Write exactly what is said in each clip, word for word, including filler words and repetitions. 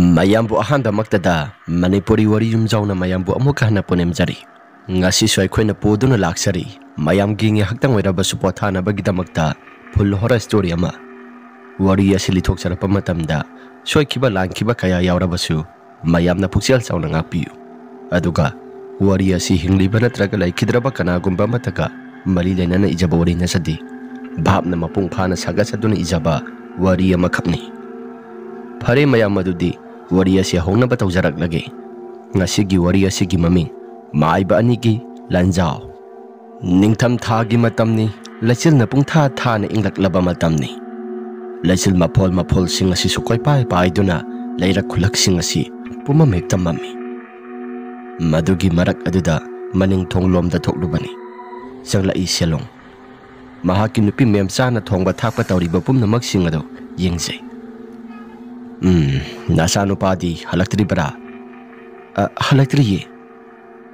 ꯃꯌꯥꯝꯕꯨ ꯑꯍꯥꯟꯕꯃꯛꯇꯗ ꯃꯅꯤꯄꯨꯔꯤ ꯋꯥꯔꯤ ꯌꯨꯝꯖꯥꯎꯅ ꯃꯌꯥꯝꯕꯨ ꯑꯃꯨꯛꯀ ꯍꯟꯅ ꯄꯨꯅꯦꯝꯖꯔꯤ꯫ ꯉꯁꯤꯁꯨ ꯑꯩꯈꯣꯏꯅ ꯄꯨꯗꯨꯅ ꯂꯥꯛꯆꯔꯤ, ꯃꯌꯥꯝꯒꯤ ꯉꯥꯏꯍꯥꯛꯇꯪ ꯑꯣꯏꯔꯕꯁꯨ ꯄꯣꯊꯥꯅꯕꯒꯤꯗꯃꯛꯇ full horror story ꯑꯃ꯫ ꯋꯥꯔꯤ ꯑꯁꯤ ꯂꯤꯊꯣꯛꯆꯔꯛꯄ ꯃꯇꯝꯗ ꯁꯣꯏꯈꯤꯕ ꯂꯥꯟꯈꯤꯕ ꯀꯌꯥ ꯌꯥꯎꯔꯕꯁꯨ ꯃꯌꯥꯝꯅ ꯄꯨꯛꯆꯦꯜ ꯆꯥꯎꯅ ꯉꯥꯛꯄꯤꯌꯨ꯫ ꯑꯗꯨꯒ ꯋꯥꯔꯤ ꯑꯁꯤ ꯍꯤꯡꯂꯤꯕ ꯅꯠꯇ꯭ꯔꯒ ꯂꯩꯈꯤꯗ꯭ꯔꯕ ꯀꯅꯥꯒꯨꯝꯕ ꯑꯃꯠꯇꯒ ꯃꯔꯤ ꯂꯩꯅꯅ ꯏꯖꯕ ꯋꯥꯔꯤ ꯅꯠꯆꯗꯦ꯫ ꯚꯥꯞꯅ ꯃꯄꯨꯡ ꯐꯥꯅ ꯁꯥꯒꯠꯆꯗꯨꯅ ꯏꯖꯕ ꯋꯥꯔꯤ ꯑꯃꯈꯛꯅꯤ꯫ ꯐꯔꯦ ꯃꯌꯥꯝ, ꯑꯗꯨꯗꯤ ꯋꯥꯔꯤ ꯑꯁꯤ ꯍꯧꯅꯕ ꯇꯧꯖꯔꯛꯂꯒꯦ꯫ ꯉꯁꯤꯒꯤ ꯋꯥꯔꯤ ꯑꯁꯤꯒꯤ ꯃꯃꯤꯡ ꯃꯥꯏꯕ ꯑꯅꯤꯒꯤ ꯂꯥꯟꯖꯥꯎ꯫ ꯅꯤꯡꯊꯝ ꯊꯥꯒꯤ ꯃꯇꯝꯅꯤ꯫ ꯂꯩꯆꯤꯜꯅ ꯄꯨꯡꯊꯥ ꯊꯥꯅ ꯏꯪꯂꯛꯂꯕ ꯃꯇꯝꯅꯤ꯫ ꯂꯩꯆꯤꯜ ꯃꯐꯣꯜ ꯃꯐꯣꯜꯁꯤꯡ ꯑꯁꯤꯁꯨ ꯀꯣꯏꯄꯥꯏ ꯄꯥꯏꯗꯨꯅ ꯂꯩꯔꯛ ꯈꯨꯜꯂꯛꯁꯤꯡ ꯑꯁꯤ ꯄꯨꯝꯃꯝ ꯍꯦꯛꯇ ꯃꯝꯃꯤ꯫ ꯃꯗꯨꯒꯤ ꯃꯔꯛ ꯑꯗꯨꯗ ꯃꯅꯤꯡ ꯊꯣꯡꯂꯣꯝꯗ ꯊꯣꯛꯂꯨꯕꯅꯤ꯫ ꯆꯪꯂꯛꯏ ꯁꯦꯂꯣꯡ꯫ ꯃꯍꯥꯛꯀꯤ ꯅꯨꯄꯤ ꯃꯦꯝꯆꯥꯅ ꯊꯣꯡꯕ ꯊꯥꯛꯄ ꯇꯧꯔꯤꯕ ꯄꯨꯝꯅꯃꯛꯁꯤꯡ ꯑꯗꯨ ꯌꯦꯡꯖꯩ꯫ "ꯎꯝ, ꯅꯆꯥꯅꯨꯄꯥꯗꯤ ꯍꯜꯂꯛꯇ꯭ꯔꯤꯕꯔꯥ?" "ꯑ, ꯍꯜꯂꯛꯇ꯭ꯔꯤꯌꯦ꯫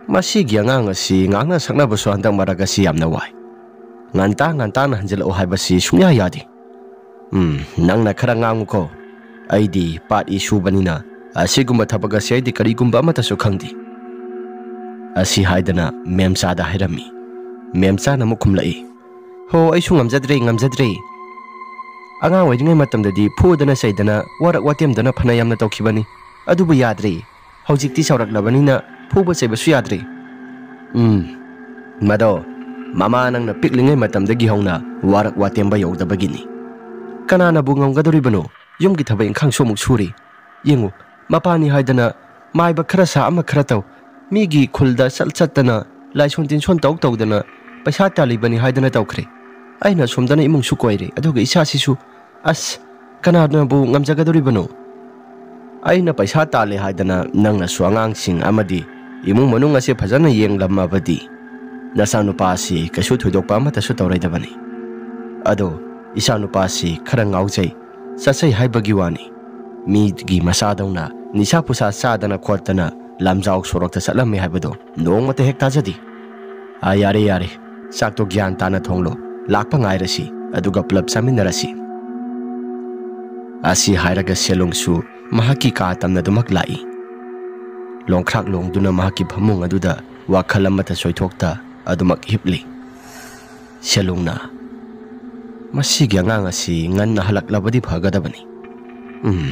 ꯃꯁꯤꯒꯤ ꯑꯉꯥꯡ ꯑꯁꯤ ꯉꯥꯡꯅ ꯁꯛꯅꯕꯁꯨ ꯍꯟꯗꯛ ꯃꯔꯛ ꯑꯁꯤ ꯌꯥꯝꯅ ꯋꯥꯏ꯫ ꯉꯟꯇꯥ ꯉꯟꯇꯥꯅ ꯍꯟꯖꯤꯜꯂꯛꯑꯣ ꯍꯥꯏꯕꯁꯤ ꯁꯨꯡꯌꯥ ꯌꯥꯗꯦ꯫ ꯎꯝ, ꯅꯪꯅ ꯈꯔ ꯉꯥꯡꯉꯨꯀꯣ꯫ ꯑꯩꯗꯤ ꯄꯥꯠ ꯏ ꯁꯨꯕꯅꯤꯅ ꯑꯁꯤꯒꯨꯝꯕ ꯊꯕꯛ ꯑꯁꯤ ꯑꯩꯗꯤ ꯀꯔꯤꯒꯨꯝꯕ ꯑꯃꯠꯇꯁꯨ ꯈꯪꯗꯦ"꯫ ꯑꯁꯤ ꯍꯥꯏꯗꯅ ꯃꯦꯝꯆꯥꯗ ꯍꯥꯏꯔꯝꯃꯤ꯫ ꯃꯦꯝꯆꯥꯅ ꯑꯃꯨꯛ ꯈꯨꯝꯂꯛꯏ, "ꯍꯣ, ꯑꯩꯁꯨ ꯉꯝꯖꯗ꯭ꯔꯦ, ꯉꯝꯖꯗ꯭ꯔꯦ꯫ ꯑꯉꯥꯡ ꯑꯣꯏꯔꯤꯉꯩ ꯃꯇꯝꯗꯗꯤ ꯐꯨꯗꯅ ꯆꯩꯗꯅ ꯋꯥꯔꯛ ꯋꯥꯇꯦꯝꯗꯅ ꯐꯅ ꯌꯥꯝꯅ ꯇꯧꯈꯤꯕꯅꯤ꯫ ꯑꯗꯨꯕꯨ ꯌꯥꯗ꯭ꯔꯦ꯫ ꯍꯧꯖꯤꯛꯇꯤ ꯆꯥꯎꯔꯛꯂꯕꯅꯤꯅ ꯐꯨꯕ ꯆꯩꯕꯁꯨ ꯌꯥꯗ꯭ꯔꯦ"꯫ "ꯎꯝ, ꯃꯗꯣ ꯃꯃꯥ ꯅꯪꯅ ꯄꯤꯛꯂꯤꯉꯩ ꯃꯇꯝꯗꯒꯤ ꯍꯧꯅ ꯋꯥꯔꯛ ꯋꯥꯇꯦꯝꯕ ꯌꯧꯗꯕꯒꯤꯅꯤ꯫ ꯀꯅꯥꯅꯕꯨ ꯉꯝꯒꯗꯧꯔꯤꯕꯅꯣ? ꯌꯨꯝꯒꯤ ꯊꯕꯛ ꯏꯪꯈꯥꯡꯁꯨ ꯑꯃꯨꯛ ꯁꯨꯔꯤ꯫ ꯌꯦꯡꯉꯨ, ꯃꯄꯥꯅꯤ ꯍꯥꯏꯗꯅ ꯃꯥꯏꯕ ꯈꯔ ꯁꯥ ꯑꯃ ꯈꯔ ꯇꯧ, ꯃꯤꯒꯤ ꯈꯨꯜꯗ ꯆꯠ ꯆꯠꯇꯅ, ꯂꯥꯏꯁꯣꯟ ꯇꯤꯟꯁꯣꯟ ꯇꯧ ꯇꯧꯗꯅ ꯄꯩꯁꯥ ꯇꯥꯜꯂꯤꯕꯅꯤ ꯍꯥꯏꯗꯅ ꯇꯧꯈ꯭ꯔꯦ꯫ ꯑꯩꯅ ꯁꯣꯝꯗꯅ ꯏꯃꯨꯡꯁꯨ ꯀꯣꯏꯔꯦ, ꯑꯗꯨꯒ ꯏꯆꯥꯁꯤꯁꯨ, ꯑꯁ, ꯀꯅꯥꯅꯕꯨ ꯉꯝꯖꯒꯗꯧꯔꯤꯕꯅꯣ? ꯑꯩꯅ ꯄꯩꯁꯥ ꯇꯥꯜꯂꯦ ꯍꯥꯏꯗꯅ ꯅꯪꯅꯁꯨ ꯑꯉꯥꯡꯁꯤꯡ ꯑꯃꯗꯤ ꯏꯃꯨꯡ ꯃꯅꯨꯡ ꯑꯁꯦ ꯐꯖꯅ ꯌꯦꯡꯂꯝꯃꯕꯗꯤ ꯅꯆꯥꯅꯨꯄꯥ ꯑꯁꯤ ꯀꯩꯁꯨ ꯊꯣꯏꯗꯣꯛꯄ ꯑꯃꯠꯇꯁꯨ ꯇꯧꯔꯣꯏꯗꯕꯅꯤ꯫ ꯑꯗꯣ ꯏꯆꯥꯅꯨꯄꯥꯁꯤ ꯈꯔ ꯉꯥꯎꯖꯩ, ꯆꯠꯆꯩ ꯍꯥꯏꯕꯒꯤ ꯋꯥꯅꯤ꯫ ꯃꯤꯒꯤ ꯃꯆꯥꯗꯧꯅ ꯅꯤꯁꯥ ꯄꯨꯁꯥ ꯆꯥꯗꯅ ꯈꯣꯠꯇꯅ ꯂꯝꯖꯥꯎ ꯁꯣꯔꯣꯛꯇ ꯆꯠꯂꯝꯃꯤ ꯍꯥꯏꯕꯗꯣ ꯅꯣꯡꯃꯇ ꯍꯦꯛ ꯇꯥꯖꯗꯦ꯫ ꯑꯥ, ꯌꯥꯔꯦ, ꯌꯥꯔꯦ꯫ ꯆꯥꯛꯇꯣ ꯒ꯭ꯌꯥꯟ ꯇꯥꯅ ꯊꯣꯡꯂꯣ꯫ ꯂꯥꯛꯄ ꯉꯥꯏꯔꯁꯤ, ꯑꯗꯨꯒ ꯄꯨꯂꯞ ꯆꯥꯃꯤꯟꯅꯔꯁꯤ"꯫ ꯑꯁꯤ ꯍꯥꯏꯔꯒ ꯁꯦꯂꯨꯡꯁꯨ ꯃꯍꯥꯛꯀꯤ ꯀꯥ ꯇꯝꯅꯗꯨꯃꯛ ꯂꯥꯛꯏ꯫ ꯂꯣꯡꯈ꯭ꯔꯥꯛ ꯂꯣꯡꯗꯨꯅ ꯃꯍꯥꯛꯀꯤ ꯐꯃꯨꯡ ꯑꯗꯨꯗ ꯋꯥꯈꯜ ꯑꯃꯠꯇ ꯆꯣꯏꯊꯣꯛꯇ ꯑꯗꯨꯃꯛ ꯍꯤꯞꯂꯤ꯫ ꯁꯦꯂꯨꯡꯅ, "ꯃꯁꯤꯒꯤ ꯑꯉꯥꯡ ꯑꯁꯤ ꯉꯟꯅ ꯍꯜꯂꯛꯂꯕꯗꯤ ꯐꯒꯗꯕꯅꯤ꯫ ꯎꯝ,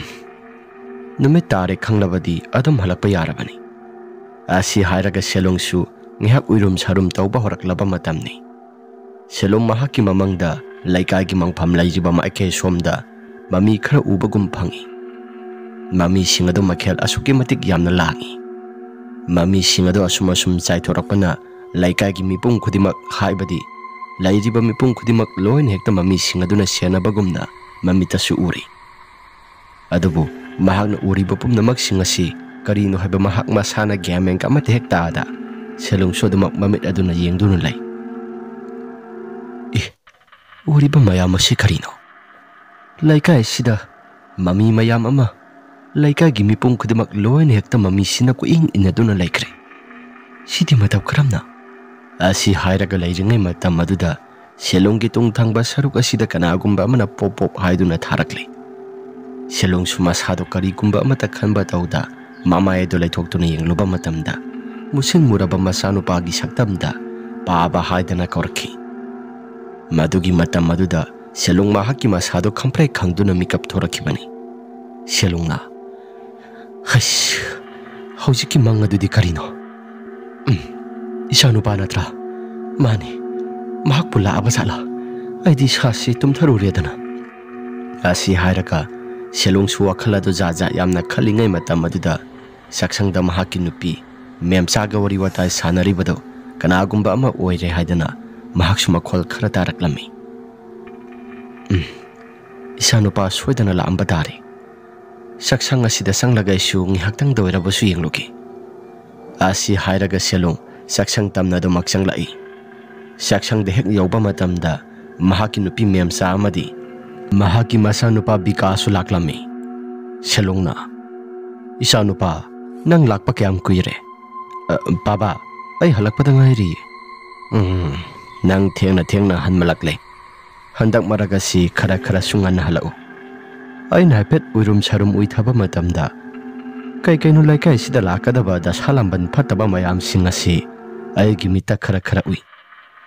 ꯅꯨꯃꯤꯠ ꯇꯥꯔꯦ ꯈꯪꯂꯕꯗꯤ ꯑꯗꯨꯝ ꯍꯜꯂꯛꯄ ꯌꯥꯔꯕꯅꯤ"꯫ ꯑꯁꯤ ꯍꯥꯏꯔꯒ ꯁꯦꯂꯨꯡꯁꯨ ꯉꯥꯏꯍꯥꯛ ꯎꯏꯔꯨꯝ ꯁꯥꯔꯨꯝ ꯇꯧꯕ ꯍꯧꯔꯛꯂꯕ ꯃꯇꯝꯅꯤ꯫ ꯁꯦꯂꯨꯡ ꯃꯍꯥꯛꯀꯤ ꯃꯃꯪꯗ ꯂꯩꯀꯥꯏꯒꯤ ꯃꯪꯐꯝ ꯂꯩꯔꯤꯕ ꯃꯥꯏꯀꯩ ꯁꯣꯝꯗ ꯃꯃꯤ ꯈꯔ ꯎꯕꯒꯨꯝ ꯐꯪꯏ꯫ ꯃꯃꯤꯁꯤꯡ ꯑꯗꯨ ꯃꯈꯜ ꯑꯁꯨꯛꯀꯤ ꯃꯇꯤꯛ ꯌꯥꯝꯅ ꯂꯥꯡꯏ꯫ ꯃꯃꯤꯁꯤꯡ ꯑꯗꯨ ꯑꯁꯨꯝ ꯑꯁꯨꯝ ꯆꯥꯏꯊꯣꯔꯛꯄꯅ ꯂꯩꯀꯥꯏꯒꯤ ꯃꯤꯄꯨꯝ ꯈꯨꯗꯤꯡꯃꯛ, ꯍꯥꯏꯕꯗꯤ ꯂꯩꯔꯤꯕ ꯃꯤꯄꯨꯝ ꯈꯨꯗꯤꯡꯃꯛ ꯂꯣꯏꯅ ꯍꯦꯛꯇ ꯃꯃꯤꯁꯤꯡ ꯑꯗꯨꯅ ꯁꯦꯟꯅꯕꯒꯨꯝꯅ ꯃꯃꯤꯠꯇꯁꯨ ꯎꯔꯤ꯫ ꯑꯗꯨꯕꯨ ꯃꯍꯥꯛꯅ ꯎꯔꯤꯕ ꯄꯨꯝꯅꯃꯛꯁꯤꯡ ꯑꯁꯤ ꯀꯔꯤꯅꯣ ꯍꯥꯏꯕ ꯃꯍꯥꯛ ꯃꯁꯥꯅ ꯒ꯭ꯌꯥꯟ ꯃꯦꯟ ꯑꯃꯠꯇ ꯍꯦꯛ ꯇꯥꯗ, ꯁꯦꯂꯨꯡꯁꯨ ꯑꯗꯨꯃꯛ ꯃꯃꯤꯠ ꯑꯗꯨꯅ ꯌꯦꯡꯗꯨꯅ ꯂꯩ꯫ "ꯑꯦ, ꯎꯔꯤꯕ ꯃꯌꯥꯝ ꯑꯁꯤ ꯀꯔꯤꯅꯣ? ꯂꯩꯀꯥꯏ ꯑꯁꯤꯗ ꯃꯃꯤ ꯃꯌꯥꯝ ꯑꯃ, ꯂꯩꯀꯥꯏꯒꯤ ꯃꯤꯄꯨꯝ ꯈꯨꯗꯤꯡꯃꯛ ꯂꯣꯏꯅ ꯍꯦꯛꯇ ꯃꯃꯤꯁꯤꯅ ꯀꯣꯏꯏꯟ ꯏꯟꯅꯗꯨꯅ ꯂꯩꯈ꯭ꯔꯦ꯫ ꯁꯤꯗꯤ ꯃꯇꯧ ꯀꯔꯝꯅ?" ꯑꯁꯤ ꯍꯥꯏꯔꯒ ꯂꯩꯔꯤꯉꯩ ꯃꯇꯝ ꯑꯗꯨꯗ ꯁꯦꯂꯨꯡꯒꯤ ꯇꯨꯡ ꯊꯪꯕ ꯁꯔꯨꯛ ꯑꯁꯤꯗ ꯀꯅꯥꯒꯨꯝꯕ ꯑꯃꯅ ꯄꯣꯞ ꯄꯣꯞ ꯍꯥꯏꯗꯨꯅ ꯊꯥꯔꯛꯂꯦ꯫ ꯁꯦꯂꯨꯡꯁꯨ ꯃꯁꯥꯗꯣ ꯀꯔꯤꯒꯨꯝꯕ ꯑꯃꯠꯇ ꯈꯟꯕ ꯇꯧꯗ ꯃꯃꯥꯏ ꯑꯗꯨ ꯂꯩꯊꯣꯛꯇꯨꯅ ꯌꯦꯡꯂꯨꯕ ꯃꯇꯝꯗ, ꯃꯨꯁꯤꯟ ꯃꯨꯔꯕ ꯃꯆꯥꯅꯨꯄꯥꯒꯤ ꯁꯛꯇꯝꯗ ꯄꯥꯕ ꯍꯥꯏꯗꯅ ꯀꯧꯔꯛꯈꯤ꯫ ꯃꯗꯨꯒꯤ ꯃꯇꯝ ꯑꯗꯨꯗ ꯁꯦꯂꯨꯡ ꯃꯍꯥꯛꯀꯤ ꯃꯁꯥꯗꯣ ꯈꯪꯄ꯭ꯔꯦꯛ ꯈꯪꯗꯨꯅ ꯃꯤꯀꯞ ꯊꯣꯔꯛꯈꯤꯕꯅꯤ꯫ ꯁꯦꯂꯨꯡꯅ, "ꯍꯩꯁ, ꯍꯧꯖꯤꯛꯀꯤ ꯃꯪ ꯑꯗꯨꯗꯤ ꯀꯔꯤꯅꯣ? ꯎꯝ, ꯏꯆꯥꯅꯨꯄꯥ ꯅꯠꯇ꯭ꯔꯥ? ꯃꯥꯅꯤ, ꯃꯍꯥꯛꯄꯨ ꯂꯥꯛꯑꯕ ꯖꯥꯠꯂꯥ? ꯑꯩꯗꯤ ꯏꯁꯥꯁꯤ ꯇꯨꯝꯊꯔꯨꯔꯦꯗꯅ"꯫ ꯑꯁꯤ ꯍꯥꯏꯔꯒ ꯁꯦꯂꯨꯡꯁꯨ ꯋꯥꯈꯜ ꯑꯗꯨ ꯖꯥꯠ ꯖꯥꯠ ꯌꯥꯝꯅ ꯈꯜꯂꯤꯉꯩ ꯃꯇꯝ ꯑꯗꯨꯗ ꯆꯥꯛꯁꯪꯗ ꯃꯍꯥꯛꯀꯤ ꯅꯨꯄꯤ ꯃꯦꯝꯆꯥꯒ ꯋꯥꯔꯤ ꯋꯥꯇꯥꯏ ꯁꯥꯟꯅꯔꯤꯕꯗꯨ ꯀꯅꯥꯒꯨꯝꯕ ꯑꯃ ꯑꯣꯏꯔꯦ ꯍꯥꯏꯗꯅ ꯃꯍꯥꯛꯁꯨ ꯃꯈꯣꯜ ꯈꯔ ꯇꯥꯔꯛꯂꯝꯃꯤ꯫ "ꯎꯝ, ꯏꯆꯥꯅꯨꯄꯥ ꯁꯣꯏꯗꯅ ꯂꯥꯛꯑꯝꯕ ꯇꯥꯔꯦ꯫ ꯆꯥꯛꯁꯪ ꯑꯁꯤꯗ ꯆꯪꯂꯒ ꯑꯩꯁꯨ ꯉꯥꯏꯍꯥꯛꯇꯪꯗ ꯑꯣꯏꯔꯕꯁꯨ ꯌꯦꯡꯂꯨꯒꯦ"꯫ ꯑꯁꯤ ꯍꯥꯏꯔꯒ ꯁꯦꯂꯨꯡ ꯆꯥꯛꯁꯪ ꯇꯝꯅ ꯑꯗꯨꯃꯛ ꯆꯪꯂꯛꯏ꯫ ꯆꯥꯛꯁꯪꯗ ꯍꯦꯛ ꯌꯧꯕ ꯃꯇꯝꯗ ꯃꯍꯥꯛꯀꯤ ꯅꯨꯄꯤ ꯃꯦꯝꯆꯥ ꯑꯃꯗꯤ ꯃꯍꯥꯛꯀꯤ ꯃꯆꯥꯅꯨꯄꯥ ꯕꯤꯀꯥꯁꯁꯨ ꯂꯥꯛꯂꯝꯃꯤ꯫ ꯁꯦꯂꯨꯡꯅ, "ꯏꯆꯥꯅꯨꯄꯥ, ꯅꯪ ꯂꯥꯛꯄ ꯀꯌꯥꯝ ꯀꯨꯏꯔꯦ?" "ꯑ, ꯕꯥꯕꯥ, ꯑꯩ ꯍꯜꯂꯛꯄꯗ ꯉꯥꯏꯔꯤ"꯫ "ꯎꯝ, ꯅꯪ ꯊꯦꯡꯅ ꯊꯦꯡꯅ ꯍꯟꯃꯜꯂꯛꯂꯦ꯫ ꯍꯟꯗꯛ ꯃꯔꯛ ꯑꯁꯤ ꯈꯔ ꯈꯔꯁꯨ ꯉꯟꯅ ꯍꯜꯂꯛꯎ"꯫ ꯑꯩꯅ ꯍꯥꯏꯐꯦꯠ ꯎꯏꯔꯨꯝ ꯁꯥꯔꯨꯝ ꯎꯏꯊꯕ ꯃꯇꯝꯗ, ꯀꯩ ꯀꯩꯅꯣ ꯂꯩꯀꯥꯏꯁꯤꯗ ꯂꯥꯛꯀꯗꯕ ꯗꯁꯥ ꯂꯥꯝꯕꯟ ꯐꯠꯇꯕ ꯃꯌꯥꯝꯁꯤꯡ ꯑꯁꯤ ꯑꯩꯒꯤ ꯃꯤꯠꯇ ꯈꯔ ꯈꯔ ꯎꯏ꯫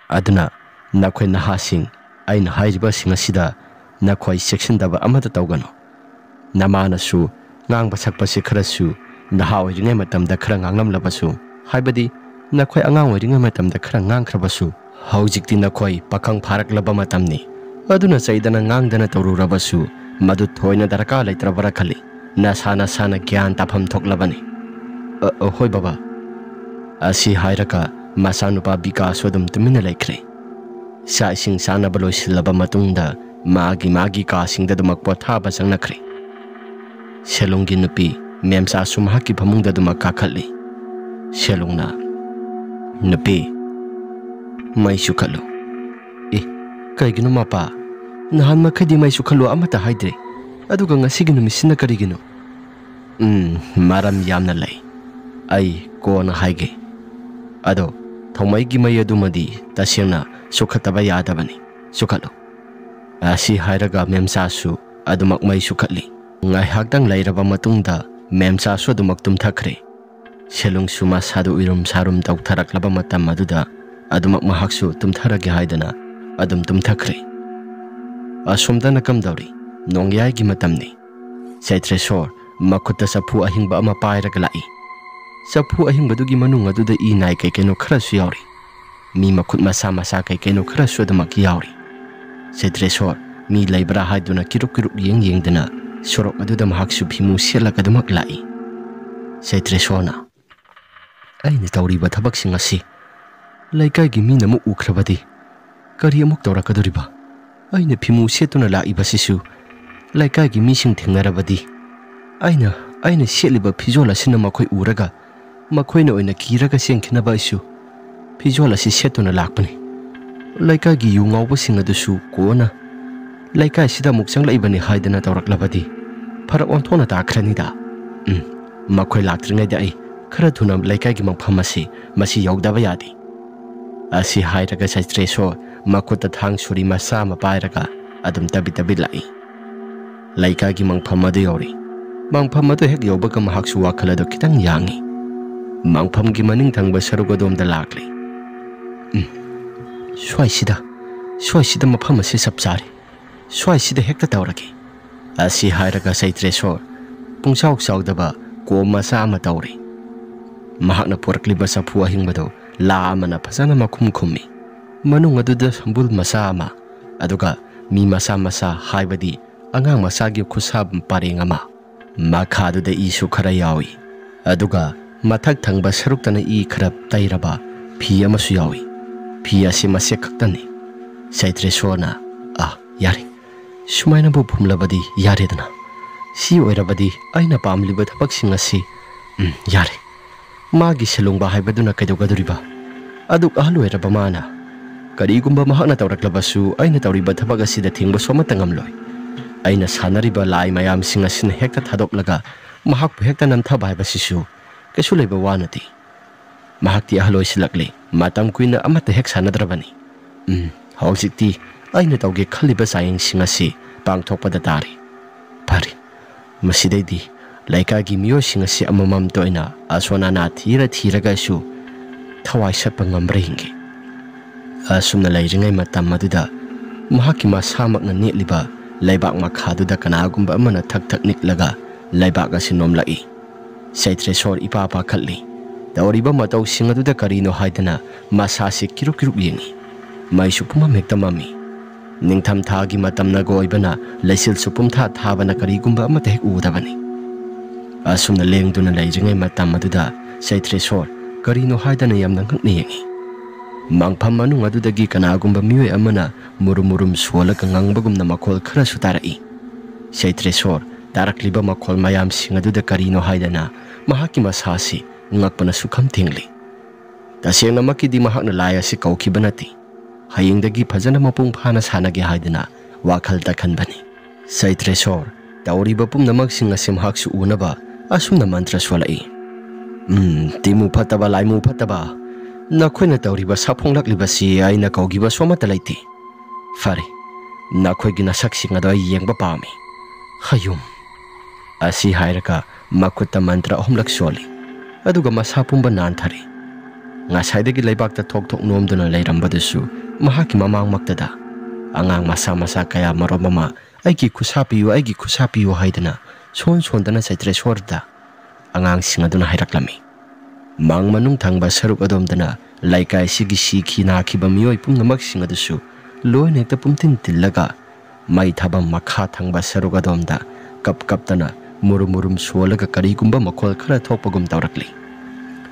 ꯑꯗꯨꯅ ꯅꯈꯣꯏ ꯅꯍꯥꯁꯤꯡ, ꯑꯩꯅ ꯍꯥꯏꯔꯤꯕꯁꯤꯡ ꯑꯁꯤꯗ ꯅꯈꯣꯏ ꯆꯦꯛꯁꯤꯟꯗꯕ ꯑꯃꯠꯇ ꯇꯧꯒꯅꯨ꯫ ꯅꯃꯥꯅꯁꯨ ꯉꯥꯡꯕ ꯁꯛꯄꯁꯤ ꯈꯔꯁꯨ ꯅꯍꯥ ꯑꯣꯏꯔꯤꯉꯩ ꯃꯇꯝꯗ ꯈꯔ ꯉꯥꯡꯂꯝꯂꯕꯁꯨ, ꯍꯥꯏꯕꯗꯤ ꯅꯈꯣꯏ ꯑꯉꯥꯡ ꯑꯣꯏꯔꯤꯉꯩ ꯃꯇꯝꯗ ꯈꯔ ꯉꯥꯡꯈ꯭ꯔꯕꯁꯨ, ꯍꯧꯖꯤꯛꯇꯤ ꯅꯈꯣꯏ ꯄꯥꯈꯪ ꯐꯥꯔꯛꯂꯕ ꯃꯇꯝꯅꯤ꯫ ꯑꯗꯨꯅ ꯆꯩꯗꯅ ꯉꯥꯡꯗꯅ ꯇꯧꯔꯨꯔꯕꯁꯨ ꯃꯗꯨ ꯊꯣꯏꯅ ꯗꯔꯀꯥꯔ ꯂꯩꯇ꯭ꯔꯕ꯭ꯔꯥ ꯈꯜꯂꯤ꯫ ꯅꯁꯥ ꯅꯁꯥꯅ ꯒ꯭ꯌꯥꯟ ꯇꯥꯐꯝ ꯊꯣꯛꯂꯕꯅꯤ꯫ "ꯑ, ꯑ, ꯍꯣꯏ ꯕꯕꯥ꯫" ꯑꯁꯤ ꯍꯥꯏꯔꯒ ꯃꯆꯥꯅꯨꯄꯥ ꯕꯤꯀꯥꯁꯁꯨ ꯑꯗꯨꯝ ꯇꯨꯃꯤꯟꯅ ꯂꯩꯈ꯭ꯔꯦ꯫ ꯆꯥꯛ ꯏꯁꯤꯡ ꯆꯥꯅꯕ ꯂꯣꯏꯁꯤꯜꯂꯕ ꯃꯇꯨꯡꯗ ꯃꯥꯒꯤ ꯃꯥꯒꯤ ꯀꯥꯁꯤꯡꯗ ꯑꯗꯨꯃꯛ ꯄꯣꯊꯥꯕ ꯆꯪꯅꯈ꯭ꯔꯦ꯫ ꯁꯦꯂꯨꯡꯒꯤ ꯅꯨꯄꯤ ꯃꯦꯝꯆꯥꯁꯨ ꯃꯍꯥꯛꯀꯤ ꯐꯃꯨꯡꯗ ꯑꯗꯨꯃꯛ ꯀꯥꯈꯠꯂꯤ꯫ ꯁꯦꯂꯨꯡꯅ, "ꯅꯨꯄꯤ, ꯃꯩꯁꯨ ꯈꯠꯂꯨ꯫" "ꯑꯦ, ꯀꯩꯒꯤꯅꯣ ꯃꯄꯥ? ꯅꯍꯥꯟ ꯃꯈꯩꯗꯤ ꯃꯩꯁꯨ ꯈꯠꯂꯨ ꯑꯃꯠꯇ ꯍꯥꯏꯗ꯭ꯔꯦ, ꯑꯗꯨꯒ ꯉꯁꯤꯒꯤ ꯅꯨꯃꯤꯠꯁꯤꯅ ꯀꯔꯤꯒꯤꯅꯣ?" "ꯎꯝ, ꯃꯔꯝ ꯌꯥꯝꯅ ꯂꯩ꯫ ꯑꯩ ꯀꯣꯟꯅ ꯍꯥꯏꯒꯦ꯫ ꯑꯗꯣ ꯊꯧꯃꯩꯒꯤ ꯃꯩ ꯑꯗꯨꯃꯗꯤ ꯇꯁꯦꯡꯅ ꯁꯨꯈꯠꯇꯕ ꯌꯥꯗꯕꯅꯤ꯫ ꯁꯨꯈꯠꯂꯨ꯫" ꯑꯁꯤ ꯍꯥꯏꯔꯒ ꯃꯦꯝꯆꯥꯁꯨ ꯑꯗꯨꯃꯛ ꯃꯩ ꯁꯨꯈꯠꯂꯤ꯫ ꯉꯥꯏꯍꯥꯛꯇꯪ ꯂꯩꯔꯕ ꯃꯇꯨꯡꯗ ꯃꯦꯝꯆꯥꯁꯨ ꯑꯗꯨꯃꯛ ꯇꯨꯝꯊꯈ꯭ꯔꯦ꯫ ꯁꯦꯂꯨꯡꯁꯨ ꯃꯁꯥꯗꯨ ꯎꯏꯔꯨꯝ ꯁꯥꯔꯨꯝ ꯇꯧꯊꯔꯛꯂꯕ ꯃꯇꯝ ꯑꯗꯨꯗ ꯑꯗꯨꯃꯛ ꯃꯍꯥꯛꯁꯨ ꯇꯨꯝꯊꯔꯒꯦ ꯍꯥꯏꯗꯅ ꯑꯗꯨꯝ ꯇꯨꯝꯊꯈ꯭ꯔꯦ꯫ ꯑꯁꯣꯝꯗꯅ ꯀꯝꯗꯧꯔꯤ? ꯅꯣꯡꯌꯥꯏꯒꯤ ꯃꯇꯝꯅꯤ꯫ ꯆꯩꯇ꯭ꯔꯦꯁꯣꯔ ꯃꯈꯨꯠꯇ ꯆꯐꯨ ꯑꯍꯤꯡꯕ ꯑꯃ ꯄꯥꯏꯔꯒ ꯂꯥꯛꯏ꯫ ꯆꯐꯨ ꯑꯍꯤꯡꯕꯗꯨꯒꯤ ꯃꯅꯨꯡ ꯑꯗꯨꯗ ꯏ ꯅꯥꯏ ꯀꯩ ꯀꯩꯅꯣ ꯈꯔꯁꯨ ꯌꯥꯎꯔꯤ꯫ ꯃꯤ ꯃꯈꯨꯠ ꯃꯁꯥ ꯃꯁꯥ ꯀꯩ ꯀꯩꯅꯣ ꯈꯔꯁꯨ ꯑꯗꯨꯃꯛ ꯌꯥꯎꯔꯤ꯫ ꯆꯩꯇ꯭ꯔꯦꯁꯣꯔ ꯃꯤ ꯂꯩꯕ꯭ꯔꯥ ꯍꯥꯏꯗꯨꯅ ꯀꯤꯔꯨꯛ ꯀꯤꯔꯨꯛ ꯌꯦꯡ ꯌꯦꯡꯗꯨꯅ ꯁꯣꯔꯣꯛ ꯑꯗꯨꯗ ꯃꯍꯥꯛꯁꯨ ꯐꯤꯃꯨ ꯁꯦꯠꯂꯒ ꯑꯗꯨꯃꯛ ꯂꯥꯛꯏ꯫ ꯆꯩꯇ꯭ꯔꯦꯁꯣꯔꯅ, "ꯑꯩꯅ ꯇꯧꯔꯤꯕ ꯊꯕꯛꯁꯤꯡ ꯑꯁꯤ ꯂꯩꯀꯥꯏꯒꯤ ꯃꯤꯅ ꯑꯃꯨꯛ ꯎꯈ꯭ꯔꯕꯗꯤ ꯀꯔꯤ ꯑꯃꯨꯛ ꯇꯧꯔꯛꯀꯗꯧꯔꯤꯕ? ꯑꯩꯅ ꯐꯤꯃꯨ ꯁꯦꯠꯇꯨꯅ ꯂꯥꯛꯏꯕꯁꯤꯁꯨ ꯂꯩꯀꯥꯏꯒꯤ ꯃꯤꯁꯤꯡ ꯊꯦꯡꯅꯔꯕꯗꯤ, ꯑꯩꯅ, ꯑꯩꯅ ꯁꯦꯠꯂꯤꯕ ꯐꯤꯖꯣꯜ ꯑꯁꯤꯅ ꯃꯈꯣꯏ ꯎꯔꯒ ꯃꯈꯣꯏꯅ ꯑꯣꯏꯅ ꯀꯤꯔꯒ ꯆꯦꯟꯈꯤꯅꯕ ꯑꯩꯁꯨ ꯐꯤꯖꯣꯜ ꯑꯁꯤ ꯁꯦꯠꯇꯨꯅ ꯂꯥꯛꯄꯅꯤ꯫ ꯂꯩꯀꯥꯏꯒꯤ ꯌꯨ ꯉꯥꯎꯕꯁꯤꯡ ꯑꯗꯨꯁꯨ ꯀꯣꯟꯅ ꯂꯩꯀꯥꯏꯁꯤꯗ ꯑꯃꯨꯛ ꯆꯪꯂꯛꯏꯕꯅꯤ ꯍꯥꯏꯗꯅ ꯇꯧꯔꯛꯂꯕꯗꯤ ꯐꯔꯛ ꯑꯣꯟꯊꯣꯛꯅ ꯇꯥꯈ꯭ꯔꯅꯤꯗ꯫ ꯎꯝ, ꯃꯈꯣꯏ ꯂꯥꯛꯇ꯭ꯔꯤꯉꯩꯗ ꯑꯩ ꯈꯔ ꯊꯨꯅ ꯂꯩꯀꯥꯏꯒꯤ ꯃꯐꯝ ꯑꯁꯤ ꯃꯁꯤ ꯌꯧꯗꯕ ꯌꯥꯗꯦ꯫" ꯑꯁꯤ ꯍꯥꯏꯔꯒ ꯆꯩꯇ꯭ꯔꯦꯁꯣꯔ ꯃꯈꯨꯠꯇ ꯊꯥꯡ ꯁꯣꯔꯤ ꯃꯆꯥ ꯑꯃ ꯄꯥꯏꯔꯒ ꯑꯗꯨꯝ ꯇꯕꯤꯠ ꯇꯕꯤꯠ ꯂꯥꯛꯏ꯫ ꯂꯩꯀꯥꯏꯒꯤ ꯃꯪꯐꯝ ꯑꯗꯨ ꯌꯧꯔꯦ꯫ ꯃꯪꯐꯝ ꯑꯗꯨ ꯍꯦꯛ ꯌꯧꯕꯒ ꯃꯍꯥꯛꯁꯨ ꯋꯥꯈꯜ ꯑꯗꯨ ꯈꯤꯇꯪ ꯌꯥꯡꯉꯤ꯫ ꯃꯪꯐꯝꯒꯤ ꯃꯅꯤꯡ ꯊꯪꯕ ꯁꯔꯨꯛ ꯑꯗꯣꯝꯗ ꯂꯥꯛꯂꯦ꯫ "ꯎꯝ, ꯁ꯭ꯋꯥꯏꯁꯤꯗ, ꯁ꯭ꯋꯥꯏꯁꯤꯗ ꯃꯐꯝ ꯑꯁꯤ ꯆꯞ ꯆꯥꯔꯦ꯫ ꯁ꯭ꯋꯥꯏꯁꯤꯗ ꯍꯦꯛꯇ ꯇꯧꯔꯒꯦ"꯫ ꯑꯁꯤ ꯍꯥꯏꯔꯒ ꯆꯩꯇ꯭ꯔꯦꯁꯣꯔ ꯄꯨꯡꯆꯥꯎ ꯆꯥꯎꯗꯕ ꯀꯣꯝ ꯃꯆꯥ ꯑꯃ ꯇꯧꯔꯦ꯫ ꯃꯍꯥꯛꯅ ꯄꯨꯔꯛꯂꯤꯕ ꯆꯐꯨ ꯑꯍꯤꯡꯕꯗꯨ ꯂꯥ ꯑꯃꯅ ꯐꯖꯅ ꯃꯈꯨꯝ ꯈꯨꯝꯃꯤ꯫ ꯃꯅꯨꯡ ꯑꯗꯨꯗ ꯁꯝꯕꯨꯜ ꯃꯆꯥ ꯑꯃ, ꯑꯗꯨꯒ ꯃꯤ ꯃꯆꯥ ꯃꯆꯥ, ꯍꯥꯏꯕꯗꯤ ꯑꯉꯥꯡ ꯃꯆꯥꯒꯤ ꯈꯨꯠꯁꯥ ꯄꯔꯦꯡ ꯑꯃ, ꯃꯈꯥꯗꯨꯗ ꯏꯁꯨ ꯈꯔ ꯌꯥꯎꯏ, ꯑꯗꯨꯒ ꯃꯊꯛ ꯊꯪꯕ ꯁꯔꯨꯛꯇꯅ ꯏ ꯈꯔ ꯇꯩꯔꯕ ꯐꯤ ꯑꯃꯁꯨ ꯌꯥꯎꯏ꯫ ꯐꯤ ꯑꯁꯤ ꯃꯆꯦꯠ ꯈꯛꯇꯅꯤ꯫ ꯆꯩꯇ꯭ꯔꯦꯁꯣꯔꯅ, "ꯑꯥ, ꯌꯥꯔꯦ, ꯁꯨꯃꯥꯏꯅꯕꯨ ꯐꯨꯝꯂꯕꯗꯤ ꯌꯥꯔꯦꯗꯅ꯫ ꯁꯤ ꯑꯣꯏꯔꯕꯗꯤ ꯑꯩꯅ ꯄꯥꯝꯂꯤꯕ ꯊꯕꯛꯁꯤꯡ ꯑꯁꯤ, ꯎꯝ, ꯌꯥꯔꯦ꯫ ꯃꯥꯒꯤ ꯁꯦꯂꯨꯡꯕ ꯍꯥꯏꯕꯗꯨꯅ ꯀꯩꯗꯧꯒꯗꯧꯔꯤꯕ? ꯑꯗꯨꯛ ꯑꯍꯜ ꯑꯣꯏꯔꯕ ꯃꯥꯅ꯫ ꯀꯔꯤꯒꯨꯝꯕ ꯃꯍꯥꯛꯅ ꯇꯧꯔꯛꯂꯕꯁꯨ ꯑꯩꯅ ꯇꯧꯔꯤꯕ ꯊꯕꯛ ꯑꯁꯤꯗ ꯊꯤꯡꯕꯁꯨ ꯑꯃꯠꯇ ꯉꯝꯂꯣꯏ꯫ ꯑꯩꯅ ꯁꯥꯟꯅꯔꯤꯕ ꯂꯥꯏ ꯃꯌꯥꯝꯁꯤꯡ ꯑꯁꯤꯅ ꯍꯦꯛꯇ ꯊꯥꯗꯣꯛꯂꯒ ꯃꯍꯥꯛꯄꯨ ꯍꯦꯛꯇ ꯅꯝꯊꯕ ꯍꯥꯏꯕꯁꯤꯁꯨ ꯀꯩꯁꯨ ꯂꯩꯕ ꯋꯥ ꯅꯠꯇꯦ꯫ ꯃꯍꯥꯛꯇꯤ ꯑꯍꯜ ꯑꯣꯏꯁꯤꯜꯂꯛꯂꯦ, ꯃꯇꯝ ꯀꯨꯏꯅ ꯑꯃꯠꯇ ꯍꯦꯛ ꯁꯥꯟꯅꯗ꯭ꯔꯕꯅꯤ꯫ ꯎꯝ, ꯍꯧꯖꯤꯛꯇꯤ ꯑꯩꯅ ꯇꯧꯒꯦ ꯈꯜꯂꯤꯕ ꯆꯥꯡꯌꯦꯡꯁꯤꯡ ꯑꯁꯤ ꯄꯥꯡꯊꯣꯛꯄꯗ ꯇꯥꯔꯦ꯫ ꯐꯔꯦ, ꯃꯁꯤꯗꯩꯗꯤ ꯂꯩꯀꯥꯏꯒꯤ ꯃꯤꯑꯣꯏꯁꯤꯡ ꯑꯁꯤ ꯑꯃꯃꯝꯇ ꯑꯣꯏꯅ ꯑꯁꯣꯟ ꯑꯅꯥ ꯊꯤꯔ ꯊꯤꯔꯒꯁꯨ ꯊꯋꯥꯏ ꯁꯠꯄ ꯉꯝꯕ꯭ꯔꯥ ꯌꯦꯡꯒꯦ"꯫ ꯑꯁꯨꯝꯅ ꯂꯩꯔꯤꯉꯩ ꯃꯇꯝ ꯑꯗꯨꯗ ꯃꯍꯥꯛꯀꯤ ꯃꯁꯥꯃꯛꯅ ꯅꯦꯠꯂꯤꯕ ꯂꯩꯕꯥꯛ ꯃꯈꯥꯗꯨꯗ ꯀꯅꯥꯒꯨꯝꯕ ꯑꯃꯅ ꯊꯛ ꯊꯛ ꯅꯤꯛꯂꯒ ꯂꯩꯕꯥꯛ ꯑꯁꯤ ꯅꯣꯝꯂꯛꯏ꯫ ꯆꯩꯇ꯭ꯔꯦꯁꯣꯔ ꯏꯄꯥ ꯄꯥꯈꯠꯂꯤ꯫ ꯇꯧꯔꯤꯕ ꯃꯇꯧꯁꯤꯡ ꯑꯗꯨꯗ ꯀꯔꯤꯅꯣ ꯍꯥꯏꯗꯅ ꯃꯁꯥꯁꯤ ꯀꯤꯔꯨꯞ ꯀꯤꯔꯨꯞ ꯌꯦꯡꯏ꯫ ꯃꯩꯁꯨ ꯄꯨꯝꯃꯝ ꯍꯦꯛꯇ ꯃꯝꯃꯤ꯫ ꯅꯤꯡꯊꯝꯊꯥꯒꯤ ꯃꯇꯝꯅꯒ ꯑꯣꯏꯕꯅ ꯂꯩꯆꯤꯜꯁꯨ ꯄꯨꯝꯊꯥ ꯊꯥꯕꯅ ꯀꯔꯤꯒꯨꯝꯕ ꯑꯃꯠꯇ ꯍꯦꯛ ꯎꯗꯕꯅꯤ꯫ ꯑꯁꯨꯝꯅ ꯂꯦꯡꯗꯨꯅ ꯂꯩꯔꯤꯉꯩ ꯃꯇꯝ ꯑꯗꯨꯗ ꯆꯩꯇ꯭ꯔꯦꯁꯣꯔ ꯀꯔꯤꯅꯣ ꯍꯥꯏꯗꯅ ꯌꯥꯝꯅ ꯉꯛꯅ ꯌꯦꯡꯏ꯫ ꯃꯪꯐꯝ ꯃꯅꯨꯡ ꯑꯗꯨꯗꯒꯤ ꯀꯅꯥꯒꯨꯝꯕ ꯃꯤꯑꯣꯏ ꯑꯃꯅ ꯃꯨꯔꯨꯝ ꯃꯨꯔꯨꯝ ꯁꯣꯜꯂꯒ ꯉꯪꯕꯒꯨꯝꯅ ꯃꯈꯣꯜ ꯈꯔꯁꯨ ꯇꯥꯔꯛꯏ꯫ ꯆꯩꯇ꯭ꯔꯦꯁꯣꯔ ꯇꯥꯔꯛꯂꯤꯕ ꯃꯈꯣꯜ ꯃꯌꯥꯝꯁꯤꯡ ꯑꯗꯨꯗ ꯀꯔꯤꯅꯣ ꯍꯥꯏꯗꯅ ꯃꯍꯥꯛꯀꯤ ꯃꯁꯥꯁꯤ ꯉꯛꯄꯅ ꯁꯨꯛꯈꯝ ꯊꯦꯡꯂꯤ꯫ ꯇꯁꯦꯡꯅꯃꯛꯀꯤꯗꯤ ꯃꯍꯥꯛꯅ ꯂꯥꯏ ꯑꯁꯤ ꯀꯧꯈꯤꯕ ꯅꯠꯇꯦ꯫ ꯍꯌꯦꯡꯗꯒꯤ ꯐꯖꯅ ꯃꯄꯨꯡ ꯐꯥꯅ ꯁꯥꯟꯅꯒꯦ ꯍꯥꯏꯗꯅ ꯋꯥꯈꯜꯗ ꯈꯟꯕꯅꯤ꯫ ꯆꯩꯇ꯭ꯔꯦꯁꯣꯔ ꯇꯧꯔꯤꯕ ꯄꯨꯝꯅꯃꯛꯁꯤꯡ ꯑꯁꯤ ꯃꯍꯥꯛꯁꯨ ꯎꯅꯕ ꯑꯁꯨꯝꯅ ꯃꯟꯇ꯭ꯔ ꯁꯣꯜꯂꯛꯏ꯫ "ꯎꯝ, ꯇꯤꯃꯨ ꯐꯠꯇꯕ, ꯂꯥꯏꯃꯨ ꯐꯠꯇꯕ, ꯅꯈꯣꯏꯅ ꯇꯧꯔꯤꯕ ꯁꯥꯐꯣꯡꯂꯛꯂꯤꯕꯁꯤ ꯑꯩꯅ ꯀꯧꯈꯤꯕꯁꯨ ꯑꯃꯠꯇ ꯂꯩꯇꯦ꯫ ꯐꯔꯦ, ꯅꯈꯣꯏꯒꯤ ꯅꯁꯛꯁꯤꯡ ꯑꯗꯣ ꯑꯩ ꯌꯦꯡꯕ ꯄꯥꯝꯃꯤ꯫ "ꯍꯌꯨꯝ" ꯑꯁꯤ ꯍꯥꯏꯔꯒ ꯃꯈꯨꯠꯇ ꯃꯟꯇ꯭ꯔ ꯑꯍꯨꯝꯂꯛ ꯁꯣꯜꯂꯤ꯫ ꯑꯗꯨꯒ ꯃꯁꯥ ꯄꯨꯝꯕ ꯅꯥꯟꯊꯔꯦ꯫ ꯉꯁꯥꯏꯗꯒꯤ ꯂꯩꯕꯥꯛꯇ ꯊꯣꯛ ꯊꯣꯛ ꯅꯣꯝꯗꯨꯅ ꯂꯩꯔꯝꯕꯗꯨꯁꯨ ꯃꯍꯥꯛꯀꯤ ꯃꯃꯥꯡꯃꯛꯇꯗ ꯑꯉꯥꯡ ꯃꯁꯥ ꯃꯁꯥ ꯀꯌꯥ ꯃꯔꯨꯝ ꯑꯃ "ꯑꯩꯒꯤ ꯈꯨꯠꯁꯥ ꯄꯤꯌꯨ, ꯑꯩꯒꯤ ꯈꯨꯠꯁꯥ ꯄꯤꯌꯨ" ꯍꯥꯏꯗꯅ ꯁꯣꯟ ꯁꯣꯟꯗꯅ ꯆꯩꯇ꯭ꯔꯦꯁꯣꯔꯗ ꯑꯉꯥꯡꯁꯤꯡ ꯑꯗꯨꯅ ꯍꯥꯏꯔꯛꯂꯝꯃꯤ꯫ ꯃꯥꯡ ꯃꯅꯨꯡ ꯊꯪꯕ ꯁꯔꯨꯛ ꯑꯗꯣꯝꯗꯅ ꯂꯩꯀꯥꯏꯁꯤꯒꯤ ꯁꯤꯈꯤ ꯅꯥꯈꯤꯕ ꯃꯤꯑꯣꯏ ꯄꯨꯝꯅꯃꯛꯁꯤꯡ ꯑꯗꯨꯁꯨ ꯂꯣꯏꯅ ꯍꯦꯛꯇ ꯄꯨꯝꯊꯤꯟ ꯇꯤꯜꯂꯒ ꯃꯩ ꯊꯥꯐꯝ ꯃꯈꯥ ꯊꯪꯕ ꯁꯔꯨꯛ ꯑꯗꯣꯝꯗ ꯀꯞ ꯀꯞꯇꯅ ꯃꯨꯔꯨꯝ ꯃꯨꯔꯨꯝ ꯁꯣꯜꯂꯒ ꯀꯔꯤꯒꯨꯝꯕ ꯃꯈꯣꯜ ꯈꯔ ꯊꯣꯛꯄꯒꯨꯝ ꯇꯧꯔꯛꯂꯤ꯫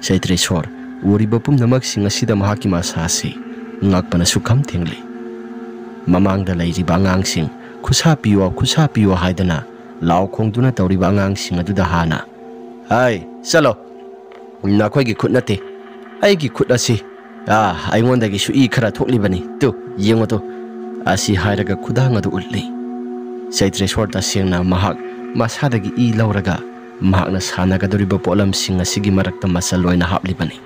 ꯆꯩꯇ꯭ꯔꯦꯁꯣꯔ ꯎꯔꯤꯕ ꯄꯨꯝꯅꯃꯛꯁꯤꯡ ꯑꯁꯤꯗ ꯃꯍꯥꯛꯀꯤ ꯃꯁꯥ ꯑꯁꯤ ꯉꯛꯄꯅ ꯁꯨꯛꯈꯝ ꯊꯦꯡꯂꯤ꯫ ꯃꯃꯥꯡꯗ ꯂꯩꯔꯤꯕ ꯑꯉꯥꯡꯁꯤꯡ "ꯈꯨꯠꯁꯥ ꯄꯤꯌꯣ, ꯈꯨꯠꯁꯥ ꯄꯤꯌꯣ" ꯍꯥꯏꯗꯅ ꯂꯥꯎ ꯈꯣꯡꯗꯨꯅ ꯇꯧꯔꯤꯕ ꯑꯉꯥꯡꯁꯤꯡ ꯑꯗꯨꯗ ꯍꯥꯟꯅ "ꯍꯥꯏ, ꯆꯠꯂꯣ! ꯅꯈꯣꯏꯒꯤ ꯈꯨꯠ ꯅꯠꯇꯦ, ꯑꯩꯒꯤ ꯈꯨꯠ ꯑꯁꯤ꯫ ꯑꯥ, ꯑꯩꯉꯣꯟꯗꯒꯤꯁꯨ ꯏ ꯈꯔ ꯊꯣꯛꯂꯤꯕꯅꯤ꯫ ꯇꯨ, ꯌꯦꯡꯉꯨ ꯇꯨ!" ꯑꯁꯤ ꯍꯥꯏꯔꯒ ꯈꯨꯗꯥꯡ ꯑꯗꯨ ꯎꯠꯂꯤ꯫ ꯆꯩꯇ꯭ꯔꯦꯁꯣꯔ ꯇꯁꯦꯡꯅ ꯃꯍꯥꯛ ꯃꯁꯥꯗꯒꯤ ꯏ ꯂꯧꯔꯒ ꯃꯍꯥꯛꯅ ꯁꯥꯟꯅꯒꯗꯧꯔꯤꯕ ꯄꯣꯠꯂꯝꯁꯤꯡ ꯑꯁꯤꯒꯤ ꯃꯔꯛꯇ ꯃꯆꯜ ꯑꯣꯏꯅ ꯍꯥꯞꯂꯤꯕꯅꯤ꯫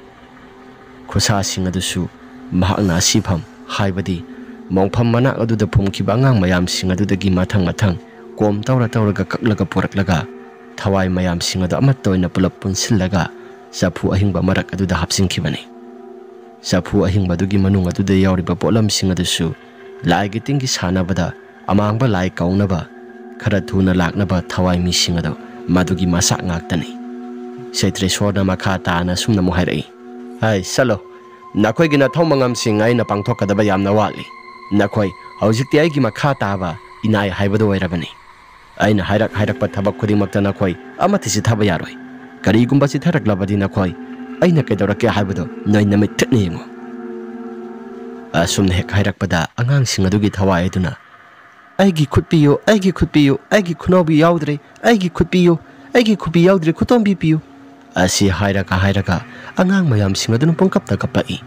ꯈꯨꯠꯁꯥꯁꯤꯡ ꯑꯗꯨꯁꯨ ꯃꯍꯥꯛꯅ ꯑꯁꯤꯐꯝ, ꯍꯥꯏꯕꯗꯤ ꯃꯣꯡꯐꯝ ꯃꯅꯥꯛ ꯑꯗꯨꯗ ꯐꯨꯝꯈꯤꯕ ꯑꯉꯥꯡ ꯃꯌꯥꯝꯁꯤꯡ ꯑꯗꯨꯗꯒꯤ ꯃꯊꯪ ꯃꯊꯪ ꯀꯣꯝ ꯇꯧꯔ ꯇꯧꯔꯒ ꯀꯛꯂꯒ ꯄꯨꯔꯛꯂꯒ ꯊꯋꯥꯏ ꯃꯌꯥꯝꯁꯤꯡ ꯑꯗꯨ ꯑꯃꯠꯇ ꯑꯣꯏꯅ ꯄꯨꯂꯞ ꯄꯨꯟꯁꯤꯜꯂꯒ ꯆꯐꯨ ꯑꯍꯤꯡꯕ ꯃꯔꯛ ꯑꯗꯨꯗ ꯍꯥꯞꯆꯤꯟꯈꯤꯕꯅꯤ꯫ ꯆꯐꯨ ꯑꯍꯤꯡꯕꯗꯨꯒꯤ ꯃꯅꯨꯡ ꯑꯗꯨꯗ ꯌꯥꯎꯔꯤꯕ ꯄꯣꯠꯂꯝꯁꯤꯡ ꯑꯗꯨꯁꯨ ꯂꯥꯏꯒꯤ ꯇꯤꯟꯒꯤ ꯁꯥꯟꯅꯕꯗ ꯑꯃꯥꯡꯕ ꯂꯥꯏ ꯀꯧꯅꯕ ꯈꯔ ꯊꯨꯅ ꯂꯥꯛꯅꯕ ꯊꯋꯥꯏ ꯃꯤꯁꯤꯡ ꯑꯗꯨ ꯃꯗꯨꯒꯤ ꯃꯆꯥꯛ ꯉꯥꯛꯇꯅꯤ꯫ ꯆꯩꯇ꯭ꯔꯦꯁꯣꯔꯅ ꯃꯈꯥ ꯇꯥꯅ ꯑꯁꯨꯝꯅ ꯑꯃꯨꯛ ꯍꯥꯏꯔꯛꯏ, "ꯍꯥꯏ, ꯆꯠꯂꯣ꯫ ꯅꯈꯣꯏꯒꯤ ꯅꯊꯧ ꯃꯉꯝꯁꯤꯡ ꯑꯩꯅ ꯄꯥꯡꯊꯣꯛꯀꯗꯕ ꯌꯥꯝꯅ ꯋꯥꯠꯂꯤ꯫ ꯅꯈꯣꯏ ꯍꯧꯖꯤꯛꯇꯤ ꯑꯩꯒꯤ ꯃꯈꯥ ꯇꯥꯕ ꯏꯅꯥꯏ ꯍꯥꯏꯕꯗꯨ ꯑꯣꯏꯔꯕꯅꯤ꯫ ꯑꯩꯅ ꯍꯥꯏꯔꯛ ꯍꯥꯏꯔꯛꯄ ꯊꯕꯛ ꯈꯨꯗꯤꯡꯃꯛꯇ ꯅꯈꯣꯏ ꯑꯃꯠꯇ ꯆꯤꯠꯊꯕ ꯌꯥꯔꯣꯏ꯫ ꯀꯔꯤꯒꯨꯝꯕ ꯆꯤꯠꯊꯔꯛꯂꯕꯗꯤ ꯅꯈꯣꯏ ꯑꯩꯅ ꯀꯩꯗꯧꯔꯛꯀꯦ ꯍꯥꯏꯕꯗꯨ ꯅꯣꯏ ꯅꯃꯤꯠ ꯊꯛꯅ ꯌꯦꯡꯉꯨ"꯫ ꯑꯁꯨꯝꯅ ꯍꯦꯛ ꯍꯥꯏꯔꯛꯄꯗ ꯑꯉꯥꯡꯁꯤꯡ ꯑꯗꯨꯒꯤ ꯊꯋꯥꯏ ꯑꯗꯨꯅ "ꯑꯩꯒꯤ ꯈꯨꯠ ꯄꯤꯌꯨ, ꯑꯩꯒꯤ ꯈꯨꯠ ꯄꯤꯌꯨ, ꯑꯩꯒꯤ ꯈꯨꯅꯥꯎꯕꯤ ꯌꯥꯎꯗ꯭ꯔꯦ, ꯑꯩꯒꯤ ꯈꯨꯠ ꯄꯤꯌꯨ, ꯑꯩꯒꯤ ꯈꯨꯠꯄꯤ ꯌꯥꯎꯗ꯭ꯔꯦ, ꯈꯨꯇꯣꯝꯕꯤ ꯄꯤꯌꯨ" ꯑꯁꯤ ꯍꯥꯏꯔꯒ ꯍꯥꯏꯔꯒ ꯑꯉꯥꯡ ꯃꯌꯥꯝꯁꯤꯡ ꯑꯗꯨꯅ ꯄꯨꯡꯀꯞꯇ ꯀꯞꯄꯛꯏ꯫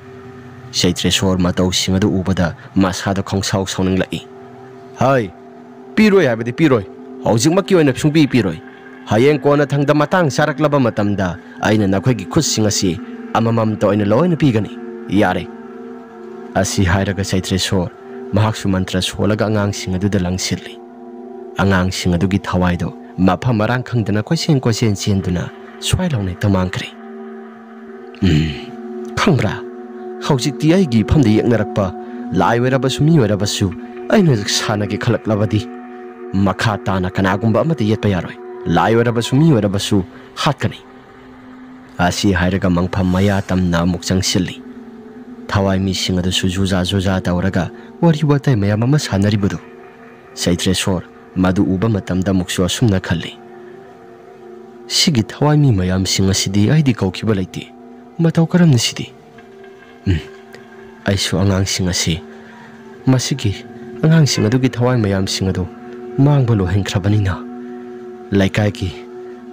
ꯆꯩꯇ꯭ꯔꯦꯁꯣꯔ ꯃꯇꯧꯁꯤꯡ ꯑꯗꯨ ꯎꯕꯗ ꯃꯁꯥꯗ ꯈꯪꯁꯥꯎ ꯁꯥꯎꯅꯤꯡꯂꯛꯏ꯫ "ꯍꯥꯏ, ꯄꯤꯔꯣꯏ ꯍꯥꯏꯕꯗꯤ ꯄꯤꯔꯣꯏ꯫ ꯍꯧꯖꯤꯛꯃꯛꯀꯤ ꯑꯣꯏꯅ ꯁꯨꯡꯄꯤ ꯄꯤꯔꯣꯏ꯫ ꯍꯌꯦꯡ ꯀꯣꯟꯅ ꯊꯪꯗ ꯃꯇꯥꯡ ꯆꯥꯔꯛꯂꯕ ꯃꯇꯝꯗ ꯑꯩꯅ ꯅꯈꯣꯏꯒꯤ ꯈꯨꯠꯁꯤꯡ ꯑꯁꯤ ꯑꯃꯃꯝꯇ ꯑꯣꯏꯅ ꯂꯣꯏꯅ ꯄꯤꯒꯅꯤ꯫ ꯌꯥꯔꯦ"꯫ ꯑꯁꯤ ꯍꯥꯏꯔꯒ ꯆꯩꯇ꯭ꯔꯦꯁꯣꯔ ꯃꯍꯥꯛꯁꯨ ꯃꯟꯇ꯭ꯔ ꯁꯣꯜꯂꯒ ꯑꯉꯥꯡꯁꯤꯡ ꯑꯗꯨꯗ ꯂꯪꯁꯤꯜꯂꯤ꯫ ꯑꯉꯥꯡꯁꯤꯡ ꯑꯗꯨꯒꯤ ꯊꯋꯥꯏꯗꯣ ꯃꯐꯝ ꯃꯔꯥꯡ ꯈꯪꯗꯅ ꯀꯣꯏꯆꯦꯟ ꯀꯣꯏꯆꯦꯟ ꯆꯦꯟꯗꯨꯅ ꯁ꯭ꯋꯥꯏ ꯂꯥꯎꯅ ꯍꯦꯛꯇ ꯃꯥꯡꯈ꯭ꯔꯦ꯫ ꯎꯝ, ꯈꯪꯕ꯭ꯔꯥ? ꯍꯧꯖꯤꯛꯇꯤ ꯑꯩꯒꯤ ꯏꯐꯝꯗ ꯌꯦꯛꯅꯔꯛꯄ ꯂꯥꯏ ꯑꯣꯏꯔꯕꯁꯨ ꯃꯤ ꯑꯣꯏꯔꯕꯁꯨ ꯑꯩꯅ ꯁꯥꯟꯅꯒꯦ ꯈꯜꯂꯛꯂꯕꯗꯤ ꯃꯈꯥ ꯇꯥꯅ ꯀꯅꯥꯒꯨꯝꯕ ꯑꯃꯠꯇ ꯌꯦꯠꯄ ꯌꯥꯔꯣꯏ꯫ ꯂꯥꯏ ꯑꯣꯏꯔꯕꯁꯨ ꯃꯤ ꯑꯣꯏꯔꯕꯁꯨ ꯍꯥꯠꯀꯅꯤ꯫ ꯑꯁꯤ ꯍꯥꯏꯔꯒ ꯃꯪꯐꯝ ꯃꯌꯥ ꯇꯝꯅ ꯑꯃꯨꯛ ꯆꯪꯁꯤꯜꯂꯤ꯫ ꯊꯋꯥꯏ ꯃꯤꯁꯤꯡ ꯑꯗꯨꯁꯨ ꯖꯨꯖꯥ ꯖꯨꯖꯥ ꯇꯧꯔꯒ ꯋꯥꯔꯤ ꯋꯥꯇꯥꯏ ꯃꯌꯥꯝ ꯑꯃ ꯁꯥꯟꯅꯔꯤꯕꯗꯨ ꯆꯩꯇ꯭ꯔꯦꯁꯣꯔ ꯃꯗꯨ ꯎꯕ ꯃꯇꯝꯗ ꯑꯃꯨꯛꯁꯨ ꯑꯁꯨꯝꯅ ꯈꯜꯂꯤ, "ꯁꯤꯒꯤ ꯊꯋꯥꯏ ꯃꯤ ꯃꯌꯥꯝꯁꯤꯡ ꯑꯁꯤꯗꯤ ꯑꯩꯗꯤ ꯀꯧꯈꯤꯕ ꯂꯩꯇꯦ꯫ ꯃꯇꯧ ꯀꯔꯝꯅ ꯁꯤꯗꯤ? ꯎꯝ, ꯑꯩꯁꯨ ꯑꯉꯥꯡꯁꯤꯡ ꯑꯁꯤ, ꯃꯁꯤꯒꯤ ꯑꯉꯥꯡꯁꯤꯡ ꯑꯗꯨꯒꯤ ꯊꯋꯥꯏ ꯃꯌꯥꯝꯁꯤꯡ ꯑꯗꯨ ꯃꯥꯡꯕ ꯂꯣꯏꯍꯟꯈ꯭ꯔꯕꯅꯤꯅ, ꯂꯩꯀꯥꯏꯒꯤ,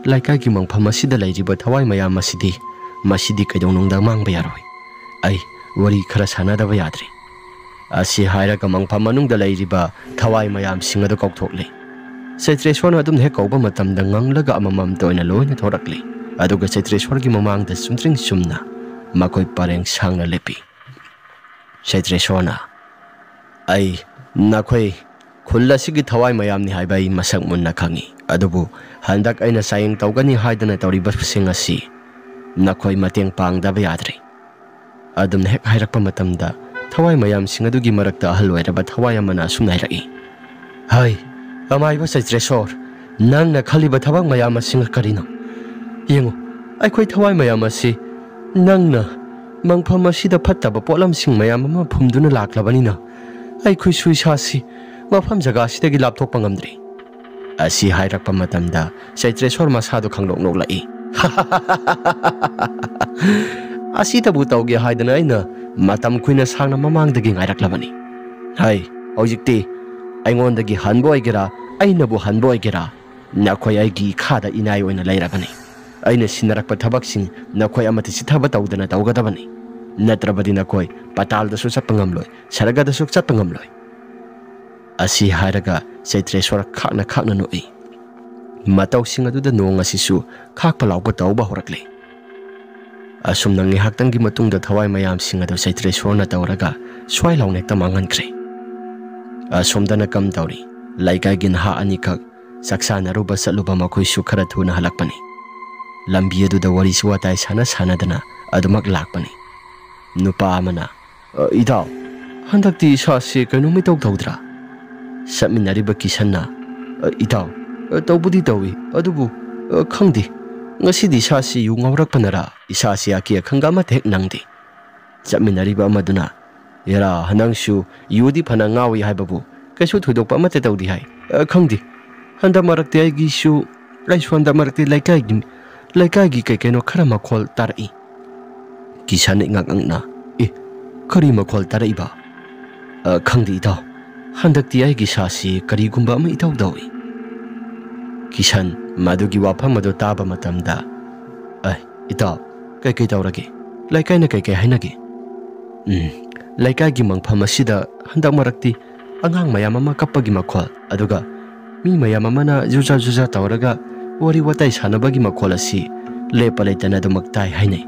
ꯂꯩꯀꯥꯏꯒꯤ ꯃꯪꯐꯝ ꯑꯁꯤꯗ ꯂꯩꯔꯤꯕ ꯊꯋꯥꯏ ꯃꯌꯥꯝ ꯑꯁꯤꯗꯤ, ꯃꯁꯤꯗꯤ ꯀꯩꯗꯧꯅꯨꯡꯗ ꯃꯥꯡꯕ ꯌꯥꯔꯣꯏ꯫ ꯑꯩ ꯋꯥꯔꯤ ꯈꯔ ꯁꯥꯟꯅꯗꯕ ꯌꯥꯗ꯭ꯔꯤ"꯫ ꯑꯁꯤ ꯍꯥꯏꯔꯒ ꯃꯪꯐꯝ ꯃꯅꯨꯡꯗ ꯂꯩꯔꯤꯕ ꯊꯋꯥꯏ ꯃꯌꯥꯝꯁꯤꯡ ꯑꯗꯨ ꯀꯧꯊꯣꯛꯂꯤ꯫ ꯆꯩꯇ꯭ꯔꯦꯁꯣꯔꯅ ꯑꯗꯨꯝ ꯍꯦꯛ ꯀꯧꯕ ꯃꯇꯝꯗ ꯉꯪꯂꯒ ꯑꯃꯃꯝꯇ ꯑꯣꯏꯅ ꯂꯣꯏꯅ ꯊꯣꯔꯛꯂꯤ꯫ ꯑꯗꯨꯒ ꯆꯩꯇ꯭ꯔꯦꯁꯣꯔꯒꯤ ꯃꯃꯥꯡꯗ ꯆꯨꯝꯗ꯭ꯔꯤꯡ ꯆꯨꯝꯅ ꯃꯈꯣꯏ ꯄꯔꯦꯡ ꯁꯥꯡꯅ ꯂꯦꯞꯄꯤ꯫ ꯆꯩꯇ꯭ꯔꯦꯁꯣꯔꯅ, "ꯑꯩ ꯅꯈꯣꯏ ꯈꯨꯜ ꯑꯁꯤꯒꯤ ꯊꯋꯥꯏ ꯃꯌꯥꯝꯅꯤ ꯍꯥꯏꯕ ꯑꯩ ꯃꯁꯛ ꯃꯨꯟꯅ ꯈꯪꯏ꯫ ꯑꯗꯨꯕꯨ ꯍꯟꯗꯛ ꯑꯩꯅ ꯆꯥꯌꯦꯡ ꯇꯧꯒꯅꯤ ꯍꯥꯏꯗꯅ ꯇꯧꯔꯤꯕꯁꯤꯡ ꯑꯁꯤ ꯅꯈꯣꯏ ꯃꯇꯦꯡ ꯄꯥꯡꯗꯕ ꯌꯥꯗ꯭ꯔꯦ"꯫ ꯑꯗꯨꯝꯅ ꯍꯦꯛ ꯍꯥꯏꯔꯛꯄ ꯃꯇꯝꯗ ꯊꯋꯥꯏ ꯃꯌꯥꯝꯁꯤꯡ ꯑꯗꯨꯒꯤ ꯃꯔꯛꯇ ꯑꯍꯜ ꯑꯣꯏꯔꯕ ꯊꯋꯥꯏ ꯑꯃꯅ ꯑꯁꯨꯝꯅ ꯍꯥꯏꯔꯛꯏ, "ꯍꯩ, ꯑꯃꯥꯏꯕ ꯆꯩꯇ꯭ꯔꯦꯁꯣꯔ, ꯅꯪꯅ ꯈꯜꯂꯤꯕ ꯊꯕꯛ ꯃꯌꯥꯝ ꯑꯁꯤ ꯀꯔꯤꯅꯣ? ꯌꯦꯡꯉꯨ, ꯑꯩꯈꯣꯏ ꯊꯋꯥꯏ ꯃꯌꯥꯝ ꯑꯁꯤ ꯅꯪꯅ ꯃꯪꯐꯝ ꯑꯁꯤꯗ ꯐꯠꯇꯕ ꯄꯣꯠꯂꯝꯁꯤꯡ ꯃꯌꯥꯝ ꯑꯃ ꯐꯨꯝꯗꯨꯅ ꯂꯥꯛꯂꯕꯅꯤꯅ ꯑꯩꯈꯣꯏꯁꯨ ꯏꯁꯥꯁꯤ ꯃꯐꯝ ꯖꯒꯥꯁꯤꯗꯒꯤ ꯂꯥꯞꯊꯣꯛꯄ ꯉꯝꯗ꯭ꯔꯤ"꯫ ꯑꯁꯤ ꯍꯥꯏꯔꯛꯄ ꯃꯇꯝꯗ ꯆꯩꯇ꯭ꯔꯦꯁꯣꯔ ꯃꯁꯥꯗꯨ ꯈꯪꯅꯣꯛ ꯅꯣꯛꯂꯛꯏ꯫ "ꯑꯁꯤꯗꯕꯨ ꯇꯧꯒꯦ ꯍꯥꯏꯗꯅ ꯑꯩꯅ ꯃꯇꯝ ꯀꯨꯏꯅ ꯁꯥꯡꯅ ꯃꯃꯥꯡꯗꯒꯤ ꯉꯥꯏꯔꯛꯂꯕꯅꯤ꯫ ꯍꯥꯏ, ꯍꯧꯖꯤꯛꯇꯤ ꯑꯩꯉꯣꯟꯗꯒꯤ ꯍꯟꯕ ꯑꯣꯏꯒꯦꯔꯥ, ꯑꯩꯅꯕꯨ ꯍꯟꯕ ꯑꯣꯏꯒꯦꯔꯥ, ꯅꯈꯣꯏ ꯑꯩꯒꯤ ꯏꯈꯥꯗ ꯏꯅꯥꯏ ꯑꯣꯏꯅ ꯂꯩꯔꯕꯅꯤ꯫ ꯑꯩꯅ ꯁꯤꯟꯅꯔꯛꯄ ꯊꯕꯛꯁꯤꯡ ꯅꯈꯣꯏ ꯑꯃꯠꯇ ꯆꯤꯠꯊꯕ ꯇꯧꯗꯅ ꯇꯧꯒꯗꯕꯅꯤ꯫ ꯅꯠꯇ꯭ꯔꯕꯗꯤ ꯅꯈꯣꯏ ꯄꯇꯥꯜꯗꯁꯨ ꯆꯠꯄ ꯉꯝꯂꯣꯏ, ꯁꯔꯒꯗꯁꯨ ꯆꯠꯄ ꯉꯝꯂꯣꯏ"꯫ ꯑꯁꯤ ꯍꯥꯏꯔꯒ ꯆꯩꯇ꯭ꯔꯦꯁꯣꯔ ꯈꯥꯛꯅ ꯈꯥꯛꯅ ꯅꯣꯛꯏ꯫ ꯃꯇꯧꯁꯤꯡ ꯑꯗꯨꯗ ꯅꯣꯡ ꯑꯁꯤꯁꯨ ꯈꯥꯛꯄ ꯂꯥꯎꯕ ꯇꯧꯕ ꯍꯧꯔꯛꯂꯦ꯫ ꯑꯁꯨꯝꯅ ꯉꯥꯏꯍꯥꯛꯇꯪꯒꯤ ꯃꯇꯨꯡꯗ ꯊꯋꯥꯏ ꯃꯌꯥꯝꯁꯤꯡ ꯑꯗꯨ ꯆꯩꯇ꯭ꯔꯦꯁꯣꯔꯅ ꯇꯧꯔꯒ ꯁ꯭ꯋꯥꯏ ꯂꯥꯎꯅ ꯍꯦꯛꯇ ꯃꯥꯡꯍꯟꯈ꯭ꯔꯦ꯫ ꯑꯁꯣꯝꯗꯅ ꯀꯝ ꯇꯧꯔꯤ꯫ ꯂꯩꯀꯥꯏꯒꯤ ꯅꯍꯥ ꯑꯅꯤꯈꯛ ꯆꯥꯛ ꯆꯥꯅꯔꯨꯕ ꯆꯠꯂꯨꯕ ꯃꯈꯣꯏꯁꯨ ꯈꯔ ꯊꯨꯅ ꯍꯜꯂꯛꯄꯅꯤ꯫ ꯂꯝꯕꯤ ꯑꯗꯨꯗ ꯋꯥꯔꯤꯁꯨ ꯋꯥꯇꯥꯏ ꯁꯥꯟꯅ ꯁꯥꯟꯅꯗꯅ ꯑꯗꯨꯃꯛ ꯂꯥꯛꯄꯅꯤ꯫ ꯅꯨꯄꯥ ꯑꯃꯅ, "ꯑ, ꯏꯇꯥꯎ, ꯍꯟꯗꯛꯇꯤ ꯏꯁꯥꯁꯦ ꯀꯩꯅꯣꯝ ꯏꯇꯧ ꯇꯧꯗ꯭ꯔꯥ?" ꯆꯠꯃꯤꯟꯅꯔꯤꯕ ꯀꯤꯁꯟꯅ, "ꯑ, ꯏꯇꯥꯎ, ꯑ, ꯇꯧꯕꯨꯗꯤ ꯇꯧꯏ, ꯑꯗꯨꯕꯨ, ꯑ, ꯈꯪꯗꯦ, ꯉꯁꯤꯗꯤ ꯏꯁꯥꯁꯤ ꯌꯨ ꯉꯥꯎꯔꯛꯄꯅꯔꯥ, ꯏꯁꯥꯁꯤ ꯑꯀꯤ ꯑꯈꯪꯒ ꯑꯃꯠꯇ ꯍꯦꯛ ꯅꯪꯗꯦ꯫" ꯆꯠꯃꯤꯟꯅꯔꯤꯕ ꯑꯃꯗꯨꯅ, "ꯑꯦꯔꯥ, ꯅꯪꯁꯨ ꯌꯨꯗꯤ ꯐꯅ ꯉꯥꯎꯏ ꯍꯥꯏꯕꯕꯨ ꯀꯩꯁꯨ ꯊꯣꯏꯗꯣꯛꯄ ꯑꯃꯠꯇ ꯇꯧꯗꯦ ꯍꯥꯏ꯫ ꯑ, ꯈꯪꯗꯦ, ꯍꯟꯗꯛ ꯃꯔꯛꯇꯤ ꯑꯩꯒꯤꯁꯨ, ꯑꯩꯁꯨ ꯍꯟꯗꯛ ꯃꯔꯛꯇꯤ ꯂꯩꯀꯥꯏꯒꯤ, ꯂꯩꯀꯥꯏꯒꯤ ꯀꯩ ꯀꯩꯅꯣ ꯈꯔ ꯃꯈꯣꯜ ꯇꯥꯔꯛꯏ꯫" ꯀꯤꯁꯟ ꯏꯉꯛ ꯉꯛꯅ, "ꯑꯦ, ꯀꯔꯤ ꯃꯈꯣꯜ ꯇꯥꯔꯛꯏꯕ?" "ꯑ, ꯈꯪꯗꯦ ꯏꯇꯥꯎ, ꯍꯟꯗꯛꯇꯤ ꯑꯩꯒꯤ ꯏꯁꯥꯁꯤ ꯀꯔꯤꯒꯨꯝꯕ ꯑꯃ ꯏꯇꯧ ꯇꯧꯏ꯫" ꯀꯤꯁꯟ ꯃꯗꯨꯒꯤ ꯋꯥꯐꯝ ꯑꯗꯨ ꯇꯥꯕ ꯃꯇꯝꯗ, "ꯑꯦ, ꯏꯇꯥꯎ, ꯀꯩꯀꯩ ꯇꯧꯔꯒꯦ? ꯂꯩꯀꯥꯏꯅ ꯀꯩꯀꯩ ꯍꯥꯏꯅꯒꯦ?" "ꯎꯝ, ꯂꯩꯀꯥꯏꯒꯤ ꯃꯪꯐꯝ ꯑꯁꯤꯗ ꯍꯟꯗꯛ ꯃꯔꯛꯇꯤ ꯑꯉꯥꯡ ꯃꯌꯥꯝ ꯑꯃ ꯀꯞꯄꯒꯤ ꯃꯈꯣꯜ, ꯑꯗꯨꯒ ꯃꯤ ꯃꯌꯥꯝ ꯑꯃꯅ ꯖꯨꯖꯥ ꯖꯨꯖꯥ ꯇꯧꯔꯒ ꯋꯥꯔꯤ ꯋꯥꯇꯥꯏ ꯁꯥꯟꯅꯕꯒꯤ ꯃꯈꯣꯜ ꯑꯁꯤ ꯂꯦꯞꯄ ꯂꯩꯇꯅ ꯑꯗꯨꯃꯛ ꯇꯥꯏ ꯍꯥꯏꯅꯩ꯫"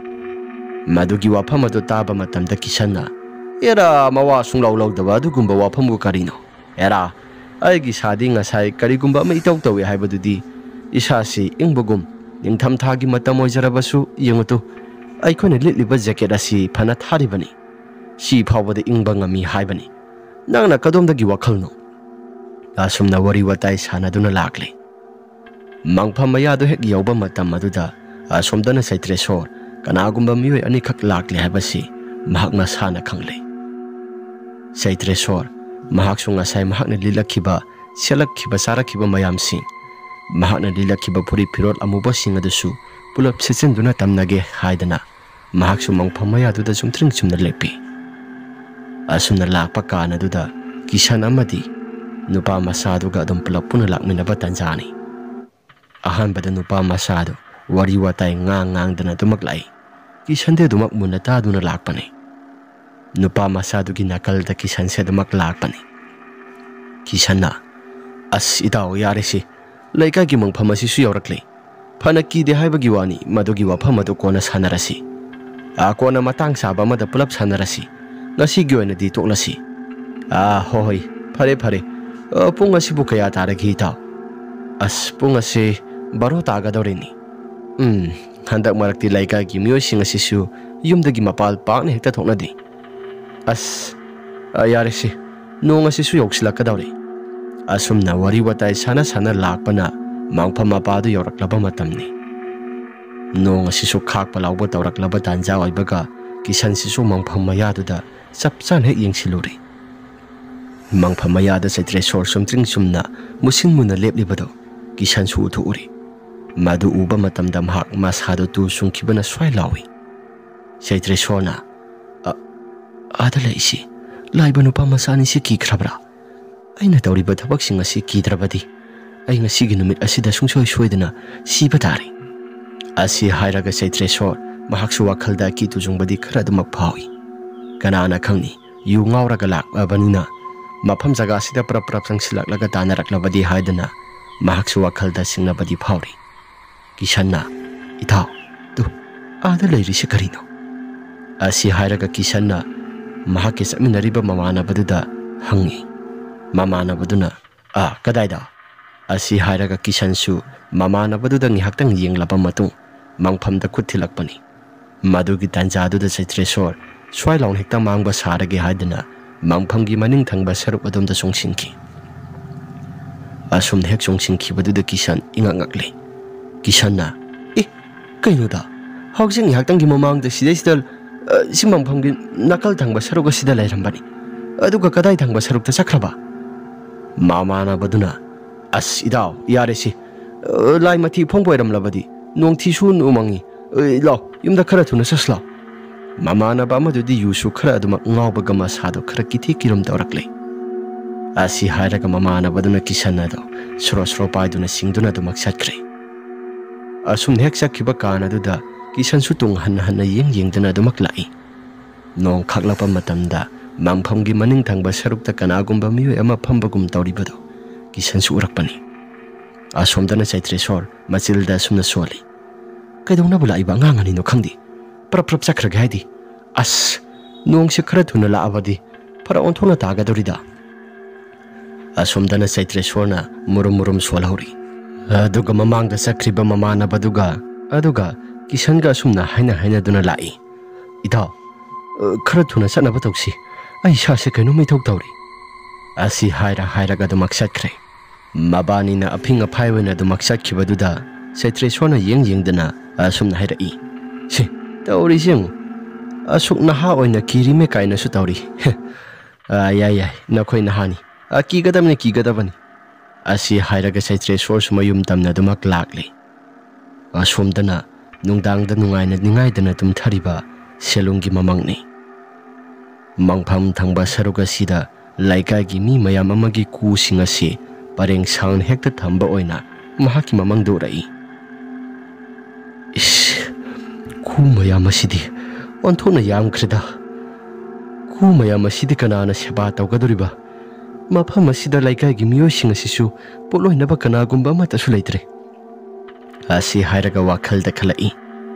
ꯃꯗꯨꯒꯤ ꯋꯥꯐꯝ ꯑꯗꯨ ꯇꯥꯕ ꯃꯇꯝꯗ ꯀꯤꯁꯟꯅ, "ꯑꯦꯔꯥ, ꯃꯋꯥ ꯁꯨꯡꯂꯧ ꯂꯧꯗꯕ ꯑꯗꯨꯒꯨꯝꯕ ꯋꯥꯐꯝꯕꯨ ꯀꯔꯤꯅꯣ? ꯑꯦꯔꯥ, ꯑꯩꯒꯤ ꯏꯁꯥꯗꯤ ꯉꯁꯥꯏ ꯀꯔꯤꯒꯨꯝꯕ ꯑꯃ ꯏꯇꯧ ꯇꯧꯏ ꯍꯥꯏꯕꯗꯨꯗꯤ ꯏꯁꯥꯁꯤ ꯏꯪꯕꯒꯨꯝ, ꯅꯤꯡꯊꯝꯊꯥꯒꯤ ꯃꯇꯝ ꯑꯣꯏꯖꯔꯕꯁꯨ ꯌꯦꯡꯉꯨꯇꯨ, ꯑꯩꯈꯣꯏꯅ ꯂꯤꯠꯂꯤꯕ ꯖꯦꯀꯦꯠ ꯑꯁꯤ ꯐꯅ ꯊꯥꯔꯤꯕꯅꯤ, ꯁꯤ ꯐꯥꯎꯕꯗ ꯏꯪꯕ ꯉꯝꯃꯤ ꯍꯥꯏꯕꯅꯤ꯫ ꯅꯪꯅ ꯀꯗꯣꯝꯗꯒꯤ ꯋꯥꯈꯜꯅꯣ?" ꯑꯁꯨꯝꯅ ꯋꯥꯔꯤ ꯋꯥꯇꯥꯏ ꯁꯥꯟꯅꯗꯨꯅ ꯂꯥꯛꯂꯤ꯫ ꯃꯪꯐꯝ ꯃꯌꯥꯗꯨ ꯍꯦꯛ ꯌꯧꯕ ꯃꯇꯝ ꯑꯗꯨꯗ ꯑꯁꯣꯝꯗꯅ ꯆꯩꯇ꯭ꯔꯦꯁꯣꯔ ꯀꯅꯥꯒꯨꯝꯕ ꯃꯤꯑꯣꯏ ꯑꯅꯤꯈꯛ ꯂꯥꯛꯂꯦ ꯍꯥꯏꯕꯁꯤ ꯃꯍꯥꯛ ꯃꯁꯥꯅ ꯈꯪꯂꯦ꯫ ꯆꯩꯇ꯭ꯔꯦꯁꯣꯔ, ꯃꯍꯥꯛꯁꯨ ꯉꯁꯥꯏ ꯃꯍꯥꯛꯅ ꯂꯤꯠꯂꯛꯈꯤꯕ, ꯁꯦꯠꯂꯛꯈꯤꯕ, ꯆꯥꯔꯛꯈꯤꯕ ꯃꯌꯥꯝꯁꯤꯡ, ꯃꯍꯥꯛꯅ ꯂꯤꯠꯂꯛꯈꯤꯕ ꯐꯨꯔꯤꯠ ꯐꯤꯔꯣꯜ ꯑꯃꯨꯕꯁꯤꯡ ꯑꯗꯨꯁꯨ ꯄꯨꯂꯞ ꯁꯦꯠꯆꯤꯟꯗꯨꯅ ꯇꯝꯅꯒꯦ ꯍꯥꯏꯗꯅ ꯃꯍꯥꯛꯁꯨ ꯃꯪꯐꯝ ꯃꯌꯥꯗꯨꯗ ꯆꯨꯝꯊ꯭ꯔꯤꯡ ꯆꯨꯝꯅ ꯂꯦꯞꯄꯤ꯫ ꯑꯁꯨꯝꯅ ꯂꯥꯛꯄ ꯀꯥꯟ ꯑꯗꯨꯗ ꯀꯤꯁꯟ ꯑꯃꯗꯤ ꯅꯨꯄꯥ ꯃꯆꯥꯗꯨꯒ ꯑꯗꯨꯝ ꯄꯨꯂꯞ ꯄꯨꯟꯅ ꯂꯥꯛꯃꯤꯟꯅꯕ ꯇꯥꯟꯖꯥꯅꯤ꯫ ꯑꯍꯥꯟꯕꯗ ꯅꯨꯄꯥ ꯃꯆꯥꯗꯨ ꯋꯥꯔꯤ ꯋꯥꯇꯥꯏ ꯉꯥꯡ ꯉꯥꯡꯗꯅ ꯑꯗꯨꯃꯛ ꯂꯥꯛꯏ꯫ ꯀꯤꯁꯟꯗꯤ ꯑꯗꯨꯃꯛ ꯃꯨꯟꯅ ꯇꯥꯗꯨꯅ ꯂꯥꯛꯄꯅꯤ꯫ ꯅꯨꯄꯥ ꯃꯆꯥꯗꯨꯒꯤ ꯅꯥꯀꯜꯗ ꯀꯤꯁꯟꯁꯦ ꯑꯗꯨꯃꯛ ꯂꯥꯛꯄꯅꯤ꯫ ꯀꯤꯁꯟꯅ, "ꯑꯁ ꯏꯇꯥꯎ, ꯌꯥꯔꯦꯁꯤ, ꯂꯩꯀꯥꯏꯒꯤ ꯃꯪꯐꯝ ꯑꯁꯤꯁꯨ ꯌꯧꯔꯛꯂꯦ꯫ ꯐꯅ ꯀꯤꯗꯦ ꯍꯥꯏꯕꯒꯤ ꯋꯥꯅꯤ, ꯃꯗꯨꯒꯤ ꯋꯥꯐꯝ ꯑꯗꯨ ꯀꯣꯟꯅ ꯁꯥꯟꯅꯔꯁꯤ꯫ ꯑꯥ, ꯀꯣꯟꯅ ꯃꯇꯥꯡ ꯆꯥꯕ ꯑꯃꯗ ꯄꯨꯂꯞ ꯁꯥꯟꯅꯔꯁꯤ꯫ ꯉꯁꯤꯒꯤ ꯑꯣꯏꯅꯗꯤ ꯇꯣꯛꯂꯁꯤ꯫ ꯑꯥ, ꯍꯣꯏ ꯍꯣꯏ, ꯐꯔꯦ ꯐꯔꯦ, "ꯑ, ꯄꯨꯡ ꯑꯁꯤꯕꯨ ꯀꯌꯥ ꯇꯥꯔꯒꯦ, ꯏꯇꯥꯎ?" "ꯑꯁ, ꯄꯨꯡ ꯑꯁꯤ ꯕꯥꯔꯣ ꯇꯥꯒꯗꯧꯔꯦꯅꯦ꯫ ꯎꯝ, ꯍꯟꯗꯛ ꯃꯔꯛꯇꯤ ꯂꯩꯀꯥꯏꯒꯤ ꯃꯤꯑꯣꯏꯁꯤꯡ ꯑꯁꯤꯁꯨ ꯌꯨꯝꯗꯒꯤ ꯃꯄꯥꯜ ꯄꯥꯛꯅ ꯍꯦꯛꯇ ꯊꯣꯛꯅꯗꯦ꯫ ꯑꯁ, ꯑ, ꯌꯥꯔꯦꯁꯦ, ꯅꯣꯡ ꯑꯁꯤꯁꯨ ꯌꯧꯁꯤꯜꯂꯛꯀꯗꯧꯔꯦ꯫" ꯑꯁꯨꯝꯅ ꯋꯥꯔꯤ ꯋꯥꯇꯥꯏ ꯁꯥꯟꯅ ꯁꯥꯟꯅ ꯂꯥꯛꯄꯅ ꯃꯪꯐꯝ ꯃꯄꯥꯗꯨ ꯌꯧꯔꯛꯂꯕ ꯃꯇꯝꯅꯤ꯫ ꯅꯣꯡ ꯑꯁꯤꯁꯨ ꯈꯥꯛꯄ ꯂꯥꯎꯕ ꯇꯧꯔꯛꯂꯕ ꯇꯥꯟꯖꯥ ꯑꯣꯏꯕꯒ ꯀꯤꯁꯟꯁꯤꯁꯨ ꯃꯪꯐꯝ ꯃꯌꯥꯗꯨꯗ ꯆꯞ ꯆꯥꯅ ꯍꯦꯛ ꯌꯦꯡꯁꯤꯜꯂꯨꯔꯦ꯫ ꯃꯪꯐꯝ ꯃꯌꯥꯗ ꯆꯩꯇ꯭ꯔꯦꯁꯣꯔ ꯁꯨꯝꯇ꯭ꯔꯤꯡ ꯆꯨꯝꯅ ꯃꯨꯁꯤꯟ ꯃꯨꯅ ꯂꯦꯞꯂꯤꯕꯗꯨ ꯀꯤꯁꯟꯁꯨ ꯎꯊꯣꯛꯎꯔꯦ꯫ ꯃꯗꯨ ꯎꯕ ꯃꯇꯝꯗ ꯃꯍꯥꯛ ꯃꯁꯥꯗꯨ ꯇꯨ ꯆꯨꯡꯈꯤꯕꯅ ꯁ꯭ꯋꯥꯏ ꯂꯥꯎꯏ꯫ ꯆꯩꯇ꯭ꯔꯦꯁꯣꯔꯅ, "ꯑ-, ꯑꯥꯗ ꯂꯩꯁꯤ, ꯂꯥꯛꯏꯕ ꯅꯨꯄꯥ ꯃꯆꯥ ꯑꯅꯤꯁꯤ ꯀꯤꯈ꯭ꯔꯕ꯭ꯔꯥ? ꯑꯩꯅ ꯇꯧꯔꯤꯕ ꯊꯕꯛꯁꯤꯡ ꯑꯁꯤ ꯀꯤꯗ꯭ꯔꯕꯗꯤ ꯑꯩ ꯉꯁꯤꯒꯤ ꯅꯨꯃꯤꯠ ꯑꯁꯤꯗ ꯁꯨꯡꯁꯣꯏ ꯁꯣꯏꯗꯅ ꯁꯤꯕ ꯇꯥꯔꯦ꯫" ꯑꯁꯤ ꯍꯥꯏꯔꯒ ꯆꯩꯇ꯭ꯔꯦꯁꯣꯔ ꯃꯍꯥꯛꯁꯨ ꯋꯥꯈꯜꯗ ꯑꯀꯤ ꯇꯨꯖꯨꯡꯕꯗꯤ ꯈꯔ ꯑꯗꯨꯃꯛ ꯐꯥꯎꯏ꯫ ꯀꯅꯥꯅ ꯈꯪꯅꯤ, ꯌꯨ ꯉꯥꯎꯔꯒ ꯂꯥꯛꯂꯕꯅꯤꯅ ꯃꯐꯝ ꯖꯒꯥꯁꯤꯗ ꯄ꯭ꯔꯞ ꯄ꯭ꯔꯞ ꯆꯪꯁꯤꯜꯂꯛꯂꯒ ꯇꯥꯟꯅꯔꯛꯂꯕꯗꯤ ꯍꯥꯏꯗꯅ ꯃꯍꯥꯛꯁꯨ ꯋꯥꯈꯜꯗ ꯆꯤꯡꯅꯕꯗꯤ ꯐꯥꯎꯔꯤ꯫ ꯀꯤꯁꯟꯅ, "ꯏꯇꯥꯎ, ꯇꯨ, ꯑꯥꯗ ꯂꯩꯔꯤꯁꯤ ꯀꯔꯤꯅꯣ?" ꯑꯁꯤ ꯍꯥꯏꯔꯒ ꯀꯤꯁꯟꯅ ꯃꯍꯥꯛꯀꯤ ꯆꯠꯃꯤꯟꯅꯔꯤꯕ ꯃꯃꯥꯟꯅꯕꯗꯨꯗ ꯍꯪꯉꯤ꯫ ꯃꯃꯥꯟꯅꯕꯗꯨꯅ, "ꯑꯥ, ꯀꯗꯥꯏꯗ?" ꯑꯁꯤ ꯍꯥꯏꯔꯒ ꯀꯤꯁꯟꯁꯨ ꯃꯃꯥꯟꯅꯕꯗꯨꯗ ꯉꯥꯏꯍꯥꯛꯇꯪ ꯌꯦꯡꯂꯕ ꯃꯇꯨꯡ ꯃꯪꯐꯝꯗ ꯈꯨꯠ ꯊꯤꯜꯂꯛꯄꯅꯤ꯫ ꯃꯗꯨꯒꯤ ꯇꯥꯟꯖꯥꯗꯨꯗ ꯆꯩꯇ꯭ꯔꯦꯁꯣꯔ ꯁ꯭ꯋꯥꯏ ꯂꯥꯎꯅ ꯍꯦꯛꯇ ꯃꯥꯡꯕ ꯁꯥꯔꯒꯦ ꯍꯥꯏꯗꯨꯅ ꯃꯪꯐꯝꯒꯤ ꯃꯅꯤꯡ ꯊꯪꯕ ꯁꯔꯨꯛ ꯑꯗꯣꯝꯗ ꯆꯣꯡꯁꯤꯟꯈꯤ꯫ ꯑꯁꯨꯝꯅ ꯍꯦꯛ ꯆꯣꯡꯁꯤꯟꯈꯤꯕꯗꯨꯗ ꯀꯤꯁꯟ ꯏꯉꯛ ꯉꯛꯂꯦ꯫ ꯀꯤꯁꯟꯅ, "ꯑꯦ, ꯀꯩꯅꯣꯗ, ꯍꯧꯖꯤꯛ ꯉꯥꯏꯍꯥꯛꯇꯪꯒꯤ ꯃꯃꯥꯡꯗ ꯁꯤꯗꯩꯁꯤꯗ, ꯑ, ꯁꯤ ꯃꯪꯐꯝꯒꯤ ꯅꯥꯀꯜ ꯊꯪꯕ ꯁꯔꯨꯛ ꯑꯁꯤꯗ ꯂꯩꯔꯝꯕꯅꯤ꯫ ꯑꯗꯨꯒ ꯀꯗꯥꯏ ꯊꯪꯕ ꯁꯔꯨꯛꯇ ꯆꯠꯈ꯭ꯔꯕ?" ꯃꯃꯥꯟꯅꯕꯗꯨꯅ, "ꯑꯁ, ꯏꯇꯥꯎ, ꯌꯥꯔꯦꯁꯤ꯫ ꯑ, ꯂꯥꯏ ꯃꯊꯤ ꯐꯣꯡꯕ ꯑꯣꯏꯔꯝꯂꯕꯗꯤ ꯅꯣꯡ ꯊꯤꯁꯨ ꯅꯣꯡꯃꯪꯉꯤ꯫ ꯑ, ꯂꯥꯎ, ꯌꯨꯝꯗ ꯈꯔ ꯊꯨꯅ ꯆꯠꯁꯤ ꯂꯥꯎ꯫" ꯃꯃꯥꯟꯅꯕ ꯑꯃꯗꯨꯗꯤ ꯌꯨꯁꯨ ꯈꯔ ꯑꯗꯨꯃꯛ ꯉꯥꯎꯕꯒ ꯃꯁꯥꯗꯣ ꯈꯔ ꯀꯤꯊꯤ ꯀꯤꯔꯨꯝ ꯇꯧꯔꯛꯂꯦ꯫ ꯑꯁꯤ ꯍꯥꯏꯔꯒ ꯃꯃꯥꯟꯅꯕꯗꯨꯅ ꯀꯤꯁꯟ ꯑꯗꯣ ꯁꯣꯔꯣ ꯁꯣꯔꯣ ꯄꯥꯏꯗꯨꯅ ꯁꯤꯡꯗꯨꯅ ꯑꯗꯨꯃꯛ ꯆꯠꯈ꯭ꯔꯦ꯫ ꯑꯁꯨꯝꯅ ꯍꯦꯛ ꯆꯠꯈꯤꯕ ꯀꯥꯟ ꯑꯗꯨꯗ ꯀꯤꯁꯟꯁꯨ ꯇꯨꯡ ꯍꯟꯅ ꯍꯟꯅ ꯌꯦꯡ ꯌꯦꯡꯗꯨꯅ ꯑꯗꯨꯃꯛ ꯂꯥꯛꯏ꯫ ꯅꯣꯡ ꯈꯥꯛꯂꯛꯄ ꯃꯇꯝꯗ ꯃꯪꯐꯝꯒꯤ ꯃꯅꯤꯡ ꯊꯪꯕ ꯁꯔꯨꯛꯇ ꯀꯅꯥꯒꯨꯝꯕ ꯃꯤꯑꯣꯏ ꯑꯃ ꯐꯝꯕꯒꯨꯝ ꯇꯧꯔꯤꯕꯗꯨ ꯀꯤꯁꯟꯁꯨ ꯎꯔꯛꯄꯅꯤ꯫ ꯑꯁꯣꯝꯗꯅ ꯆꯩꯇ꯭ꯔꯦꯁꯣꯔ ꯃꯆꯤꯜꯗ ꯑꯁꯨꯝꯅ ꯁꯣꯜꯂꯤ, "ꯀꯩꯗꯧꯅꯕ ꯂꯥꯛꯏꯕ ꯑꯉꯥꯡ ꯑꯅꯤꯅꯣ ꯈꯪꯗꯦ, ꯄ꯭ꯔꯞ ꯄ꯭ꯔꯞ ꯆꯠꯈ꯭ꯔꯒꯦ ꯍꯥꯏꯗꯤ꯫ ꯑꯁ, ꯅꯣꯡꯁꯦ ꯈꯔ ꯊꯨꯅ ꯂꯥꯛꯑꯕꯗꯤ ꯐꯔꯛ ꯑꯣꯟꯊꯣꯛꯅ ꯇꯥꯒꯗꯧꯔꯤꯗ꯫" ꯑꯁꯣꯝꯗꯅ ꯆꯩꯇ꯭ꯔꯦꯁꯣꯔꯅ ꯃꯨꯔꯨꯝ ꯃꯨꯔꯨꯝ ꯁꯣꯜꯍꯧꯔꯤ꯫ ꯑꯗꯨꯒ ꯃꯃꯥꯡꯗ ꯆꯠꯈ꯭ꯔꯤꯕ ꯃꯃꯥꯟꯅꯕꯗꯨꯒ ꯑꯗꯨꯒ ꯀꯤꯁꯟꯒ ꯑꯁꯨꯝꯅ ꯍꯥꯏꯅ ꯍꯥꯏꯅꯗꯨꯅ ꯂꯥꯛꯏ꯫ "ꯏꯇꯥꯎ, ꯑ, ꯈꯔ ꯊꯨꯅ ꯆꯠꯅꯕ ꯇꯧꯁꯤ꯫ ꯑꯩ ꯏꯁꯥꯁꯦ ꯀꯩꯅꯣꯝ ꯏꯇꯧ ꯇꯧꯔꯤ"꯫ ꯑꯁꯤ ꯍꯥꯏꯔ ꯍꯥꯏꯔꯒ ꯑꯗꯨꯃꯛ ꯆꯠꯈ꯭ꯔꯦ꯫ ꯃꯕꯥꯅꯤꯅ ꯑꯐꯤꯡ ꯑꯐꯥꯏ ꯑꯣꯏꯅ ꯑꯗꯨꯃꯛ ꯆꯠꯈꯤꯕꯗꯨꯗ ꯆꯩꯇ꯭ꯔꯦꯁꯣꯔꯅ ꯌꯦꯡ ꯌꯦꯡꯗꯅ ꯑꯁꯨꯝꯅ ꯍꯥꯏꯔꯛꯏ, "ꯁꯤ, ꯇꯧꯔꯤꯁꯤ ꯌꯦꯡꯉꯨ꯫ ꯑꯁꯨꯛ ꯅꯍꯥ ꯑꯣꯏꯅ ꯀꯤꯔꯤꯃꯦ ꯀꯥꯏꯅꯁꯨ ꯇꯧꯔꯤ꯫ ꯑ, ꯌꯥꯏ, ꯌꯥꯏ, ꯅꯈꯣꯏ ꯅꯍꯥꯅꯤ꯫ ꯑ, ꯀꯤꯒꯗꯕꯅꯤ, ꯀꯤꯒꯗꯕꯅꯤ"꯫ ꯑꯁꯤ ꯍꯥꯏꯔꯒ ꯆꯩꯇ꯭ꯔꯦꯁꯣꯔꯁꯨ ꯃꯌꯨꯝ ꯇꯝꯅ ꯑꯗꯨꯃꯛ ꯂꯥꯛꯂꯤ꯫ ꯑꯁꯣꯝꯗꯅ ꯅꯨꯡꯗꯥꯡꯗ ꯅꯨꯡꯉꯥꯏꯅ ꯅꯤꯡꯉꯥꯏꯗꯅ ꯇꯨꯝꯊꯔꯤꯕ ꯁꯦꯂꯨꯡꯒꯤ ꯃꯃꯪꯅꯤ꯫ ꯃꯪꯐꯝ ꯊꯪꯕ ꯁꯔꯨꯛ ꯑꯁꯤꯗ ꯂꯩꯀꯥꯏꯒꯤ ꯃꯤ ꯃꯌꯥꯝ ꯑꯃꯒꯤ ꯀꯨꯁꯤꯡ ꯑꯁꯤ ꯄꯔꯦꯡ ꯁꯥꯡꯅ ꯍꯦꯛꯇ ꯊꯝꯕ ꯑꯣꯏꯅ ꯃꯍꯥꯛꯀꯤ ꯃꯃꯪꯗ ꯎꯔꯛꯏ꯫ "ꯏꯁ, ꯀꯨ ꯃꯌꯥꯝ ꯑꯁꯤꯗꯤ ꯑꯣꯟꯊꯣꯛꯅ ꯌꯥꯝꯈ꯭ꯔꯦꯗ꯫ ꯀꯨ ꯃꯌꯥꯝ ꯑꯁꯤꯗꯤ ꯀꯅꯥꯅ ꯁꯦꯕꯥ ꯇꯧꯒꯗꯧꯔꯤꯕ? ꯃꯐꯝ ꯑꯁꯤꯗ ꯂꯩꯀꯥꯏꯒꯤ ꯃꯤꯑꯣꯏꯁꯤꯡ ꯑꯁꯤꯁꯨ ꯄꯣꯠꯂꯣꯏꯅꯕ ꯀꯅꯥꯒꯨꯝꯕ ꯑꯃꯠꯇꯁꯨ ꯂꯩꯇ꯭ꯔꯦ"꯫ ꯑꯁꯤ ꯍꯥꯏꯔꯒ ꯋꯥꯈꯜꯗ ꯈꯜꯂꯛꯏ꯫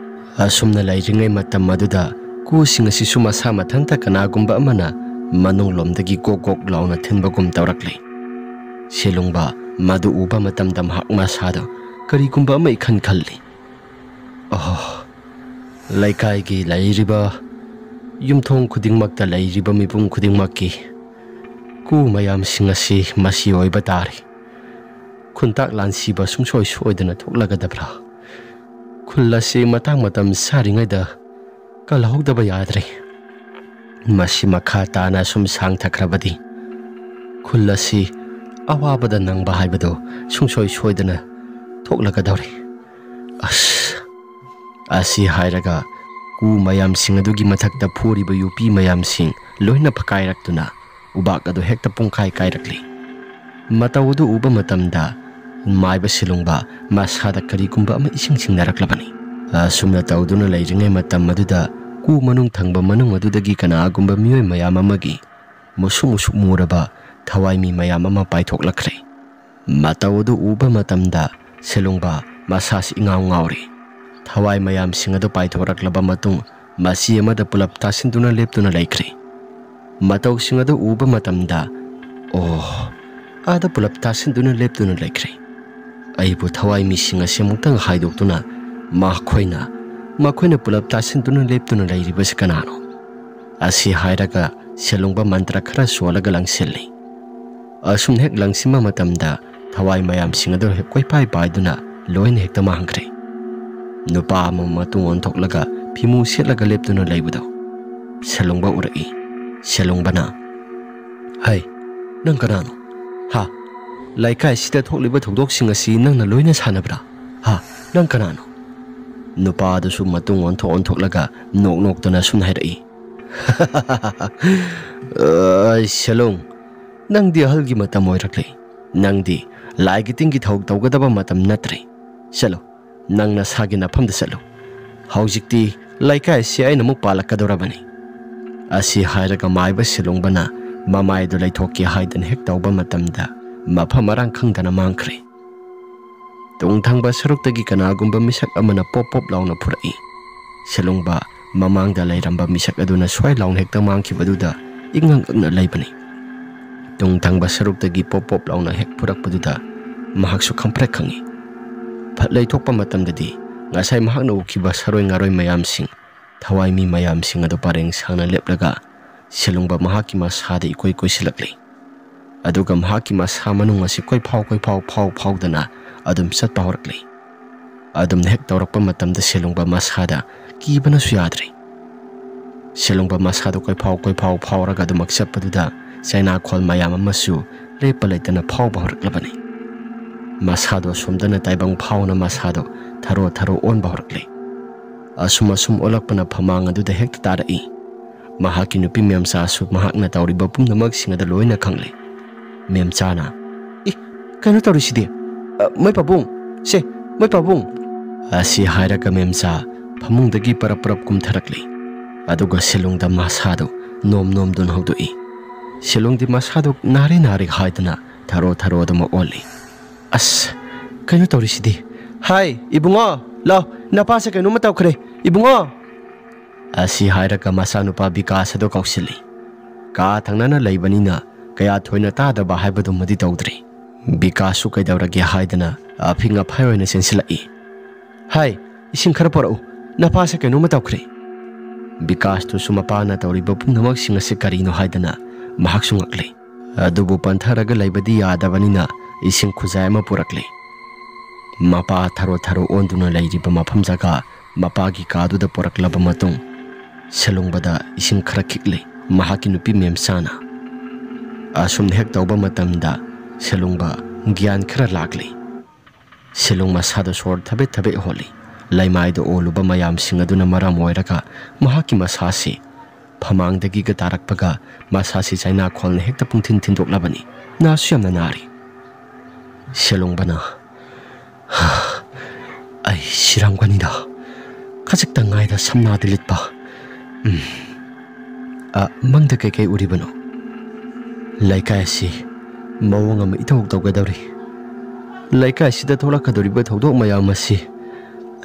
ꯑꯁꯨꯝꯅ ꯂꯩꯔꯤꯉꯩ ꯃꯇꯝ ꯑꯗꯨꯗ ꯀꯨꯁꯤꯡ ꯑꯁꯤꯁꯨ ꯃꯁꯥ ꯃꯊꯟꯇ ꯀꯅꯥꯒꯨꯝꯕ ꯑꯃꯅ ꯃꯅꯨꯡꯂꯣꯝꯗꯒꯤ ꯒꯣꯛ ꯒꯣꯛ ꯂꯥꯎꯅ ꯊꯤꯟꯕꯒꯨꯝ ꯇꯧꯔꯛꯂꯤ꯫ ꯁꯦꯂꯨꯡꯕ ꯃꯗꯨ ꯎꯕ ꯃꯇꯝꯗ ꯃꯍꯥꯛ ꯃꯁꯥꯗ ꯀꯔꯤꯒꯨꯝꯕ ꯑꯃ ꯏꯈꯟ ꯈꯜꯂꯤ꯫ "ꯑꯣꯍꯣ, ꯂꯩꯀꯥꯏꯒꯤ ꯂꯩꯔꯤꯕ ꯌꯨꯝꯊꯣꯡ ꯈꯨꯗꯤꯡꯃꯛꯇ ꯂꯩꯔꯤꯕ ꯃꯤꯄꯨꯝ ꯈꯨꯗꯤꯡꯃꯛꯀꯤ ꯀꯨ ꯃꯌꯥꯝꯁꯤꯡ ꯑꯁꯤ ꯃꯁꯤ ꯑꯣꯏꯕ ꯇꯥꯔꯦ꯫ ꯈꯨꯟꯇꯥꯛ ꯂꯥꯟꯁꯤꯕ ꯁꯨꯡꯁꯣꯏ ꯁꯣꯏꯗꯅ ꯊꯣꯛꯂꯒꯗꯕ꯭ꯔꯥ? ꯈꯨꯜ ꯑꯁꯤ ꯃꯇꯥꯡ ꯃꯇꯝ ꯆꯥꯔꯤꯉꯩꯗ ꯀꯜꯍꯧꯗꯕ ꯌꯥꯗ꯭ꯔꯦ꯫ ꯃꯁꯤ ꯃꯈꯥ ꯇꯥꯅ ꯁꯨꯝ ꯁꯥꯡꯊꯈ꯭ꯔꯕꯗꯤ ꯈꯨꯜ ꯑꯁꯤ ꯑꯋꯥꯕꯗ ꯅꯪꯕ ꯍꯥꯏꯕꯗꯨ ꯁꯨꯡꯁꯣꯏ ꯁꯣꯏꯗꯅ ꯊꯣꯛꯂꯒꯗꯧꯔꯤ꯫ ꯑꯁ"꯫ ꯑꯁꯤ ꯍꯥꯏꯔꯒ ꯀꯨ ꯃꯌꯥꯝꯁꯤꯡ ꯑꯗꯨꯒꯤ ꯃꯊꯛꯇ ꯐꯨꯔꯤꯕ ꯌꯨꯄꯤ ꯃꯌꯥꯝꯁꯤꯡ ꯂꯣꯏꯅ ꯐꯀꯥꯏꯔꯛꯇꯨꯅ ꯎꯕꯥꯛ ꯑꯗꯨ ꯍꯦꯛꯇ ꯄꯨꯡꯀꯥꯏ ꯀꯥꯏꯔꯛꯂꯤ꯫ ꯃꯇꯧ ꯑꯗꯨ ꯎꯕ ꯃꯇꯝꯗ ꯃꯥꯏꯕ ꯁꯤꯂꯨꯡꯕ ꯃꯁꯥꯗ ꯀꯔꯤꯒꯨꯝꯕ ꯑꯃ ꯏꯁꯤꯡ ꯁꯤꯡꯅꯔꯛꯂꯕꯅꯤ꯫ ꯑꯁꯨꯝꯅ ꯇꯧꯗꯨꯅ ꯂꯩꯔꯤꯉꯩ ꯃꯇꯝ ꯑꯗꯨꯗ ꯀꯨ ꯃꯅꯨꯡ ꯊꯪꯕ ꯃꯅꯨꯡ ꯑꯗꯨꯗꯒꯤ ꯀꯅꯥꯒꯨꯝꯕ ꯃꯤꯑꯣꯏ ꯃꯌꯥꯝ ꯑꯃꯒꯤ ꯃꯨꯁꯨꯛ ꯃꯨꯁꯨꯛ ꯃꯨꯔꯕ ꯊꯋꯥꯏ ꯃꯤ ꯃꯌꯥꯝ ꯑꯃ ꯄꯥꯏꯊꯣꯛꯂꯛꯈ꯭ꯔꯦ꯫ ꯃꯇꯧ ꯑꯗꯨ ꯎꯕ ꯃꯇꯝꯗ ꯁꯦꯂꯨꯡꯕ ꯃꯁꯥꯁꯤ ꯏꯉꯥꯎ ꯉꯥꯎꯔꯦ꯫ ꯊꯋꯥꯏ ꯃꯌꯥꯝꯁꯤꯡ ꯑꯗꯨ ꯄꯥꯏꯊꯣꯔꯛꯂꯕ ꯃꯇꯨꯡ ꯃꯆꯤ ꯑꯃꯗ ꯄꯨꯂꯞ ꯇꯥꯁꯤꯟꯗꯨꯅ ꯂꯦꯞꯇꯨꯅ ꯂꯩꯈ꯭ꯔꯦ꯫ ꯃꯇꯧꯁꯤꯡ ꯑꯗꯨ ꯎꯕ ꯃꯇꯝꯗ, "ꯑꯣ, ꯑꯥꯗ ꯄꯨꯂꯞ ꯇꯥꯁꯤꯟꯗꯨꯅ ꯂꯦꯞꯇꯨꯅ ꯂꯩꯈ꯭ꯔꯦ꯫ ꯑꯩꯕꯨ ꯊꯋꯥꯏ ꯃꯤꯁꯤꯡ ꯑꯁꯤ ꯑꯃꯨꯛꯇꯪ ꯍꯥꯏꯗꯣꯛꯇꯨꯅ ꯃꯈꯣꯏꯅ, ꯃꯈꯣꯏꯅ ꯄꯨꯂꯞ ꯇꯥꯁꯤꯟꯗꯨꯅ ꯂꯦꯞꯇꯨꯅ ꯂꯩꯔꯤꯕꯁꯤ ꯀꯅꯥꯅꯣ? ꯑꯁꯤ ꯍꯥꯏꯔꯒ ꯁꯦꯂꯨꯡꯕ ꯃꯟꯇ꯭ꯔ ꯈꯔ ꯁꯣꯜꯂꯒ ꯂꯪꯁꯤꯜꯂꯤ꯫ ꯑꯁꯨꯝ ꯍꯦꯛ ꯂꯪꯁꯤꯟꯕ ꯃꯇꯝꯗ ꯊꯋꯥꯏ ꯃꯌꯥꯝꯁꯤꯡ ꯑꯗꯨ ꯍꯦꯛ ꯀꯣꯏꯄꯥꯏ ꯄꯥꯏꯗꯨꯅ ꯂꯣꯏꯅ ꯍꯦꯛꯇ ꯃꯥꯡꯈ꯭ꯔꯦ꯫ ꯅꯨꯄꯥ ꯑꯃ ꯃꯇꯨꯡ ꯑꯣꯟꯊꯣꯛꯂꯒ ꯐꯤꯃꯨ ꯁꯦꯠꯂꯒ ꯂꯦꯞꯇꯨꯅ ꯂꯩꯕꯗꯣ ꯁꯦꯂꯨꯡꯕ ꯎꯔꯛꯏ꯫ ꯁꯦꯂꯨꯡꯕꯅ, "ꯍꯩ, ꯅꯪ ꯀꯅꯥꯅꯣ? ꯍꯥ? ꯂꯩꯀꯥꯏꯁꯤꯗ ꯊꯣꯛꯂꯤꯕ ꯊꯧꯗꯣꯛꯁꯤꯡ ꯑꯁꯤ ꯅꯪꯅ ꯂꯣꯏꯅ ꯁꯥꯟꯅꯕ꯭ꯔꯥ? ꯍꯥ? ꯅꯪ ꯀꯅꯥꯅꯣ?" ꯅꯨꯄꯥ ꯑꯗꯨꯁꯨ ꯃꯇꯨꯡ ꯑꯣꯟꯊꯣꯛ ꯑꯣꯟꯊꯣꯛꯂꯒ ꯅꯣꯛ ꯅꯣꯛꯇꯨꯅ ꯑꯁꯨꯝꯅ ꯍꯥꯏꯔꯛꯏ, "ꯑꯩ ꯁꯦꯂꯨꯡ, ꯅꯪꯗꯤ ꯑꯍꯜꯒꯤ ꯃꯇꯝ ꯑꯣꯏꯔꯛꯂꯦ꯫ ꯅꯪꯗꯤ ꯂꯥꯏꯒꯤ ꯇꯤꯟꯒꯤ ꯊꯧ ꯇꯧꯒꯗꯕ ꯃꯇꯝ ꯅꯠꯇ꯭ꯔꯦ꯫ ꯆꯠꯂꯣ, ꯅꯪ ꯅꯁꯥꯒꯤ ꯅꯐꯝꯗ ꯆꯠꯂꯨ꯫ ꯍꯧꯖꯤꯛꯇꯤ ꯂꯩꯀꯥꯏ ꯑꯁꯤ ꯑꯩꯅ ꯑꯃꯨꯛ ꯄꯥꯜꯂꯛꯀꯗꯧꯔꯕꯅꯤ꯫" ꯑꯁꯤ ꯍꯥꯏꯔꯒ ꯃꯥꯏꯕ ꯁꯤꯂꯣꯡꯕꯅ ꯃꯃꯥꯏꯗꯨ ꯂꯩꯊꯣꯛꯀꯦ ꯍꯥꯏꯗꯅ ꯍꯦꯛ ꯇꯧꯕ ꯃꯇꯝꯗ ꯃꯐꯝ ꯃꯔꯥꯡ ꯈꯪꯗꯅ ꯃꯥꯡꯈ꯭ꯔꯦ꯫ ꯇꯨꯡ ꯊꯪꯕ ꯁꯔꯨꯛꯇꯒꯤ ꯀꯅꯥꯒꯨꯝꯕ ꯃꯤꯁꯛ ꯑꯃꯅ ꯄꯣꯞ ꯄꯣꯞ ꯂꯥꯎꯅ ꯐꯨꯔꯛꯏ꯫ ꯁꯤꯂꯣꯡꯕ ꯃꯃꯥꯡꯗ ꯂꯩꯔꯝꯕ ꯃꯤꯁꯛ ꯑꯗꯨꯅ ꯁ꯭ꯋꯥꯏ ꯂꯥꯎꯅ ꯍꯦꯛꯇ ꯃꯥꯡꯈꯤꯕꯗꯨꯗ ꯏꯉꯛ ꯉꯛꯅ ꯂꯩꯕꯅꯤ꯫ ꯇꯨꯡ ꯊꯪꯕ ꯁꯔꯨꯛꯇꯒꯤ ꯄꯣꯞ ꯄꯣꯞ ꯂꯥꯎꯅ ꯍꯦꯛ ꯐꯨꯔꯛꯄꯗꯨꯗ ꯃꯍꯥꯛꯁꯨ ꯈꯪꯄ꯭ꯔꯦꯛ ꯈꯪꯉꯤ꯫ ꯐꯠ ꯂꯩꯊꯣꯛꯄ ꯃꯇꯝꯗꯗꯤ ꯉꯁꯥꯏ ꯃꯍꯥꯛꯅ ꯎꯈꯤꯕ ꯁꯥꯔꯣꯏ ꯉꯥꯔꯣꯏ ꯃꯌꯥꯝꯁꯤꯡ, ꯊꯋꯥꯏ ꯃꯤ ꯃꯌꯥꯝꯁꯤꯡ ꯑꯗꯨ ꯄꯔꯦꯡ ꯁꯥꯡꯅ ꯂꯦꯞꯂꯒ ꯁꯤꯂꯣꯡꯕ ꯃꯍꯥꯛꯀꯤ ꯃꯁꯥꯗ ꯏꯀꯣꯏ ꯀꯣꯏꯁꯤꯜꯂꯛꯂꯤ꯫ ꯑꯗꯨꯒ ꯃꯍꯥꯛꯀꯤ ꯃꯁꯥ ꯃꯅꯨꯡ ꯑꯁꯤ ꯀꯣꯏꯐꯥꯎ ꯀꯣꯏꯐꯥꯎ ꯐꯥꯎ ꯐꯥꯎꯗꯅ ꯑꯗꯨꯝ ꯆꯠꯄ ꯍꯧꯔꯛꯂꯤ꯫ ꯑꯗꯨꯝ ꯍꯦꯛ ꯇꯧꯔꯛꯄ ꯃꯇꯝꯗ ꯁꯦꯂꯨꯡꯕ ꯃꯁꯥꯗ ꯀꯤꯕꯅꯁꯨ ꯌꯥꯗ꯭ꯔꯦ꯫ ꯁꯦꯂꯨꯡꯕ ꯃꯁꯥꯗ ꯀꯣꯏꯐꯥꯎ ꯀꯣꯏꯐꯥꯎ ꯐꯥꯎꯔꯒ ꯑꯗꯨꯃꯛ ꯆꯠꯄꯗꯨꯗ ꯆꯩꯅꯥꯈꯣꯜ ꯃꯌꯥꯝ ꯑꯃꯁꯨ ꯂꯦꯞꯄ ꯂꯩꯇꯅ ꯐꯥꯎꯕ ꯍꯧꯔꯛꯂꯕꯅꯤ꯫ ꯃꯁꯥꯗꯣ ꯑꯁꯣꯝꯗꯅ ꯇꯥꯏꯕꯪ ꯐꯥꯎꯅ ꯃꯁꯥꯗꯣ ꯊꯔꯣ ꯊꯔꯣ ꯑꯣꯟꯕ ꯍꯧꯔꯛꯂꯦ꯫ ꯑꯁꯨꯝ ꯑꯁꯨꯝ ꯑꯣꯜꯂꯛꯄꯅ ꯐꯃꯥꯡ ꯑꯗꯨꯗ ꯍꯦꯛꯇ ꯇꯥꯔꯛꯏ꯫ ꯃꯍꯥꯛꯀꯤ ꯅꯨꯄꯤ ꯃꯦꯝꯆꯥꯁꯨ ꯃꯍꯥꯛꯅ ꯇꯧꯔꯤꯕ ꯄꯨꯝꯅꯃꯛꯁꯤꯡ ꯑꯗꯨ ꯂꯣꯏꯅ ꯈꯪꯂꯦ꯫ ꯃꯦꯝꯆꯥꯅ, "ꯏ, ꯀꯩꯅꯣ ꯇꯧꯔꯤꯁꯤꯗꯤ? ꯑ, ꯃꯣꯏ ꯄꯥꯕꯨꯡ! ꯁꯦ, ꯃꯣꯏ ꯄꯥꯕꯨꯡ!" ꯑꯁꯤ ꯍꯥꯏꯔꯒ ꯃꯦꯝꯆꯥ ꯐꯃꯨꯡꯗꯒꯤ ꯄꯔꯞ ꯄꯔꯞ ꯀꯨꯝꯊꯔꯛꯂꯤ꯫ ꯑꯗꯨꯒ ꯁꯤꯂꯣꯡꯗ ꯃꯁꯥꯗꯨ ꯅꯣꯝ ꯅꯣꯝꯗꯨꯅ ꯍꯧꯗꯣꯛꯏ꯫ ꯁꯤꯂꯣꯡꯗꯤ ꯃꯁꯥꯗꯨ ꯅꯥꯔꯦ ꯅꯥꯔꯦ ꯍꯥꯏꯗꯨꯅ ꯊꯔꯣ ꯊꯔꯣ ꯑꯗꯨꯃꯛ ꯑꯣꯜꯂꯤ꯫ "ꯑꯁ, ꯀꯩꯅꯣ ꯇꯧꯔꯤꯁꯤꯗꯤ? ꯍꯥꯏ, ꯏꯕꯨꯡꯉꯣ, ꯂꯥꯎ, ꯅꯄꯥꯁꯦ ꯀꯩꯅꯣꯝꯃ ꯇꯧꯈ꯭ꯔꯦ, ꯏꯕꯨꯡꯉꯣ!" ꯑꯁꯤ ꯍꯥꯏꯔꯒ ꯃꯆꯥꯅꯨꯄꯥ ꯕꯤꯀꯥꯁ ꯑꯗꯨ ꯀꯧꯁꯤꯜꯂꯤ꯫ ꯀꯥ ꯊꯪꯅꯅ ꯂꯩꯕꯅꯤꯅ ꯀꯌꯥ ꯊꯣꯏꯅ ꯇꯥꯗꯕ ꯍꯥꯏꯕꯗꯨꯃꯗꯤ ꯇꯧꯗ꯭ꯔꯦ꯫ ꯕꯤꯀꯥꯁꯁꯨ ꯀꯩꯗꯧꯔꯒꯦ ꯍꯥꯏꯗꯅ ꯑꯐꯤꯡ ꯑꯐꯥꯏ ꯑꯣꯏꯅ ꯆꯦꯟꯁꯤꯜꯂꯛꯏ꯫ "ꯍꯥꯏ, ꯏꯁꯤꯡ ꯈꯔ ꯄꯨꯔꯛꯎ, ꯅꯄꯥꯁꯦ ꯀꯩꯅꯣꯝꯃ ꯇꯧꯈ꯭ꯔꯦ"꯫ ꯕꯤꯀꯥꯁꯇꯨꯁꯨ ꯃꯄꯥꯅ ꯇꯧꯔꯤꯕ ꯄꯨꯝꯅꯃꯛꯁꯤꯡ ꯑꯁꯤ ꯀꯔꯤꯅꯣ ꯍꯥꯏꯗꯅ ꯃꯍꯥꯛꯁꯨ ꯉꯛꯂꯦ꯫ ꯑꯗꯨꯕꯨ ꯄꯟꯊꯔꯒ ꯂꯩꯕꯗꯤ ꯌꯥꯗꯕꯅꯤꯅ ꯏꯁꯤꯡ ꯈꯨꯖꯥꯏ ꯑꯃ ꯄꯨꯔꯛꯂꯦ꯫ ꯃꯄꯥ ꯊꯔꯣ ꯊꯔꯣ ꯑꯣꯟꯗꯨꯅ ꯂꯩꯔꯤꯕ ꯃꯐꯝ ꯖꯒꯥ ꯃꯄꯥꯒꯤ ꯀꯥꯗꯨꯗ ꯄꯨꯔꯛꯂꯕ ꯃꯇꯨꯡ, ꯁꯦꯂꯨꯡꯕꯗ ꯏꯁꯤꯡ ꯈꯔ ꯈꯤꯛꯂꯦ꯫ ꯃꯍꯥꯛꯀꯤ ꯅꯨꯄꯤ ꯃꯦꯝꯆꯥꯅ꯫ ꯑꯁꯨꯝꯅ ꯍꯦꯛ ꯇꯧꯕ ꯃꯇꯝꯗ ꯁꯦꯂꯨꯡꯕ ꯒ꯭ꯌꯥꯟ ꯈꯔ ꯂꯥꯛꯂꯦ꯫ ꯁꯦꯂꯨꯡ ꯃꯁꯥꯗ ꯁꯣꯔ ꯊꯕꯦꯠ ꯊꯕꯦꯠ ꯍꯣꯜꯂꯤ꯫ ꯂꯩꯃꯥꯏꯗ ꯑꯣꯜꯂꯨꯕ ꯃꯌꯥꯝꯁꯤꯡ ꯑꯗꯨꯅ ꯃꯔꯝ ꯑꯣꯏꯔꯒ ꯃꯍꯥꯛꯀꯤ ꯃꯁꯥꯁꯤ ꯐꯃꯥꯡꯗꯒꯤꯒ ꯇꯥꯔꯛꯄꯒ ꯃꯁꯥꯁꯤ ꯆꯩꯅꯥꯈꯣꯜꯅ ꯍꯦꯛꯇ ꯄꯨꯡꯊꯤꯟ ꯊꯤꯟꯗꯣꯛꯂꯕꯅꯤ꯫ ꯅꯥꯁꯨ ꯌꯥꯝꯅ ꯅꯥꯔꯤ꯫ ꯁꯦꯂꯨꯡꯕꯅ, "ꯑꯩ ꯁꯤꯔꯝꯒꯅꯤꯗ꯫ ꯈꯖꯤꯛꯇ ꯉꯥꯏꯗ ꯁꯝꯅꯥꯗꯤ ꯂꯤꯠꯄ꯫ ꯎꯝ꯫ ꯑ, ꯃꯪꯗ ꯀꯩꯀꯩ ꯎꯔꯤꯕꯅꯣ?" "ꯂꯩꯀꯥꯏ ꯑꯁꯤ ꯃꯑꯣꯡ ꯑꯃ ꯏꯇꯧ ꯇꯧꯒꯗꯧꯔꯤ꯫ ꯂꯩꯀꯥꯏꯁꯤꯗ ꯊꯣꯛꯂꯛꯀꯗꯧꯔꯤꯕ ꯊꯧꯗꯣꯛ ꯃꯌꯥꯝ ꯑꯁꯤ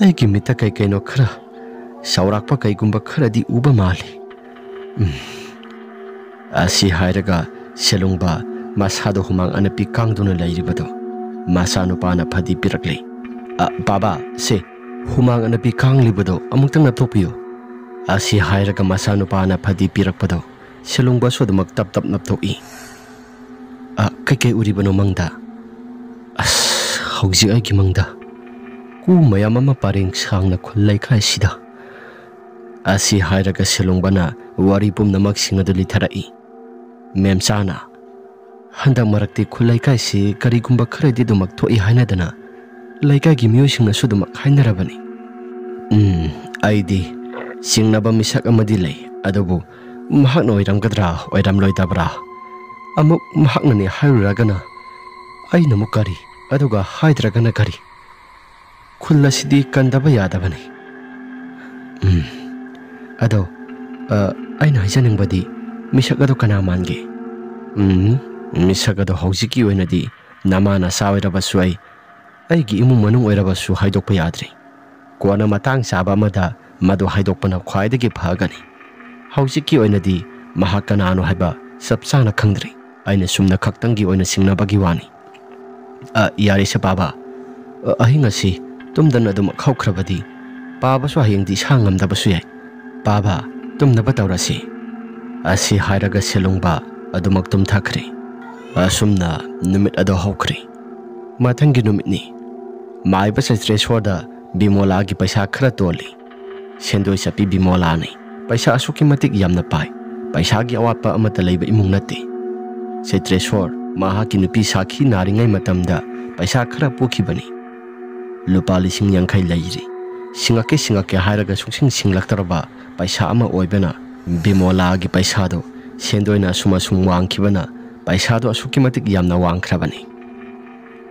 ꯑꯩꯒꯤ ꯃꯤꯠꯇ ꯀꯩ ꯀꯩꯅꯣ ꯈꯔ ꯆꯥꯎꯔꯥꯛꯄ ꯀꯩꯒꯨꯝꯕ ꯈꯔꯗꯤ ꯎꯕ ꯃꯥꯜꯂꯤ꯫ ꯎꯝ꯫" ꯑꯁꯤ ꯍꯥꯏꯔꯒ ꯁꯦꯂꯨꯡꯕ ꯃꯁꯥꯗ ꯍꯨꯃꯥꯡ ꯑꯅꯞꯄꯤ ꯀꯥꯡꯗꯨꯅ ꯂꯩꯔꯤꯕꯗꯨ ꯃꯆꯥꯅꯨꯄꯥꯅ ꯐꯗꯤ ꯄꯤꯔꯛꯂꯦ꯫ "ꯑ, ꯕꯥꯕꯥ, ꯁꯦ, ꯍꯨꯃꯥꯡ ꯑꯅꯞꯄꯤ ꯀꯥꯡꯂꯤꯕꯗꯨ ꯑꯃꯨꯛꯇꯪ ꯅꯞꯊꯣꯛꯄꯤꯌꯨ"꯫ ꯑꯁꯤ ꯍꯥꯏꯔꯒ ꯃꯆꯥꯅꯨꯄꯥꯅ ꯐꯗꯤ ꯄꯤꯔꯛꯄꯗꯨ ꯁꯦꯂꯨꯡꯕꯁꯨ ꯑꯗꯨꯃꯛ ꯇꯞ ꯇꯞ ꯅꯞꯊꯣꯛꯏ꯫ "ꯑ, ꯀꯩꯀꯩ ꯎꯔꯤꯕꯅꯣ ꯃꯪꯗ?" "ꯑꯁ, ꯍꯧꯖꯤꯛ ꯑꯩꯒꯤ ꯃꯪꯗ ꯀꯨ ꯃꯌꯥꯝ ꯑꯃ ꯄꯔꯦꯡ ꯁꯥꯡꯅ ꯈꯨꯜ ꯂꯩꯀꯥꯏꯁꯤꯗ"꯫ ꯑꯁꯤ ꯍꯥꯏꯔꯒ ꯁꯦꯂꯨꯡꯕꯅ ꯋꯥꯔꯤ ꯄꯨꯝꯅꯃꯛꯁꯤꯡ ꯑꯗꯨ ꯂꯤꯊꯔꯛꯏ꯫ ꯃꯦꯝꯆꯥꯅ, "ꯍꯟꯗꯛ ꯃꯔꯛꯇꯤ ꯈꯨꯜ ꯂꯩꯀꯥꯏꯁꯤ ꯀꯔꯤꯒꯨꯝꯕ ꯈꯔꯗꯤ ꯑꯗꯨꯃꯛ ꯊꯣꯛꯏ ꯍꯥꯏꯅꯗꯅ ꯂꯩꯀꯥꯏꯒꯤ ꯃꯤꯑꯣꯏꯁꯤꯡꯅꯁꯨ ꯑꯗꯨꯃꯛ ꯍꯥꯏꯅꯔꯕꯅꯤ꯫ ꯎꯝ, ꯑꯩꯗꯤ ꯆꯤꯡꯅꯕ ꯃꯤꯁꯛ ꯑꯃꯗꯤ ꯂꯩ, ꯑꯗꯨꯕꯨ ꯃꯍꯥꯛꯅ ꯑꯣꯏꯔꯝꯒꯗ꯭ꯔꯥ ꯑꯣꯏꯔꯝꯂꯣꯏꯗꯕ꯭ꯔꯥ? ꯑꯃꯨꯛ ꯃꯍꯥꯛꯅꯅꯦ ꯍꯥꯏꯔꯨꯔꯒꯅ ꯑꯩꯅ ꯑꯃꯨꯛ ꯀꯔꯤ, ꯑꯗꯨꯒ ꯍꯥꯏꯗ꯭ꯔꯒꯅ ꯀꯔꯤ? ꯈꯨꯜ ꯑꯁꯤꯗꯤ ꯀꯟꯗꯕ ꯌꯥꯗꯕꯅꯤ꯫ ꯎꯝ, ꯑꯗꯣ, ꯑ, ꯑꯩꯅ ꯍꯥꯏꯖꯅꯤꯡꯕꯗꯤ, ꯃꯤꯁꯛ ꯑꯗꯣ ꯀꯅꯥ ꯃꯥꯟꯒꯦ?" "ꯎꯝ, ꯃꯤꯁꯛ ꯑꯗꯣ ꯍꯧꯖꯤꯛꯀꯤ ꯑꯣꯏꯅꯗꯤ ꯅꯃꯥ ꯅꯆꯥ ꯑꯣꯏꯔꯕꯁꯨ ꯑꯩ, ꯑꯩꯒꯤ ꯏꯃꯨꯡ ꯃꯅꯨꯡ ꯑꯣꯏꯔꯕꯁꯨ ꯍꯥꯏꯗꯣꯛꯄ ꯌꯥꯗ꯭ꯔꯤ꯫ ꯀꯣꯟꯅ ꯃꯇꯥꯡ ꯆꯥꯕ ꯑꯃꯗ ꯃꯗꯨ ꯍꯥꯏꯗꯣꯛꯄꯅ ꯈ꯭ꯋꯥꯏꯗꯒꯤ ꯐꯒꯅꯤ꯫ ꯍꯧꯖꯤꯛꯀꯤ ꯑꯣꯏꯅꯗꯤ ꯃꯍꯥꯛ ꯀꯅꯥꯅꯣ ꯍꯥꯏꯕ ꯆꯞ ꯆꯥꯅ ꯈꯪꯗ꯭ꯔꯤ"꯫ ꯑꯩꯅ ꯁꯨꯝꯅ ꯈꯛꯇꯪꯒꯤ ꯑꯣꯏꯅ ꯆꯤꯡꯅꯕꯒꯤ ꯋꯥꯅꯤ꯫ "ꯑ, ꯌꯥꯔꯦꯁꯦ ꯄꯥꯕ꯫ ꯑ, ꯑꯍꯤꯡ ꯑꯁꯤ ꯇꯨꯝꯗꯅ ꯑꯗꯨꯃꯛ ꯍꯧꯈ꯭ꯔꯕꯗꯤ ꯄꯥꯕꯁꯨ ꯍꯌꯦꯡꯗꯤ ꯏꯁꯥ ꯉꯝꯗꯕꯁꯨ ꯌꯥꯏ꯫ ꯄꯥꯕ, ꯇꯨꯝꯅꯕ ꯇꯧꯔꯁꯤ"꯫ ꯑꯁꯤ ꯍꯥꯏꯔꯒ ꯁꯦꯂꯨꯡꯕ ꯑꯗꯨꯃꯛ ꯇꯨꯝꯊꯈ꯭ꯔꯦ꯫ ꯑꯁꯨꯝꯅ ꯅꯨꯃꯤꯠ ꯑꯗꯨ ꯍꯧꯈ꯭ꯔꯦ꯫ ꯃꯊꯪꯒꯤ ꯅꯨꯃꯤꯠꯅꯤ꯫ ꯃꯥꯏꯕ ꯆꯩꯇ꯭ꯔꯦꯁꯣꯔꯗ ꯕꯤꯃꯣꯂꯥꯒꯤ ꯄꯩꯁꯥ ꯈꯔ ꯇꯣꯜꯂꯤ꯫ ꯁꯦꯟꯗꯣꯏ ꯆꯠꯄꯤ ꯕꯤꯃꯣꯂꯥꯅꯤ꯫ ꯄꯩꯁꯥ ꯑꯁꯨꯛꯀꯤ ꯃꯇꯤꯛ ꯌꯥꯝꯅ ꯄꯥꯏ꯫ ꯄꯩꯁꯥꯒꯤ ꯑꯋꯥꯠꯄ ꯑꯃꯠꯇ ꯂꯩꯕ ꯏꯃꯨꯡ ꯅꯠꯇꯦ꯫ ꯆꯩꯇ꯭ꯔꯦꯁꯣꯔ ꯃꯍꯥꯛꯀꯤ ꯅꯨꯄꯤ ꯁꯥꯈꯤ ꯅꯥꯔꯤꯉꯩ ꯃꯇꯝꯗ ꯄꯩꯁꯥ ꯈꯔ ꯄꯨꯈꯤꯕꯅꯤ꯫ ꯂꯨꯄꯥ ꯂꯤꯁꯤꯡ ꯌꯥꯡꯈꯩ ꯂꯩꯔꯤ꯫ ꯁꯤꯡꯉꯛꯀꯦ ꯁꯤꯡꯉꯛꯀꯦ ꯍꯥꯏꯔꯒ ꯁꯨꯡꯁꯤꯡ ꯁꯤꯡꯂꯛꯇ꯭ꯔꯕ ꯄꯩꯁꯥ ꯑꯃ ꯑꯣꯏꯕꯅ ꯕꯤꯃꯣꯂꯥꯒꯤ ꯄꯩꯁꯥꯗꯨ ꯁꯦꯟꯗꯣꯏꯅ ꯑꯁꯨꯝ ꯑꯁꯨꯝ ꯋꯥꯡꯈꯤꯕꯅ ꯄꯩꯁꯥꯗꯨ ꯑꯁꯨꯛꯀꯤ ꯃꯇꯤꯛ ꯌꯥꯝꯅ ꯋꯥꯡꯈ꯭ꯔꯕꯅꯤ꯫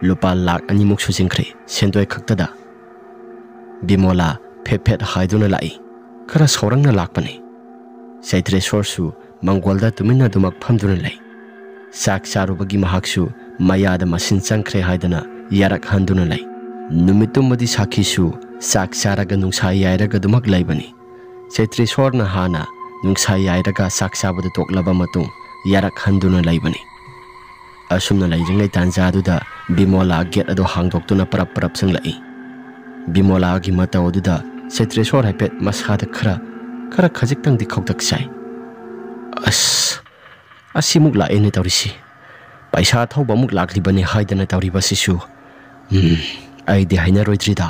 ꯂꯨꯄꯥ ꯂꯥꯈ ꯑꯅꯤꯃꯨꯛ ꯁꯨꯖꯤꯟꯈ꯭ꯔꯦ ꯁꯦꯟꯗꯣꯏ ꯈꯛꯇꯗ꯫ ꯕꯤꯃꯣꯂꯥ ꯐꯦꯠ ꯐꯦꯠ ꯍꯥꯏꯗꯨꯅ ꯂꯥꯛꯏ꯫ ꯈꯔ ꯁꯥꯎꯔꯪꯅ ꯂꯥꯛꯄꯅꯤ꯫ ꯆꯩꯇ꯭ꯔꯦꯁꯣꯔꯁꯨ ꯃꯪꯒꯣꯜꯗ ꯇꯨꯃꯤꯟꯅ ꯑꯗꯨꯃꯛ ꯐꯝꯗꯨꯅ ꯂꯩ꯫ ꯆꯥꯛ ꯆꯥꯔꯨꯕꯒꯤ ꯃꯍꯥꯛꯁꯨ ꯃꯌꯥꯗ ꯃꯁꯤꯟ ꯆꯪꯈ꯭ꯔꯦ ꯍꯥꯏꯗꯅ ꯌꯥꯔꯛ ꯍꯟꯗꯨꯅ ꯂꯩ꯫ ꯅꯨꯃꯤꯠꯇꯨꯃꯗꯤ ꯁꯥꯈꯤꯁꯨ ꯆꯥꯛ ꯆꯥꯔꯒ ꯅꯨꯡꯁꯥ ꯌꯥꯏꯔꯒ ꯑꯗꯨꯃꯛ ꯂꯩꯕꯅꯤ꯫ ꯆꯩꯇ꯭ꯔꯦꯁꯣꯔꯅ ꯍꯥꯟꯅ ꯅꯨꯡꯁꯥ ꯌꯥꯏꯔꯒ ꯆꯥꯛ ꯆꯥꯕꯗꯨ ꯇꯣꯛꯂꯕ ꯃꯇꯨꯡ ꯌꯥꯔꯛ ꯍꯟꯗꯨꯅ ꯂꯩꯕꯅꯤ꯫ ꯑꯁꯨꯝꯅ ꯂꯩꯔꯤꯉꯩ ꯇꯥꯟꯖꯥꯗꯨꯗ ꯕꯤꯃꯣꯂꯥ ꯒꯦꯠ ꯑꯗꯨ ꯍꯥꯡꯗꯣꯛꯇꯨꯅ ꯄꯔꯞ ꯄꯔꯞ ꯆꯪꯂꯛꯏ꯫ ꯕꯤꯃꯣꯂꯥꯒꯤ ꯃꯇꯧ ꯑꯗꯨꯗ ꯆꯩꯇ꯭ꯔꯦꯁꯣꯔ ꯍꯥꯏꯐꯦꯠ ꯃꯁꯥꯗ ꯈꯔ, ꯈꯔ ꯈꯖꯤꯛꯇꯪꯗꯤ ꯈꯧꯇꯛ ꯆꯥꯏ꯫ "ꯑꯁ, ꯑꯁꯤꯃꯨꯛ ꯂꯥꯛꯑꯦꯅꯦ ꯇꯧꯔꯤꯁꯤ꯫ ꯄꯩꯁꯥ ꯊꯧꯕ ꯑꯃꯨꯛ ꯂꯥꯛꯂꯤꯕꯅꯤ ꯍꯥꯏꯗꯅ ꯇꯧꯔꯤꯕꯁꯤꯁꯨ꯫ ꯎꯝ, ꯑꯩꯗꯤ ꯍꯩꯅꯔꯣꯏꯗ꯭ꯔꯤꯗ꯫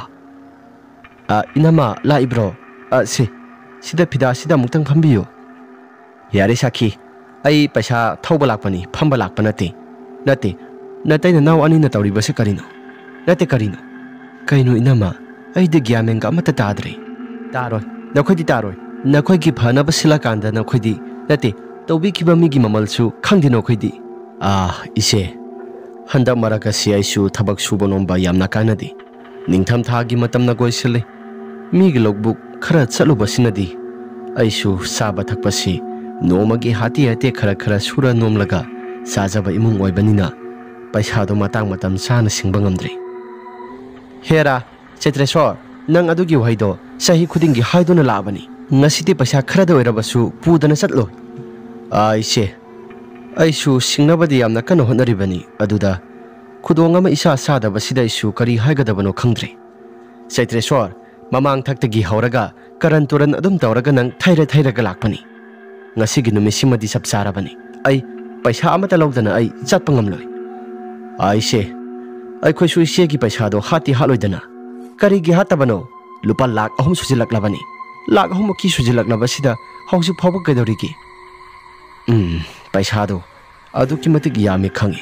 ꯑ, ꯏꯅꯝꯃ, ꯂꯥꯛꯏꯕ꯭ꯔꯣ? ꯑ, ꯁꯤ, ꯁꯤꯗ ꯐꯤꯗꯥꯁꯤꯗ ꯑꯃꯨꯛꯇꯪ ꯐꯝꯕꯤꯌꯨ"꯫ "ꯌꯥꯔꯦ ꯁꯥꯈꯤ, ꯑꯩ ꯄꯩꯁꯥ ꯊꯧꯕ ꯂꯥꯛꯄꯅꯤ, ꯐꯝꯕ ꯂꯥꯛꯄ ꯅꯠꯇꯦ"꯫ "ꯅꯠꯇꯦ, ꯅꯇꯩ ꯅꯅꯥꯎ ꯑꯅꯤꯅ ꯇꯧꯔꯤꯕꯁꯤ ꯀꯔꯤꯅꯣ? ꯅꯠꯇꯦ, ꯀꯔꯤꯅꯣ? ꯀꯩꯅꯣ ꯏꯅꯝꯃ, ꯑꯩꯗꯤ ꯒ꯭ꯌꯥꯟ ꯃꯦꯟꯒ ꯑꯃꯠꯇ ꯇꯥꯗ꯭ꯔꯦ"꯫ "ꯇꯥꯔꯣꯏ, ꯅꯈꯣꯏꯗꯤ ꯇꯥꯔꯣꯏ꯫ ꯅꯈꯣꯏꯒꯤ ꯐꯅꯕ ꯁꯤꯜꯂꯀꯥꯟꯗ ꯅꯈꯣꯏꯗꯤ, ꯅꯠꯇꯦ, ꯇꯧꯕꯤꯈꯤꯕ ꯃꯤꯒꯤ ꯃꯃꯜꯁꯨ ꯈꯪꯗꯦ ꯅꯈꯣꯏꯗꯤ"꯫ "ꯑꯥ, ꯏꯆꯦ, ꯍꯟꯗꯛ ꯃꯔꯛ ꯑꯁꯤ ꯑꯩꯁꯨ ꯊꯕꯛ ꯁꯨꯕ ꯅꯣꯝꯕ ꯌꯥꯝꯅ ꯀꯥꯟꯅꯗꯦ꯫ ꯅꯤꯡꯊꯝꯊꯥꯒꯤ ꯃꯇꯝꯅ ꯀꯣꯏꯁꯤꯜꯂꯤ꯫ ꯃꯤꯒꯤ ꯂꯧꯕꯨꯛ ꯈꯔ ꯆꯠꯂꯨꯕꯁꯤꯅꯗꯤ ꯑꯩꯁꯨ ꯆꯥꯕ ꯊꯛꯄꯁꯤ ꯅꯣꯡꯃꯒꯤ ꯍꯥꯇꯦ ꯍꯥꯇꯦ ꯈꯔ ꯈꯔ ꯁꯨꯔ ꯅꯣꯝꯂꯒ ꯆꯥꯖꯕ ꯏꯃꯨꯡ ꯑꯣꯏꯕꯅꯤꯅ ꯄꯩꯁꯥꯗꯣ ꯃꯇꯥꯡ ꯃꯇꯝ ꯆꯥꯅ ꯁꯤꯡꯕ ꯉꯝꯗ꯭ꯔꯤ"꯫ "ꯍꯦꯔꯥ, ꯆꯩꯇ꯭ꯔꯦꯁꯣꯔ, ꯅꯪ ꯑꯗꯨꯒꯤ ꯋꯥꯍꯩꯗꯣ ꯆꯍꯤ ꯈꯨꯗꯤꯡꯒꯤ ꯍꯥꯏꯗꯨꯅ ꯂꯥꯛꯑꯕꯅꯤ꯫ ꯉꯁꯤꯗꯤ ꯄꯩꯁꯥ ꯈꯔꯗ ꯑꯣꯏꯔꯕꯁꯨ ꯄꯨꯗꯅ ꯆꯠꯂꯣ"꯫ "ꯑꯥ, ꯏꯆꯦ"꯫ ꯑꯩꯁꯨ ꯁꯤꯡꯅꯕꯗꯤ ꯌꯥꯝꯅ ꯀꯟꯅ ꯍꯣꯠꯅꯔꯤꯕꯅꯤ, ꯑꯗꯨꯗ ꯈꯨꯗꯣꯡ ꯑꯃ ꯏꯆꯥ ꯆꯥꯗꯕꯁꯤꯗ ꯑꯩꯁꯨ ꯀꯔꯤ ꯍꯥꯏꯒꯗꯕꯅꯣ ꯈꯪꯗ꯭ꯔꯦ꯫ ꯆꯩꯇ꯭ꯔꯦꯁꯣꯔ, ꯃꯃꯥꯡ ꯊꯛꯇꯒꯤ ꯍꯧꯔꯒ ꯀꯔꯟ ꯇꯨꯔꯟ ꯑꯗꯨꯝ ꯇꯧꯔꯒ ꯅꯪ ꯊꯩꯔ ꯊꯩꯔꯒ ꯂꯥꯛꯄꯅꯤ꯫ ꯉꯁꯤꯒꯤ ꯅꯨꯃꯤꯠꯁꯤꯃꯗꯤ ꯆꯞ ꯆꯥꯔꯕꯅꯤ꯫ ꯑꯩ ꯄꯩꯁꯥ ꯑꯃꯠꯇ ꯂꯧꯗꯅ ꯑꯩ ꯆꯠꯄ ꯉꯝꯂꯣꯏ꯫ ꯑꯩꯁꯦ, ꯑꯩꯈꯣꯏꯁꯨ ꯏꯆꯦꯒꯤ ꯄꯩꯁꯥꯗꯣ ꯍꯥꯠꯇꯤ ꯍꯥꯠꯂꯣꯏꯗꯅ꯫ ꯀꯔꯤꯒꯤ ꯍꯥꯠꯇꯕꯅꯣ? ꯂꯨꯄꯥ ꯂꯥꯛ ꯑꯍꯨꯝ ꯁꯨꯖꯤꯜꯂꯛꯂꯕꯅꯤ꯫ ꯂꯥꯛ ꯑꯍꯨꯝꯃꯨꯛꯀꯤ ꯁꯨꯖꯤꯜꯂꯛꯂꯕꯁꯤꯗ ꯍꯧꯖꯤꯛ ꯐꯥꯎꯕ ꯀꯩꯗꯧꯔꯤꯒꯦ? ꯎꯝ, ꯄꯩꯁꯥꯗꯣ ꯑꯗꯨꯛꯀꯤ ꯃꯇꯤꯛ ꯌꯥꯝꯃꯤ ꯈꯪꯉꯤ꯫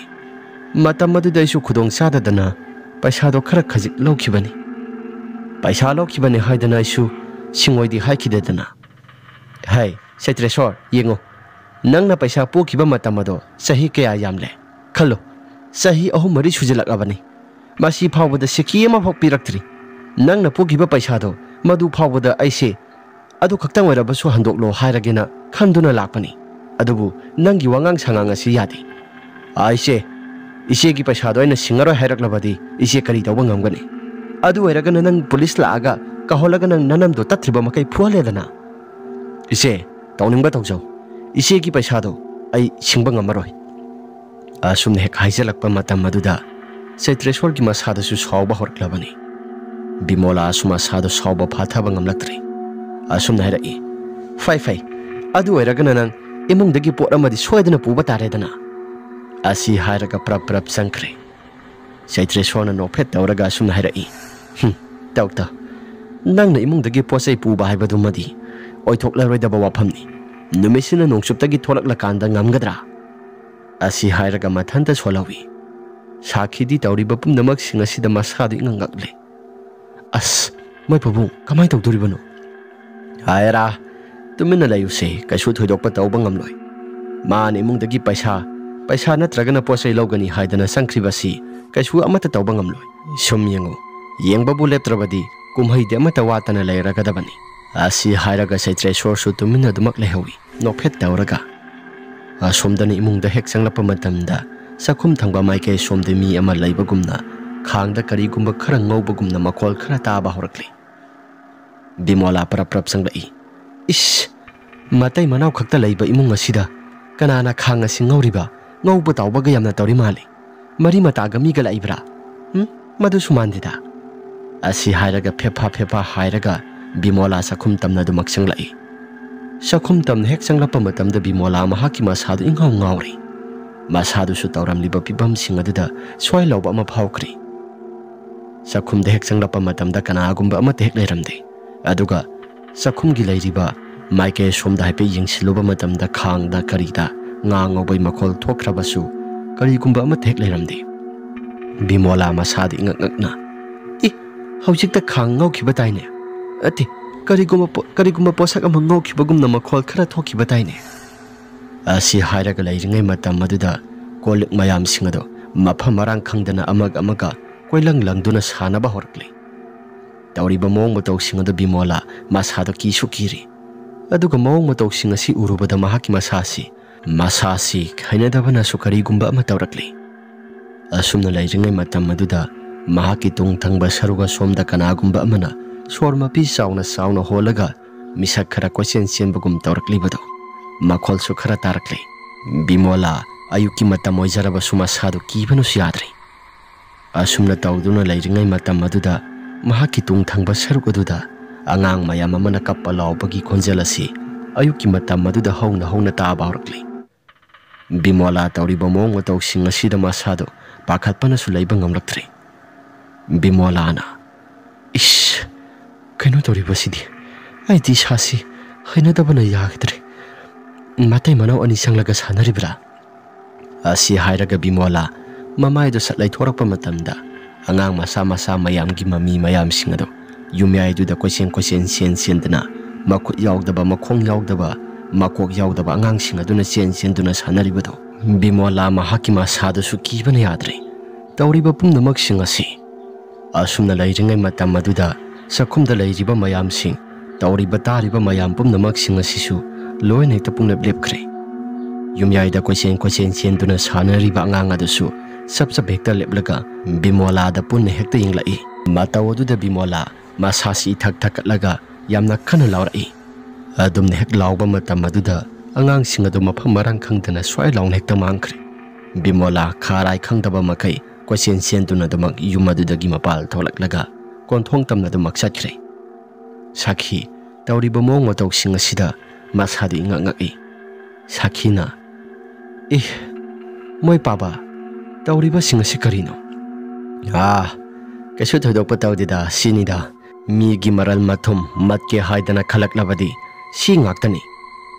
ꯃꯇꯝ ꯑꯗꯨꯗ ꯑꯩꯁꯨ ꯈꯨꯗꯣꯡ ꯆꯥꯗꯗꯅ ꯄꯩꯁꯥꯗꯣ ꯈꯔ ꯈꯖꯤꯛ ꯂꯧꯈꯤꯕꯅꯤ꯫ ꯄꯩꯁꯥ ꯂꯧꯈꯤꯕꯅꯤ ꯍꯥꯏꯗꯅ ꯑꯩꯁꯨ ꯁꯤꯡꯉꯣꯏꯗꯤ ꯍꯥꯏꯈꯤꯗꯦꯗꯅ꯫ ꯍꯩ, ꯆꯩꯇ꯭ꯔꯦꯁꯣꯔ, ꯌꯦꯡꯉꯨ, ꯅꯪꯅ ꯄꯩꯁꯥ ꯄꯨꯈꯤꯕ ꯃꯇꯝ ꯑꯗꯣ ꯆꯍꯤ ꯀꯌꯥ ꯌꯥꯝꯂꯦ? ꯈꯜꯂꯨ, ꯆꯍꯤ ꯑꯍꯨꯝ ꯃꯔꯤ ꯁꯨꯖꯤꯜꯂꯛꯂꯕꯅꯤ꯫ ꯃꯁꯤ ꯐꯥꯎꯕꯗ ꯁꯤꯀꯤ ꯑꯃꯐꯥꯎ ꯄꯤꯔꯛꯇ꯭ꯔꯤ꯫ ꯅꯪꯅ ꯄꯨꯈꯤꯕ ꯄꯩꯁꯥꯗꯣ ꯃꯗꯨ ꯐꯥꯎꯕꯗ ꯑꯩꯁꯦ ꯑꯗꯨ ꯈꯛꯇꯪ ꯑꯣꯏꯔꯕꯁꯨ ꯍꯟꯗꯣꯛꯂꯣ ꯍꯥꯏꯔꯒꯦꯅ ꯈꯟꯗꯨꯅ ꯂꯥꯛꯄꯅꯤ꯫ ꯑꯗꯨꯕꯨ ꯅꯪꯒꯤ ꯋꯥꯉꯥꯡ ꯁꯉꯥꯡ ꯑꯁꯤ ꯌꯥꯗꯦ꯫ ꯑꯩꯁꯦ, ꯏꯆꯦꯒꯤ ꯄꯩꯁꯥꯗꯣ ꯑꯩꯅ ꯁꯤꯡꯉꯔꯣꯏ ꯍꯥꯏꯔꯛꯂꯕꯗꯤ ꯏꯆꯦ ꯀꯔꯤ ꯇꯧꯕ ꯉꯝꯒꯅꯤ? ꯑꯗꯨ ꯑꯣꯏꯔꯒꯅ ꯅꯪ ꯄꯨꯂꯤꯁ ꯂꯥꯛꯑꯒ ꯀꯧꯍꯜꯂꯒ ꯅꯪ ꯅꯅꯝꯗꯣ ꯇꯠꯇ꯭ꯔꯤꯕ ꯃꯈꯩ ꯐꯨꯍꯜꯂꯦꯗꯅ꯫ ꯏꯆꯦ, ꯇꯧꯅꯤꯡꯕ ꯇꯧꯖꯧ꯫ ꯏꯆꯦꯒꯤ ꯄꯩꯁꯥꯗꯣ ꯑꯩ ꯁꯤꯡꯕ ꯉꯝꯃꯔꯣꯏ꯫ ꯑꯁꯨꯝꯅ ꯍꯦꯛ ꯍꯥꯏꯖꯜꯂꯛꯄ ꯃꯇꯝ ꯑꯗꯨꯗ ꯆꯩꯇ꯭ꯔꯦꯁꯣꯔꯒꯤ ꯃꯁꯥꯗꯁꯨ ꯁꯥꯎꯕ ꯍꯧꯔꯛꯂꯕꯅꯤ꯫ ꯕꯤꯃꯣꯂꯥꯁꯨ ꯃꯁꯥꯗꯣ ꯁꯥꯎꯕ ꯐꯥꯊꯕ ꯉꯝꯂꯛꯇ꯭ꯔꯦ꯫ ꯑꯁꯨꯝꯅ ꯍꯥꯏꯔꯛꯏ, "ꯐꯩ, ꯐꯩ꯫ ꯑꯗꯨ ꯑꯣꯏꯔꯒꯅ ꯅꯪ ꯏꯃꯨꯡꯗꯒꯤ ꯄꯣꯠ ꯑꯃꯗꯤ ꯁꯣꯏꯗꯅ ꯄꯨꯕ ꯇꯥꯔꯦꯗꯅ꯫" ꯑꯁꯤ ꯍꯥꯏꯔꯒ ꯄ꯭ꯔꯞ ꯄ꯭ꯔꯞ ꯆꯪꯈ꯭ꯔꯦ꯫ ꯆꯩꯇ꯭ꯔꯦꯁꯣꯔꯅ ꯅꯣꯛꯐꯦꯠ ꯇꯧꯔꯒ ꯑꯁꯨꯝꯅ ꯍꯥꯏꯔꯛꯏ, "ꯍꯨꯝ, ꯇꯧ, ꯇꯧ꯫ ꯅꯪꯅ ꯏꯃꯨꯡꯗꯒꯤ ꯄꯣꯠ ꯆꯩ ꯄꯨꯕ ꯍꯥꯏꯕꯗꯨꯃꯗꯤ ꯑꯣꯏꯊꯣꯛꯂꯔꯣꯏꯗꯕ ꯋꯥꯐꯝꯅꯤ꯫ ꯅꯨꯃꯤꯠꯁꯤꯅ ꯅꯣꯡꯆꯨꯞꯇꯒꯤ ꯊꯣꯛꯂꯛꯂꯀꯥꯟꯗ ꯉꯝꯒꯗ꯭ꯔꯥ?" ꯑꯁꯤ ꯍꯥꯏꯔꯒ ꯃꯊꯟꯇ ꯁꯣꯜꯍꯧꯏ꯫ ꯁꯥꯈꯤꯗꯤ ꯇꯧꯔꯤꯕ ꯄꯨꯝꯅꯃꯛꯁꯤꯡ ꯑꯁꯤꯗ ꯃꯁꯥꯗꯨ ꯏꯉꯛ ꯉꯛꯂꯦ꯫ "ꯑꯁ, ꯃꯣꯏ ꯄꯥꯕꯨꯡ, ꯀꯃꯥꯏꯅ ꯇꯧꯗꯣꯔꯤꯕꯅꯣ?" "ꯍꯥꯏꯔꯥ, ꯇꯨꯃꯤꯟꯅ ꯂꯩꯌꯨꯁꯦ, ꯀꯩꯁꯨ ꯊꯣꯏꯗꯣꯛꯄ ꯇꯧꯕ ꯉꯝꯂꯣꯏ꯫ ꯃꯥꯅ ꯏꯃꯨꯡꯗꯒꯤ ꯄꯩꯁꯥ, ꯄꯩꯁꯥ ꯅꯠꯇ꯭ꯔꯒꯅ ꯄꯣꯠ ꯆꯩ ꯂꯧꯒꯅꯤ ꯍꯥꯏꯗꯅ ꯆꯪꯈ꯭ꯔꯤꯕꯁꯤ ꯀꯩꯁꯨ ꯑꯃꯠꯇ ꯇꯧꯕ ꯉꯝꯂꯣꯏ꯫ ꯁꯨꯝ ꯌꯦꯡꯉꯨ, ꯌꯦꯡꯕꯕꯨ ꯂꯦꯞꯇ꯭ꯔꯕꯗꯤ ꯀꯨꯝꯍꯩꯗꯤ ꯑꯃꯠꯇ ꯋꯥꯠꯇꯅ ꯂꯩꯔꯒꯗꯕꯅꯤ꯫" ꯑꯁꯤ ꯍꯥꯏꯔꯒ ꯆꯩꯇ꯭ꯔꯦꯁꯣꯔꯁꯨ ꯇꯨꯃꯤꯟꯅ ꯑꯗꯨꯃꯛ ꯂꯩꯍꯧꯏ, ꯅꯣꯛꯐꯦꯠ ꯇꯧꯔꯒ꯫ ꯑꯁꯣꯝꯗꯅ ꯏꯃꯨꯡꯗ ꯍꯦꯛ ꯆꯪꯂꯛꯄ ꯃꯇꯝꯗ ꯆꯥꯛꯈꯨꯝ ꯊꯪꯕ ꯃꯥꯏꯀꯩ ꯁꯣꯝꯗ ꯃꯤ ꯑꯃ ꯂꯩꯕꯒꯨꯝꯅ ꯈꯥꯡꯗ ꯀꯔꯤꯒꯨꯝꯕ ꯈꯔ ꯉꯧꯕꯒꯨꯝꯅ ꯃꯈꯣꯜ ꯈꯔ ꯇꯥꯕ ꯍꯧꯔꯛꯂꯤ꯫ ꯕꯤꯃꯣꯂꯥ ꯄꯔꯞ ꯄꯔꯞ ꯆꯪꯂꯛꯏ꯫ "ꯏꯁ! ꯃꯇꯩ ꯃꯅꯥꯎ ꯈꯛꯇ ꯂꯩꯕ ꯏꯃꯨꯡ ꯑꯁꯤꯗ "ꯀꯅꯥꯅ ꯈꯥꯡ ꯑꯁꯤ ꯉꯧꯔꯤꯕ? ꯉꯧꯕ ꯇꯥꯎꯕꯒ ꯌꯥꯝꯅ ꯇꯧꯔꯤ ꯃꯥꯜꯂꯤ꯫ ꯃꯔꯤ ꯃꯇꯥꯒ ꯃꯤꯒ ꯂꯥꯛꯏꯕ꯭ꯔꯥ? ꯎꯝ? ꯃꯗꯨꯁꯨ ꯃꯥꯟꯗꯦꯗ"꯫ ꯑꯁꯤ ꯍꯥꯏꯔꯒ ꯐꯦꯐꯥ ꯐꯦꯐꯥ ꯍꯥꯏꯔꯒ ꯕꯤꯃꯣꯂꯥ ꯆꯥꯛꯈꯨꯝ ꯇꯝꯅ ꯑꯗꯨꯃꯛ ꯆꯪꯂꯛꯏ꯫ ꯆꯥꯛꯈꯨꯝ ꯇꯝꯅ ꯍꯦꯛ ꯆꯪꯂꯛꯄ ꯃꯇꯝꯗ ꯕꯤꯃꯣꯂꯥ ꯃꯍꯥꯛꯀꯤ ꯃꯁꯥꯗꯨ ꯏꯉꯥꯎ ꯉꯥꯎꯔꯤ꯫ ꯃꯁꯥꯗꯨꯁꯨ ꯇꯧꯔꯝꯂꯤꯕ ꯐꯤꯕꯝꯁꯤꯡ ꯑꯗꯨꯗ ꯁꯣꯏ ꯂꯧꯕ ꯑꯃ ꯐꯥꯎꯈ꯭ꯔꯤ꯫ ꯆꯥꯛꯈꯨꯝꯗ ꯍꯦꯛ ꯆꯪꯂꯛꯄ ꯃꯇꯝꯗ ꯀꯅꯥꯒꯨꯝꯕ ꯑꯃꯠꯇ ꯍꯦꯛ ꯂꯩꯔꯝꯗꯦ꯫ ꯑꯗꯨꯒ ꯆꯥꯛꯈꯨꯝꯒꯤ ꯂꯩꯔꯤꯕ ꯃꯥꯏꯀꯩ ꯑꯁꯣꯝꯗ ꯍꯥꯏꯐꯦꯠ ꯌꯦꯡꯁꯤꯜꯂꯨꯕ ꯃꯇꯝꯗ ꯈꯥꯡꯗ ꯀꯔꯤꯗ ꯉꯥ ꯉꯧꯕꯩ ꯃꯈꯣꯜ ꯊꯣꯛꯈ꯭ꯔꯕꯁꯨ ꯀꯔꯤꯒꯨꯝꯕ ꯑꯃꯠꯇ ꯍꯦꯛ ꯂꯩꯔꯝꯗꯦ꯫ ꯕꯤꯃꯣꯂꯥ ꯃꯁꯥꯗ ꯏꯉꯛ ꯉꯛꯅ, "ꯏ, ꯍꯧꯖꯤꯛꯇ ꯈꯥꯡ ꯉꯧꯈꯤꯕ ꯇꯥꯏꯅꯦ꯫ ꯑꯠꯇꯦ, ꯀꯔꯤꯒꯨꯝꯕ ꯄꯣ-, ꯀꯔꯤꯒꯨꯝꯕ ꯄꯣꯠꯁꯛ ꯑꯃ ꯉꯧꯈꯤꯕꯒꯨꯝꯅ ꯃꯈꯣꯜ ꯈꯔ ꯊꯣꯛꯈꯤꯕ ꯇꯥꯏꯅꯦ"꯫ ꯑꯁꯤ ꯍꯥꯏꯔꯒ ꯂꯩꯔꯤꯉꯩ ꯃꯇꯝ ꯑꯗꯨꯗ ꯀꯣꯜ ꯂꯤꯛ ꯃꯌꯥꯝꯁꯤꯡ ꯑꯗꯨ ꯃꯐꯝ ꯃꯔꯥꯡ ꯈꯪꯗꯅ ꯑꯃꯒ ꯑꯃꯒ ꯀꯣꯏꯂꯪ ꯂꯪꯗꯨꯅ ꯁꯥꯟꯅꯕ ꯍꯧꯔꯛꯂꯤ꯫ ꯇꯧꯔꯤꯕ ꯃꯑꯣꯡ ꯃꯇꯧꯁꯤꯡ ꯑꯗꯨ ꯕꯤꯃꯣꯂꯥ ꯃꯁꯥꯗ ꯀꯤꯁꯨ ꯀꯤꯔꯤ꯫ ꯑꯗꯨꯒ ꯃꯑꯣꯡ ꯃꯇꯧꯁꯤꯡ ꯑꯁꯤ ꯎꯔꯨꯕꯗ ꯃꯍꯥꯛꯀꯤ ꯃꯁꯥꯁꯤ, ꯃꯁꯥꯁꯤ ꯍꯩꯅꯗꯕꯅꯁꯨ ꯀꯔꯤꯒꯨꯝꯕ ꯑꯃ ꯇꯧꯔꯛꯂꯤ꯫ ꯑꯁꯨꯝꯅ ꯂꯩꯔꯤꯉꯩ ꯃꯇꯝ ꯑꯗꯨꯗ ꯃꯍꯥꯛꯀꯤ ꯇꯨꯡ ꯊꯪꯕ ꯁꯔꯨꯛ ꯑꯁꯣꯝꯗ ꯀꯅꯥꯒꯨꯝꯕ ꯑꯃꯅ ꯁꯣꯔ ꯃꯄꯤ ꯆꯥꯎꯅ ꯆꯥꯎꯅ ꯍꯣꯜꯂꯒ ꯃꯤꯁꯛ ꯈꯔ ꯀꯣꯏꯆꯦꯟ ꯆꯦꯟꯕꯒꯨꯝ ꯇꯧꯔꯛꯂꯤꯕꯗꯨ ꯃꯈꯣꯜꯁꯨ ꯈꯔ ꯇꯥꯔꯛꯂꯤ꯫ ꯕꯤꯃꯣꯂꯥ ꯑꯌꯨꯛꯀꯤ ꯃꯇꯝ ꯑꯣꯏꯖꯔꯕꯁꯨ ꯃꯁꯥꯗꯨ ꯀꯤꯕꯅꯁꯨ ꯌꯥꯗ꯭ꯔꯤ꯫ ꯑꯁꯨꯝꯅ ꯇꯧꯗꯨꯅ ꯂꯩꯔꯤꯉꯩ ꯃꯇꯝ ꯑꯗꯨꯗ ꯃꯍꯥꯛꯀꯤ ꯇꯨꯡ ꯊꯪꯕ ꯁꯔꯨꯛ ꯑꯗꯨꯗ ꯑꯉꯥꯡ ꯃꯌꯥꯝ ꯑꯃꯅ ꯀꯞꯄ ꯂꯥꯎꯕꯒꯤ ꯈꯣꯟꯖꯦꯜ ꯑꯁꯤ ꯑꯌꯨꯛꯀꯤ ꯃꯇꯝ ꯑꯗꯨꯗ ꯍꯧꯅ ꯍꯧꯅ ꯇꯥꯕ ꯍꯧꯔꯛꯂꯤ꯫ ꯕꯤꯃꯣꯂꯥ ꯇꯧꯔꯤꯕ ꯃꯑꯣꯡ ꯃꯇꯧꯁꯤꯡ ꯑꯁꯤꯗ ꯃꯁꯥꯗꯨ ꯄꯥꯈꯠꯄꯅꯁꯨ ꯂꯩꯕ ꯉꯝꯂꯛꯇ꯭ꯔꯦ꯫ ꯕꯤꯃꯣꯂꯥꯅ, "ꯏꯁ, ꯀꯩꯅꯣ ꯇꯧꯔꯤꯕꯁꯤꯗꯤ? ꯑꯩꯗꯤ ꯏꯁꯥꯁꯤ ꯍꯩꯅꯗꯕꯅ ꯌꯥꯈꯤꯗ꯭ꯔꯦ꯫ ꯃꯇꯩ ꯃꯅꯥꯎ ꯑꯅꯤ ꯆꯪꯂꯒ ꯁꯥꯟꯅꯔꯤꯕ꯭ꯔꯥ?" ꯑꯁꯤ ꯍꯥꯏꯔꯒ ꯕꯤꯃꯣꯂꯥ ꯃꯃꯥꯏꯗꯨ ꯁꯠ ꯂꯩꯊꯣꯔꯛꯄ ꯃꯇꯝꯗ ꯑꯉꯥꯡ ꯃꯆꯥ ꯃꯆꯥ ꯃꯌꯥꯝꯒꯤ ꯃꯃꯤ ꯃꯌꯥꯝꯁꯤꯡ ꯑꯗꯨ ꯌꯨꯝꯌꯥꯏꯗꯨꯗ ꯀꯣꯏꯆꯦꯟ ꯀꯣꯏꯆꯦꯟ ꯆꯦꯟ ꯆꯦꯟꯗꯅ ꯃꯈꯨꯠ ꯌꯥꯎꯗꯕ, ꯃꯈꯣꯡ ꯌꯥꯎꯗꯕ, ꯃꯀꯣꯛ ꯌꯥꯎꯗꯕ ꯑꯉꯥꯡꯁꯤꯡ ꯑꯗꯨꯅ ꯆꯦꯟ ꯆꯦꯟꯗꯨꯅ ꯁꯥꯟꯅꯔꯤꯕꯗꯨ ꯕꯤꯃꯣꯂꯥ ꯃꯍꯥꯛꯀꯤ ꯃꯁꯥꯗꯨꯁꯨ ꯀꯤꯕꯅ ꯌꯥꯗ꯭ꯔꯦ꯫ ꯇꯧꯔꯤꯕ ꯄꯨꯝꯅꯃꯛꯁꯤꯡ ꯑꯁꯤ ꯑꯁꯨꯝꯅ ꯂꯩꯔꯤꯉꯩ ꯃꯇꯝ ꯑꯗꯨꯗ ꯆꯥꯛꯈꯨꯝꯗ ꯂꯩꯔꯤꯕ ꯃꯌꯥꯝꯁꯤꯡ, ꯇꯧꯔꯤꯕ ꯇꯥꯔꯤꯕ ꯃꯌꯥꯝ ꯄꯨꯝꯅꯃꯛꯁꯤꯡ ꯑꯁꯤꯁꯨ ꯂꯣꯏꯅ ꯍꯦꯛꯇ ꯄꯨꯡꯂꯦꯞ ꯂꯦꯞꯈ꯭ꯔꯦ꯫ ꯌꯨꯝꯌꯥꯏꯗ ꯀꯣꯏꯆꯦꯟ ꯀꯣꯏꯆꯦꯟ ꯆꯦꯟꯗꯨꯅ ꯁꯥꯟꯅꯔꯤꯕ ꯑꯉꯥꯡ ꯑꯗꯨꯁꯨ ꯆꯞ ꯆꯞ ꯍꯦꯛꯇ ꯂꯦꯞꯂꯒ ꯕꯤꯃꯣꯂꯥꯗ ꯄꯨꯟꯅ ꯍꯦꯛꯇ ꯌꯦꯡꯂꯛꯏ꯫ ꯃꯇꯧ ꯑꯗꯨꯗ ꯕꯤꯃꯣꯂꯥ ꯃꯁꯥꯁꯤ ꯏꯊꯛ ꯊꯛꯀꯠꯂꯒ ꯌꯥꯝꯅ ꯀꯟꯅ ꯂꯥꯎꯔꯛꯏ꯫ ꯑꯗꯨꯝꯅ ꯍꯦꯛ ꯂꯥꯎꯕ ꯃꯇꯝ ꯑꯗꯨꯗ ꯑꯉꯥꯡꯁꯤꯡ ꯑꯗꯨ ꯃꯐꯝ ꯃꯔꯥꯡ ꯈꯪꯗꯅ ꯁ꯭ꯋꯥꯏ ꯂꯥꯎꯅ ꯍꯦꯛꯇ ꯃꯥꯡꯈ꯭ꯔꯦ꯫ ꯕꯤꯃꯣꯂꯥ ꯈꯥꯔꯥꯏ ꯈꯪꯗꯕ ꯃꯈꯩ ꯀꯣꯏꯆꯦꯟ ꯆꯦꯟꯗꯨꯅ ꯑꯗꯨꯃꯛ ꯌꯨꯝ ꯑꯗꯨꯗꯒꯤ ꯃꯄꯥꯜ ꯊꯣꯛꯂꯛꯂꯒ ꯀꯣꯟꯊꯣꯡ ꯇꯝꯅ ꯑꯗꯨꯃꯛ ꯆꯠꯈ꯭ꯔꯦ꯫ ꯁꯥꯈꯤ, ꯇꯧꯔꯤꯕ ꯃꯑꯣꯡ ꯃꯇꯧꯁꯤꯡ ꯑꯁꯤꯗ ꯃꯁꯥꯗꯤ ꯏꯉꯛ ꯉꯛꯏ꯫ ꯁꯥꯈꯤꯅ, "ꯑꯦ, ꯃꯣꯏ ꯄꯥꯕ, ꯇꯧꯔꯤꯕꯁꯤꯡ ꯑꯁꯤ ꯀꯔꯤꯅꯣ?" "ꯑꯥ, ꯀꯩꯁꯨ ꯊꯣꯏꯗꯣꯛꯄ ꯇꯧꯗꯦꯗ, ꯁꯤꯅꯤꯗ꯫ ꯃꯤꯒꯤ ꯃꯔꯜ ꯃꯊꯨꯝ ꯃꯠꯀꯦ ꯍꯥꯏꯗꯅ ꯈꯜꯂꯛꯂꯕꯗꯤ ꯁꯤ ꯉꯥꯛꯇꯅꯤ꯫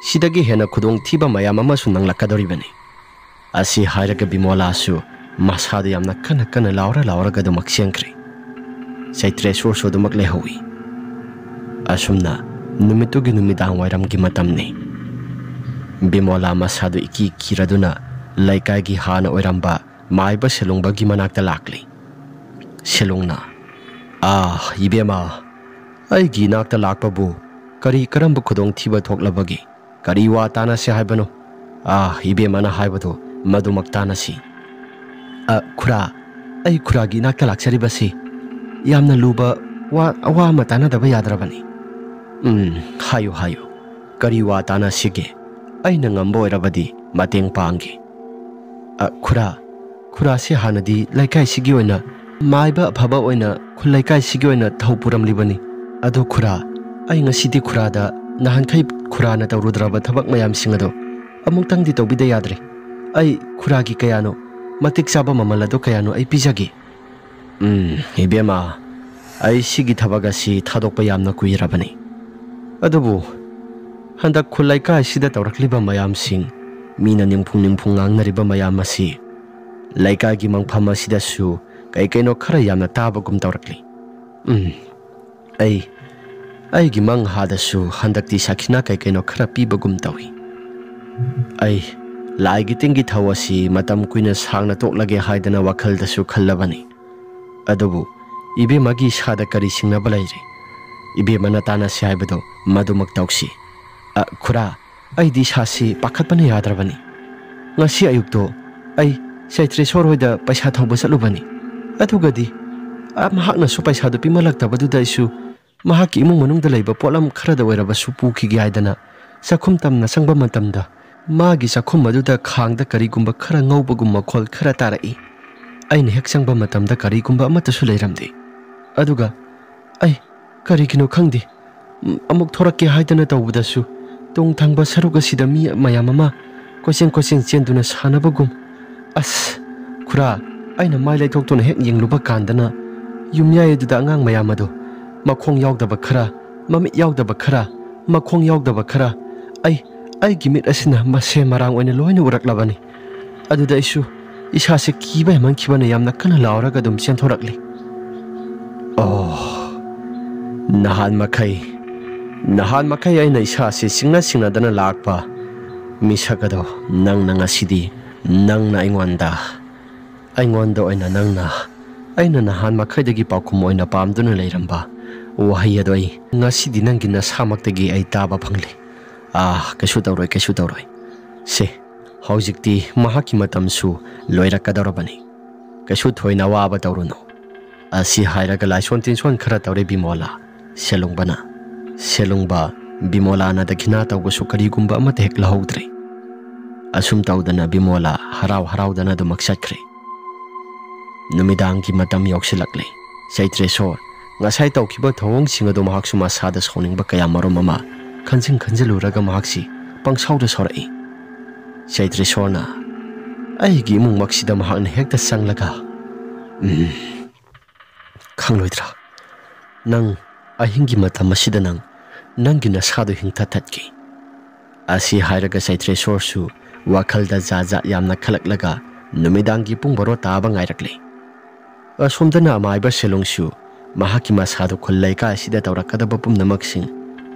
ꯁꯤꯗꯒꯤ ꯍꯦꯟꯅ ꯈꯨꯗꯣꯡꯊꯤꯕ ꯃꯌꯥꯝ ꯑꯃꯁꯨ ꯅꯪꯂꯛꯀꯗꯧꯔꯤꯕꯅꯤ"꯫ ꯑꯁꯤ ꯍꯥꯏꯔꯒ ꯕꯤꯃꯣꯂꯥꯁꯨ ꯃꯁꯥꯗ ꯌꯥꯝꯅ ꯀꯟꯅ ꯀꯟꯅ ꯂꯥꯎꯔ ꯂꯥꯎꯔꯒ ꯑꯗꯨꯃꯛ ꯆꯦꯟꯈ꯭ꯔꯦ꯫ ꯆꯩꯇ꯭ꯔꯦꯁꯣꯔꯁꯨ ꯑꯗꯨꯃꯛ ꯂꯩꯍꯧꯏ꯫ ꯑꯁꯨꯝꯅ ꯅꯨꯃꯤꯠꯇꯨꯒꯤ ꯅꯨꯃꯤꯗꯥꯡ ꯋꯥꯏꯔꯝꯒꯤ ꯃꯇꯝꯅꯤ꯫ ꯕꯤꯃꯣꯂꯥ ꯃꯁꯥꯗꯨ ꯏꯀꯤ ꯀꯤꯔꯗꯨꯅ ꯂꯩꯀꯥꯏꯒꯤ ꯍꯥꯟꯅ ꯑꯣꯏꯔꯝꯕ ꯃꯥꯏꯕ ꯁꯦꯂꯨꯡꯕꯒꯤ ꯃꯅꯥꯛꯇ ꯂꯥꯛꯂꯤ꯫ ꯁꯦꯂꯨꯡꯅ, "ꯑꯥ, ꯏꯕꯦꯝꯃ, ꯑꯩꯒꯤ ꯏꯅꯥꯛꯇ ꯂꯥꯛꯄꯕꯨ ꯀꯔꯤ ꯀꯔꯝꯕ ꯈꯨꯗꯣꯡꯊꯤꯕ ꯊꯣꯛꯂꯕꯒꯦ? ꯀꯔꯤ ꯋꯥ ꯇꯥꯅꯁꯦ ꯍꯥꯏꯕꯅꯣ? ꯑꯥ, ꯏꯕꯦꯝꯃꯅ ꯍꯥꯏꯕꯗꯣ ꯃꯗꯨꯃꯛ ꯇꯥꯅꯁꯤ"꯫ "ꯑ, ꯈꯨꯔꯥ, ꯑꯩ ꯈꯨꯔꯥꯒꯤ ꯏꯅꯥꯛꯇ ꯂꯥꯛꯆꯔꯤꯕꯁꯤ ꯌꯥꯝꯅ ꯂꯨꯕ ꯋꯥ, ꯑꯋꯥ ꯑꯃ ꯇꯥꯅꯗꯕ ꯌꯥꯗ꯭ꯔꯕꯅꯤ"꯫ "ꯎꯝ, ꯍꯥꯏꯌꯨ, ꯍꯥꯏꯌꯨ꯫ ꯀꯔꯤ ꯋꯥ ꯇꯥꯅꯁꯤꯒꯦ? ꯑꯩꯅ ꯉꯝꯕ ꯑꯣꯏꯔꯕꯗꯤ ꯃꯇꯦꯡ ꯄꯥꯡꯒꯦ"꯫ "ꯑ, ꯈꯨꯔꯥ, ꯈꯨꯔꯥꯁꯤ ꯍꯥꯟꯅꯗꯤ ꯂꯩꯀꯥꯏꯁꯤꯒꯤ ꯑꯣꯏꯅ ꯃꯥꯏꯕ ꯑꯐꯕ ꯑꯣꯏꯅ ꯈꯨꯜ ꯂꯩꯀꯥꯏꯁꯤꯒꯤ ꯑꯣꯏꯅ ꯊꯧ ꯄꯨꯔꯝꯂꯤꯕꯅꯤ꯫ ꯑꯗꯣ ꯈꯨꯔꯥ, ꯑꯩ ꯉꯁꯤꯗꯤ ꯈꯨꯔꯥꯗ ꯅꯍꯥꯟꯈꯩ ꯈꯨꯔꯥꯅ ꯇꯧꯔꯨꯗ꯭ꯔꯕ ꯊꯕꯛ ꯃꯌꯥꯝꯁꯤꯡ ꯑꯗꯣ ꯑꯃꯨꯛꯇꯪꯗꯤ ꯇꯧꯕꯤꯗ ꯌꯥꯗ꯭ꯔꯦ꯫ ꯑꯩ ꯈꯨꯔꯥꯒꯤ ꯀꯌꯥꯅꯣ, ꯃꯇꯤꯛ ꯆꯥꯕ ꯃꯃꯜ ꯑꯗꯣ ꯀꯌꯥꯅꯣ ꯑꯩ ꯄꯤꯖꯒꯦ"꯫ "ꯎꯝ, ꯏꯕꯦꯝꯃ, ꯑꯩ ꯁꯤꯒꯤ ꯊꯕꯛ ꯑꯁꯤ ꯊꯥꯗꯣꯛꯄ ꯌꯥꯝꯅ ꯀꯨꯏꯔꯕꯅꯤ꯫ ꯑꯗꯨꯕꯨ ꯍꯟꯗꯛ ꯈꯨꯜ ꯂꯩꯀꯥꯏꯁꯤꯗ ꯇꯧꯔꯛꯂꯤꯕ ꯃꯌꯥꯝꯁꯤꯡ, ꯃꯤꯅ ꯅꯤꯡꯐꯨꯡ ꯅꯤꯡꯐꯨꯡ ꯉꯥꯡꯅꯔꯤꯕ ꯃꯌꯥꯝ ꯑꯁꯤ ꯂꯩꯀꯥꯏꯒꯤ ꯃꯪꯐꯝ ꯑꯁꯤꯗꯁꯨ ꯀꯩ ꯀꯩꯅꯣ ꯈꯔ ꯌꯥꯝꯅ ꯇꯥꯕꯒꯨꯝ ꯇꯧꯔꯛꯂꯤ꯫ ꯎꯝ, ꯑꯩ, ꯑꯩꯒꯤ ꯃꯪ ꯍꯥꯗꯁꯨ ꯍꯟꯗꯛꯇꯤ ꯁꯥꯈꯤꯅ ꯀꯩ ꯀꯩꯅꯣ ꯈꯔ ꯄꯤꯕꯒꯨꯝ ꯇꯧꯏ꯫ ꯑꯩ ꯂꯥꯏꯒꯤ ꯇꯤꯟꯒꯤ ꯊꯧ ꯑꯁꯤ ꯃꯇꯝ ꯀꯨꯏꯅ ꯁꯥꯡꯅ ꯇꯣꯛꯂꯒꯦ ꯍꯥꯏꯗꯅ ꯋꯥꯈꯜꯗꯁꯨ ꯈꯜꯂꯕꯅꯤ꯫ ꯑꯗꯨꯕꯨ ꯏꯕꯦꯝꯃꯒꯤ ꯏꯁꯥꯗ ꯀꯔꯤ ꯁꯤꯡꯅꯕ ꯂꯩꯔꯤ? ꯏꯕꯦꯝꯃꯅ ꯇꯥꯟꯅꯁꯤ ꯍꯥꯏꯕꯗꯣ ꯃꯗꯨꯃꯛ ꯇꯧꯁꯤ꯫ ꯑ, ꯈꯨꯔꯥ, ꯑꯩꯗꯤ ꯏꯁꯥꯁꯤ ꯄꯥꯈꯠꯄꯅ ꯌꯥꯗ꯭ꯔꯕꯅꯤ꯫ ꯉꯁꯤ ꯑꯌꯨꯛꯇꯣ ꯑꯩ ꯆꯩꯇ꯭ꯔꯦꯁꯣꯔ ꯍꯣꯏꯗ ꯄꯩꯁꯥ ꯊꯧꯕ ꯆꯠꯂꯨꯕꯅꯤ꯫ ꯑꯗꯨꯒꯗꯤ, ꯑ, ꯃꯍꯥꯛꯅꯁꯨ ꯄꯩꯁꯥꯗꯨ ꯄꯤꯃꯜꯂꯛꯇꯕꯗꯨꯗ ꯑꯩꯁꯨ ꯃꯍꯥꯛꯀꯤ ꯏꯃꯨꯡ ꯃꯅꯨꯡꯗ ꯂꯩꯕ ꯄꯣꯠꯂꯝ ꯈꯔꯗ ꯑꯣꯏꯔꯕꯁꯨ ꯄꯨꯈꯤꯒꯦ ꯍꯥꯏꯗꯅ ꯆꯥꯛꯈꯨꯝ ꯇꯝꯅ ꯆꯪꯕ ꯃꯇꯝꯗ ꯃꯥꯒꯤ ꯆꯥꯛꯈꯨꯝ ꯑꯗꯨꯗ ꯈꯥꯡꯗ ꯀꯔꯤꯒꯨꯝꯕ ꯈꯔ ꯉꯧꯕꯒꯨꯝ ꯃꯈꯣꯜ ꯈꯔ ꯇꯥꯔꯛꯏ꯫ ꯑꯩꯅ ꯍꯦꯛ ꯆꯪꯕ ꯃꯇꯝꯗ ꯀꯔꯤꯒꯨꯝꯕ ꯑꯃꯠꯇꯁꯨ ꯂꯩꯔꯝꯗꯦ꯫ ꯑꯗꯨꯒ ꯑꯩ ꯀꯔꯤꯒꯤꯅꯣ ꯈꯪꯗꯦ, ꯑꯃꯨꯛ ꯊꯣꯔꯛꯀꯦ ꯍꯥꯏꯗꯅ ꯇꯧꯕꯗꯁꯨ ꯇꯨꯡ ꯊꯪꯕ ꯁꯔꯨꯛ ꯑꯁꯤꯗ ꯃꯤ ꯃꯌꯥꯝ ꯑꯃ ꯀꯣꯏꯆꯦꯟ ꯀꯣꯏꯆꯦꯟ ꯆꯦꯟꯗꯨꯅ ꯁꯥꯟꯅꯕꯒꯨꯝ꯫ ꯑꯁ! ꯈꯨꯔꯥ, ꯑꯩꯅ ꯃꯥꯏ ꯂꯩꯊꯣꯛꯇꯨꯅ ꯍꯦꯛ ꯌꯦꯡꯂꯨꯕ ꯀꯥꯟꯗꯅ ꯌꯨꯝꯌꯥꯏ ꯑꯗꯨꯗ ꯑꯉꯥꯡ ꯃꯌꯥꯝ ꯑꯗꯣ ꯃꯈꯣꯡ ꯌꯥꯎꯗꯕ ꯈꯔ, ꯃꯃꯤꯠ ꯌꯥꯎꯗꯕ ꯈꯔ, ꯃꯈꯣꯡ ꯌꯥꯎꯗꯕ ꯈꯔ, ꯑꯩ, ꯑꯩꯒꯤ ꯃꯤꯠ ꯑꯁꯤꯅ ꯃꯁꯦ ꯃꯔꯥꯡ ꯑꯣꯏꯅ ꯂꯣꯏꯅ ꯎꯔꯛꯂꯕꯅꯤ꯫ ꯑꯗꯨꯗ ꯑꯩꯁꯨ ꯏꯁꯥꯁꯦ ꯀꯤꯕ ꯍꯦꯟꯃꯟꯈꯤꯕꯅ ꯌꯥꯝꯅ ꯀꯟꯅ ꯂꯥꯎꯔꯒ ꯑꯗꯨꯝ ꯆꯦꯟꯊꯣꯔꯛꯂꯤ꯫ ꯑꯣ, ꯅꯍꯥꯟ ꯃꯈꯩ, ꯅꯍꯥꯟ ꯃꯈꯩ ꯑꯩꯅ ꯏꯁꯥꯁꯤ ꯆꯤꯡꯅ ꯆꯤꯡꯅꯗꯅ ꯂꯥꯛꯄ ꯃꯤꯁꯛ ꯑꯗꯣ ꯅꯪꯅ ꯉꯁꯤꯗꯤ, ꯅꯪꯅ ꯑꯩꯉꯣꯟꯗ, ꯑꯩꯉꯣꯟꯗ ꯑꯣꯏꯅ ꯅꯪꯅ, ꯑꯩꯅ ꯅꯍꯥꯟ ꯃꯈꯩꯗꯒꯤ ꯄꯥꯎꯈꯨꯝ ꯑꯣꯏꯅ ꯄꯥꯝꯗꯨꯅ ꯂꯩꯔꯝꯕ ꯋꯥꯍꯩ ꯑꯗꯣ ꯑꯩ ꯉꯁꯤꯗꯤ ꯅꯪꯒꯤ ꯅꯁꯥꯃꯛꯇꯒꯤ ꯑꯩ ꯇꯥꯕ ꯐꯪꯂꯦ꯫ ꯑꯥ, ꯀꯩꯁꯨ ꯇꯧꯔꯣꯏ, ꯀꯩꯁꯨ ꯇꯧꯔꯣꯏ꯫ ꯁꯦ, ꯍꯧꯖꯤꯛꯇꯤ ꯃꯍꯥꯛꯀꯤ ꯃꯇꯝꯁꯨ ꯂꯣꯏꯔꯛꯀꯗꯧꯔꯕꯅꯤ꯫ ꯀꯩꯁꯨ ꯊꯣꯏꯅ ꯑꯋꯥꯕ ꯇꯧꯔꯨꯅꯨ꯫ ꯑꯁꯤ ꯍꯥꯏꯔꯒ ꯂꯥꯏꯁꯣꯟ ꯇꯤꯟꯁꯣꯟ ꯈꯔ ꯇꯧꯔꯦ ꯕꯤꯃꯣꯂꯥ꯫ ꯁꯦꯂꯨꯡꯕꯅ, ꯁꯦꯂꯨꯡꯕ, ꯕꯤꯃꯣꯂꯥꯅ ꯗꯈꯤꯅꯥ ꯇꯧꯕꯁꯨ ꯀꯔꯤꯒꯨꯝꯕ ꯑꯃꯠꯇ ꯍꯦꯛ ꯂꯧꯍꯧꯗ꯭ꯔꯦ꯫ ꯑꯁꯨꯝ ꯇꯧꯗꯅ ꯕꯤꯃꯣꯂꯥ ꯍꯔꯥꯎ ꯍꯔꯥꯎꯗꯅ ꯑꯗꯨꯃꯛ ꯆꯠꯈ꯭ꯔꯦ꯫ ꯅꯨꯃꯤꯗꯥꯡꯒꯤ ꯃꯇꯝ ꯌꯧꯁꯤꯜꯂꯛꯂꯦ꯫ ꯆꯩꯇ꯭ꯔꯦꯁꯣꯔ, ꯉꯁꯥꯏ ꯇꯧꯈꯤꯕ ꯊꯧꯑꯣꯡꯁꯤꯡ ꯑꯗꯨ ꯃꯍꯥꯛꯁꯨ ꯃꯁꯥꯗ ꯁꯥꯎꯅꯤꯡꯕ ꯀꯌꯥ ꯃꯔꯨꯝ ꯑꯃ ꯈꯟꯖꯤꯟ ꯈꯟꯖꯤꯜꯂꯨꯔꯒ ꯃꯍꯥꯛꯁꯤ ꯄꯪꯁꯥꯎꯗ ꯁꯥꯎꯔꯛꯏ꯫ ꯆꯩꯇ꯭ꯔꯦꯁꯣꯔꯅ ꯑꯩꯒꯤ ꯏꯃꯨꯡꯃꯛꯁꯤꯗ ꯃꯍꯥꯛꯅ ꯍꯦꯛꯇ ꯆꯪꯂꯒ, "ꯎꯝ, ꯈꯪꯂꯣꯏꯗ꯭ꯔꯥ? ꯅꯪ ꯑꯍꯤꯡꯒꯤ ꯃꯇꯝ ꯑꯁꯤꯗ ꯅꯪ ꯅꯪꯒꯤ ꯅꯁꯥꯗꯨ ꯍꯤꯡꯊ ꯊꯠꯀꯦ?" ꯑꯁꯤ ꯍꯥꯏꯔꯒ ꯆꯩꯇ꯭ꯔꯦꯁꯣꯔꯁꯨ ꯋꯥꯈꯜꯗ ꯖꯥꯠ ꯖꯥꯠ ꯌꯥꯝꯅ ꯈꯜꯂꯛꯂꯒ ꯅꯨꯃꯤꯗꯥꯡꯒꯤ ꯄꯨꯡ ꯕꯥꯔꯣ ꯇꯥꯕ ꯉꯥꯏꯔꯛꯂꯦ꯫ ꯑꯁꯣꯝꯗꯅ ꯑꯃꯥꯏꯕ ꯁꯦꯂꯨꯡꯁꯨ ꯃꯍꯥꯛꯀꯤ ꯃꯁꯥꯗꯨ ꯈꯨꯜ ꯂꯩꯀꯥꯏ ꯑꯁꯤꯗ ꯇꯧꯔꯛꯀꯗꯕ ꯄꯨꯝꯅꯃꯛꯁꯤꯡ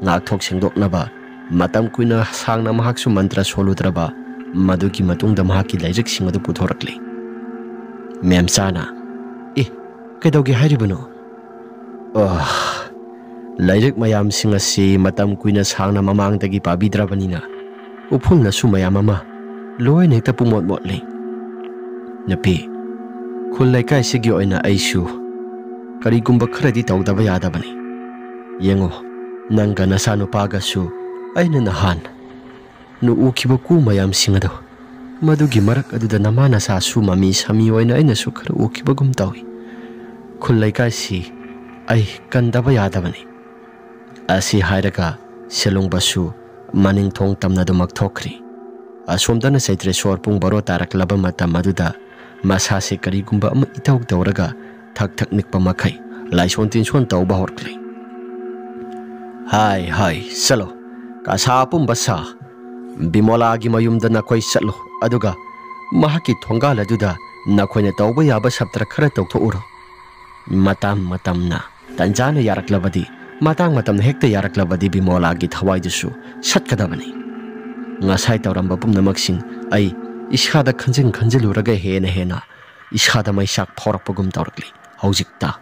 ꯉꯥꯛꯊꯣꯛ ꯁꯦꯡꯗꯣꯛꯅꯕ ꯃꯇꯝ ꯀꯨꯏꯅ ꯁꯥꯡꯅ ꯃꯍꯥꯛꯁꯨ ꯃꯟꯇ꯭ꯔ ꯁꯣꯜꯂꯨꯗ꯭ꯔꯕ ꯃꯗꯨꯒꯤ ꯃꯇꯨꯡꯗ ꯃꯍꯥꯛꯀꯤ ꯂꯥꯏꯔꯤꯛꯁꯤꯡ ꯑꯗꯨ ꯄꯨꯊꯣꯔꯛꯂꯤ꯫ ꯃꯦꯝꯆꯥꯅ, "ꯑꯦ, ꯀꯩꯗꯧꯒꯦ ꯍꯥꯏꯔꯤꯕꯅꯣ?" "ꯑꯣ, ꯂꯥꯏꯔꯤꯛ ꯃꯌꯥꯝꯁꯤꯡ ꯑꯁꯤ ꯃꯇꯝ ꯀꯨꯏꯅ ꯁꯥꯡꯅ ꯃꯃꯥꯡꯗꯒꯤ ꯄꯥꯕꯤꯗ꯭ꯔꯕꯅꯤꯅ ꯎꯐꯨꯜꯅꯁꯨ ꯃꯌꯥꯝ ꯑꯃ ꯂꯣꯏꯅ ꯍꯦꯛꯇ ꯄꯨꯡꯃꯣꯠ ꯃꯣꯠꯂꯤ꯫ ꯅꯨꯄꯤ, ꯈꯨꯜ ꯂꯩꯀꯥꯏꯁꯤꯒꯤ ꯑꯣꯏꯅ ꯑꯩꯁꯨ ꯀꯔꯤꯒꯨꯝꯕ ꯈꯔꯗꯤ ꯇꯧꯗꯕ ꯌꯥꯗꯕꯅꯤ꯫ ꯌꯦꯡꯉꯣ, ꯅꯪꯒ ꯅꯆꯥꯅꯨꯄꯥꯒꯁꯨ ꯑꯩꯅ ꯅꯍꯥꯟ ꯅꯨ ꯎꯈꯤꯕ ꯀꯨ ꯃꯌꯥꯝꯁꯤꯡ ꯑꯗꯣ, ꯃꯗꯨꯒꯤ ꯃꯔꯛ ꯑꯗꯨꯗ ꯅꯃꯥ ꯅꯆꯥꯁꯨ ꯃꯃꯤ ꯁꯥꯃꯤ ꯑꯣꯏꯅ ꯑꯩꯅꯁꯨ ꯈꯔ ꯎꯈꯤꯕꯒꯨꯝ ꯇꯧꯏ꯫ ꯈꯨꯜ ꯂꯩꯀꯥꯏꯁꯤ ꯑꯩ ꯀꯟꯗꯕ ꯌꯥꯗꯕꯅꯤ꯫ ꯑꯁꯤ ꯍꯥꯏꯔꯒ ꯁꯦꯂꯨꯡꯕꯁꯨ ꯃꯅꯤꯡ ꯊꯣꯡ ꯇꯝꯅꯗꯨꯃꯛ ꯊꯣꯛꯈ꯭ꯔꯤ꯫ ꯑꯁꯣꯝꯗꯅ ꯆꯩꯇ꯭ꯔꯦꯁꯣꯔ ꯄꯨꯡ ꯕꯥꯔꯣ ꯇꯥꯔꯛꯂꯕ ꯃꯇꯝ ꯑꯗꯨꯗ ꯃꯁꯥꯁꯦ ꯀꯔꯤꯒꯨꯝꯕ ꯑꯃ ꯏꯇꯧ ꯇꯧꯔꯒ ꯊꯛ ꯊꯛ ꯅꯤꯛꯄ ꯃꯈꯩ ꯂꯥꯏꯁꯣꯟ ꯇꯤꯟꯁꯣꯟ ꯇꯧꯕ ꯍꯧꯔꯛꯂꯦ꯫ "ꯍꯥꯏ, ꯍꯥꯏ, ꯆꯠꯂꯣ, ꯀꯁꯥ ꯑꯄꯨꯝꯕ ꯁꯥ, ꯕꯤꯃꯣꯂꯥꯒꯤ ꯃꯌꯨꯝꯗ ꯅꯈꯣꯏ ꯆꯠꯂꯨ, ꯑꯗꯨꯒ ꯃꯍꯥꯛꯀꯤ ꯊꯣꯡꯒꯥꯜ ꯑꯗꯨꯗ ꯅꯈꯣꯏꯅ ꯇꯧꯕ ꯌꯥꯕ ꯁꯞꯇ꯭ꯔ ꯈꯔ ꯇꯧꯊꯣꯛꯎꯔꯣ꯫ ꯃꯇꯥꯡ ꯃꯇꯝꯅ ꯇꯟꯖꯥꯅ ꯌꯥꯔꯛꯂꯕꯗꯤ, ꯃꯇꯥꯡ ꯃꯇꯝꯅ ꯍꯦꯛꯇ ꯌꯥꯔꯛꯂꯕꯗꯤ ꯕꯤꯃꯣꯂꯥꯒꯤ ꯊꯋꯥꯏꯗꯨꯁꯨ ꯁꯠꯀꯗꯕꯅꯤ꯫ ꯉꯁꯥꯏ ꯇꯧꯔꯝꯕ ꯄꯨꯝꯅꯃꯛꯁꯤꯡ ꯑꯩ ꯏꯁꯥꯗ ꯈꯟꯖꯤꯟ ꯈꯟꯖꯤꯜꯂꯨꯔꯒ ꯍꯦꯟꯅ ꯍꯦꯟꯅ ꯏꯁꯥꯗ ꯃꯩꯆꯥꯛ ꯐꯥꯎꯔꯛꯄꯒꯨꯝ ꯇꯧꯔꯛꯂꯤ꯫ ꯍꯧꯖꯤꯛꯇ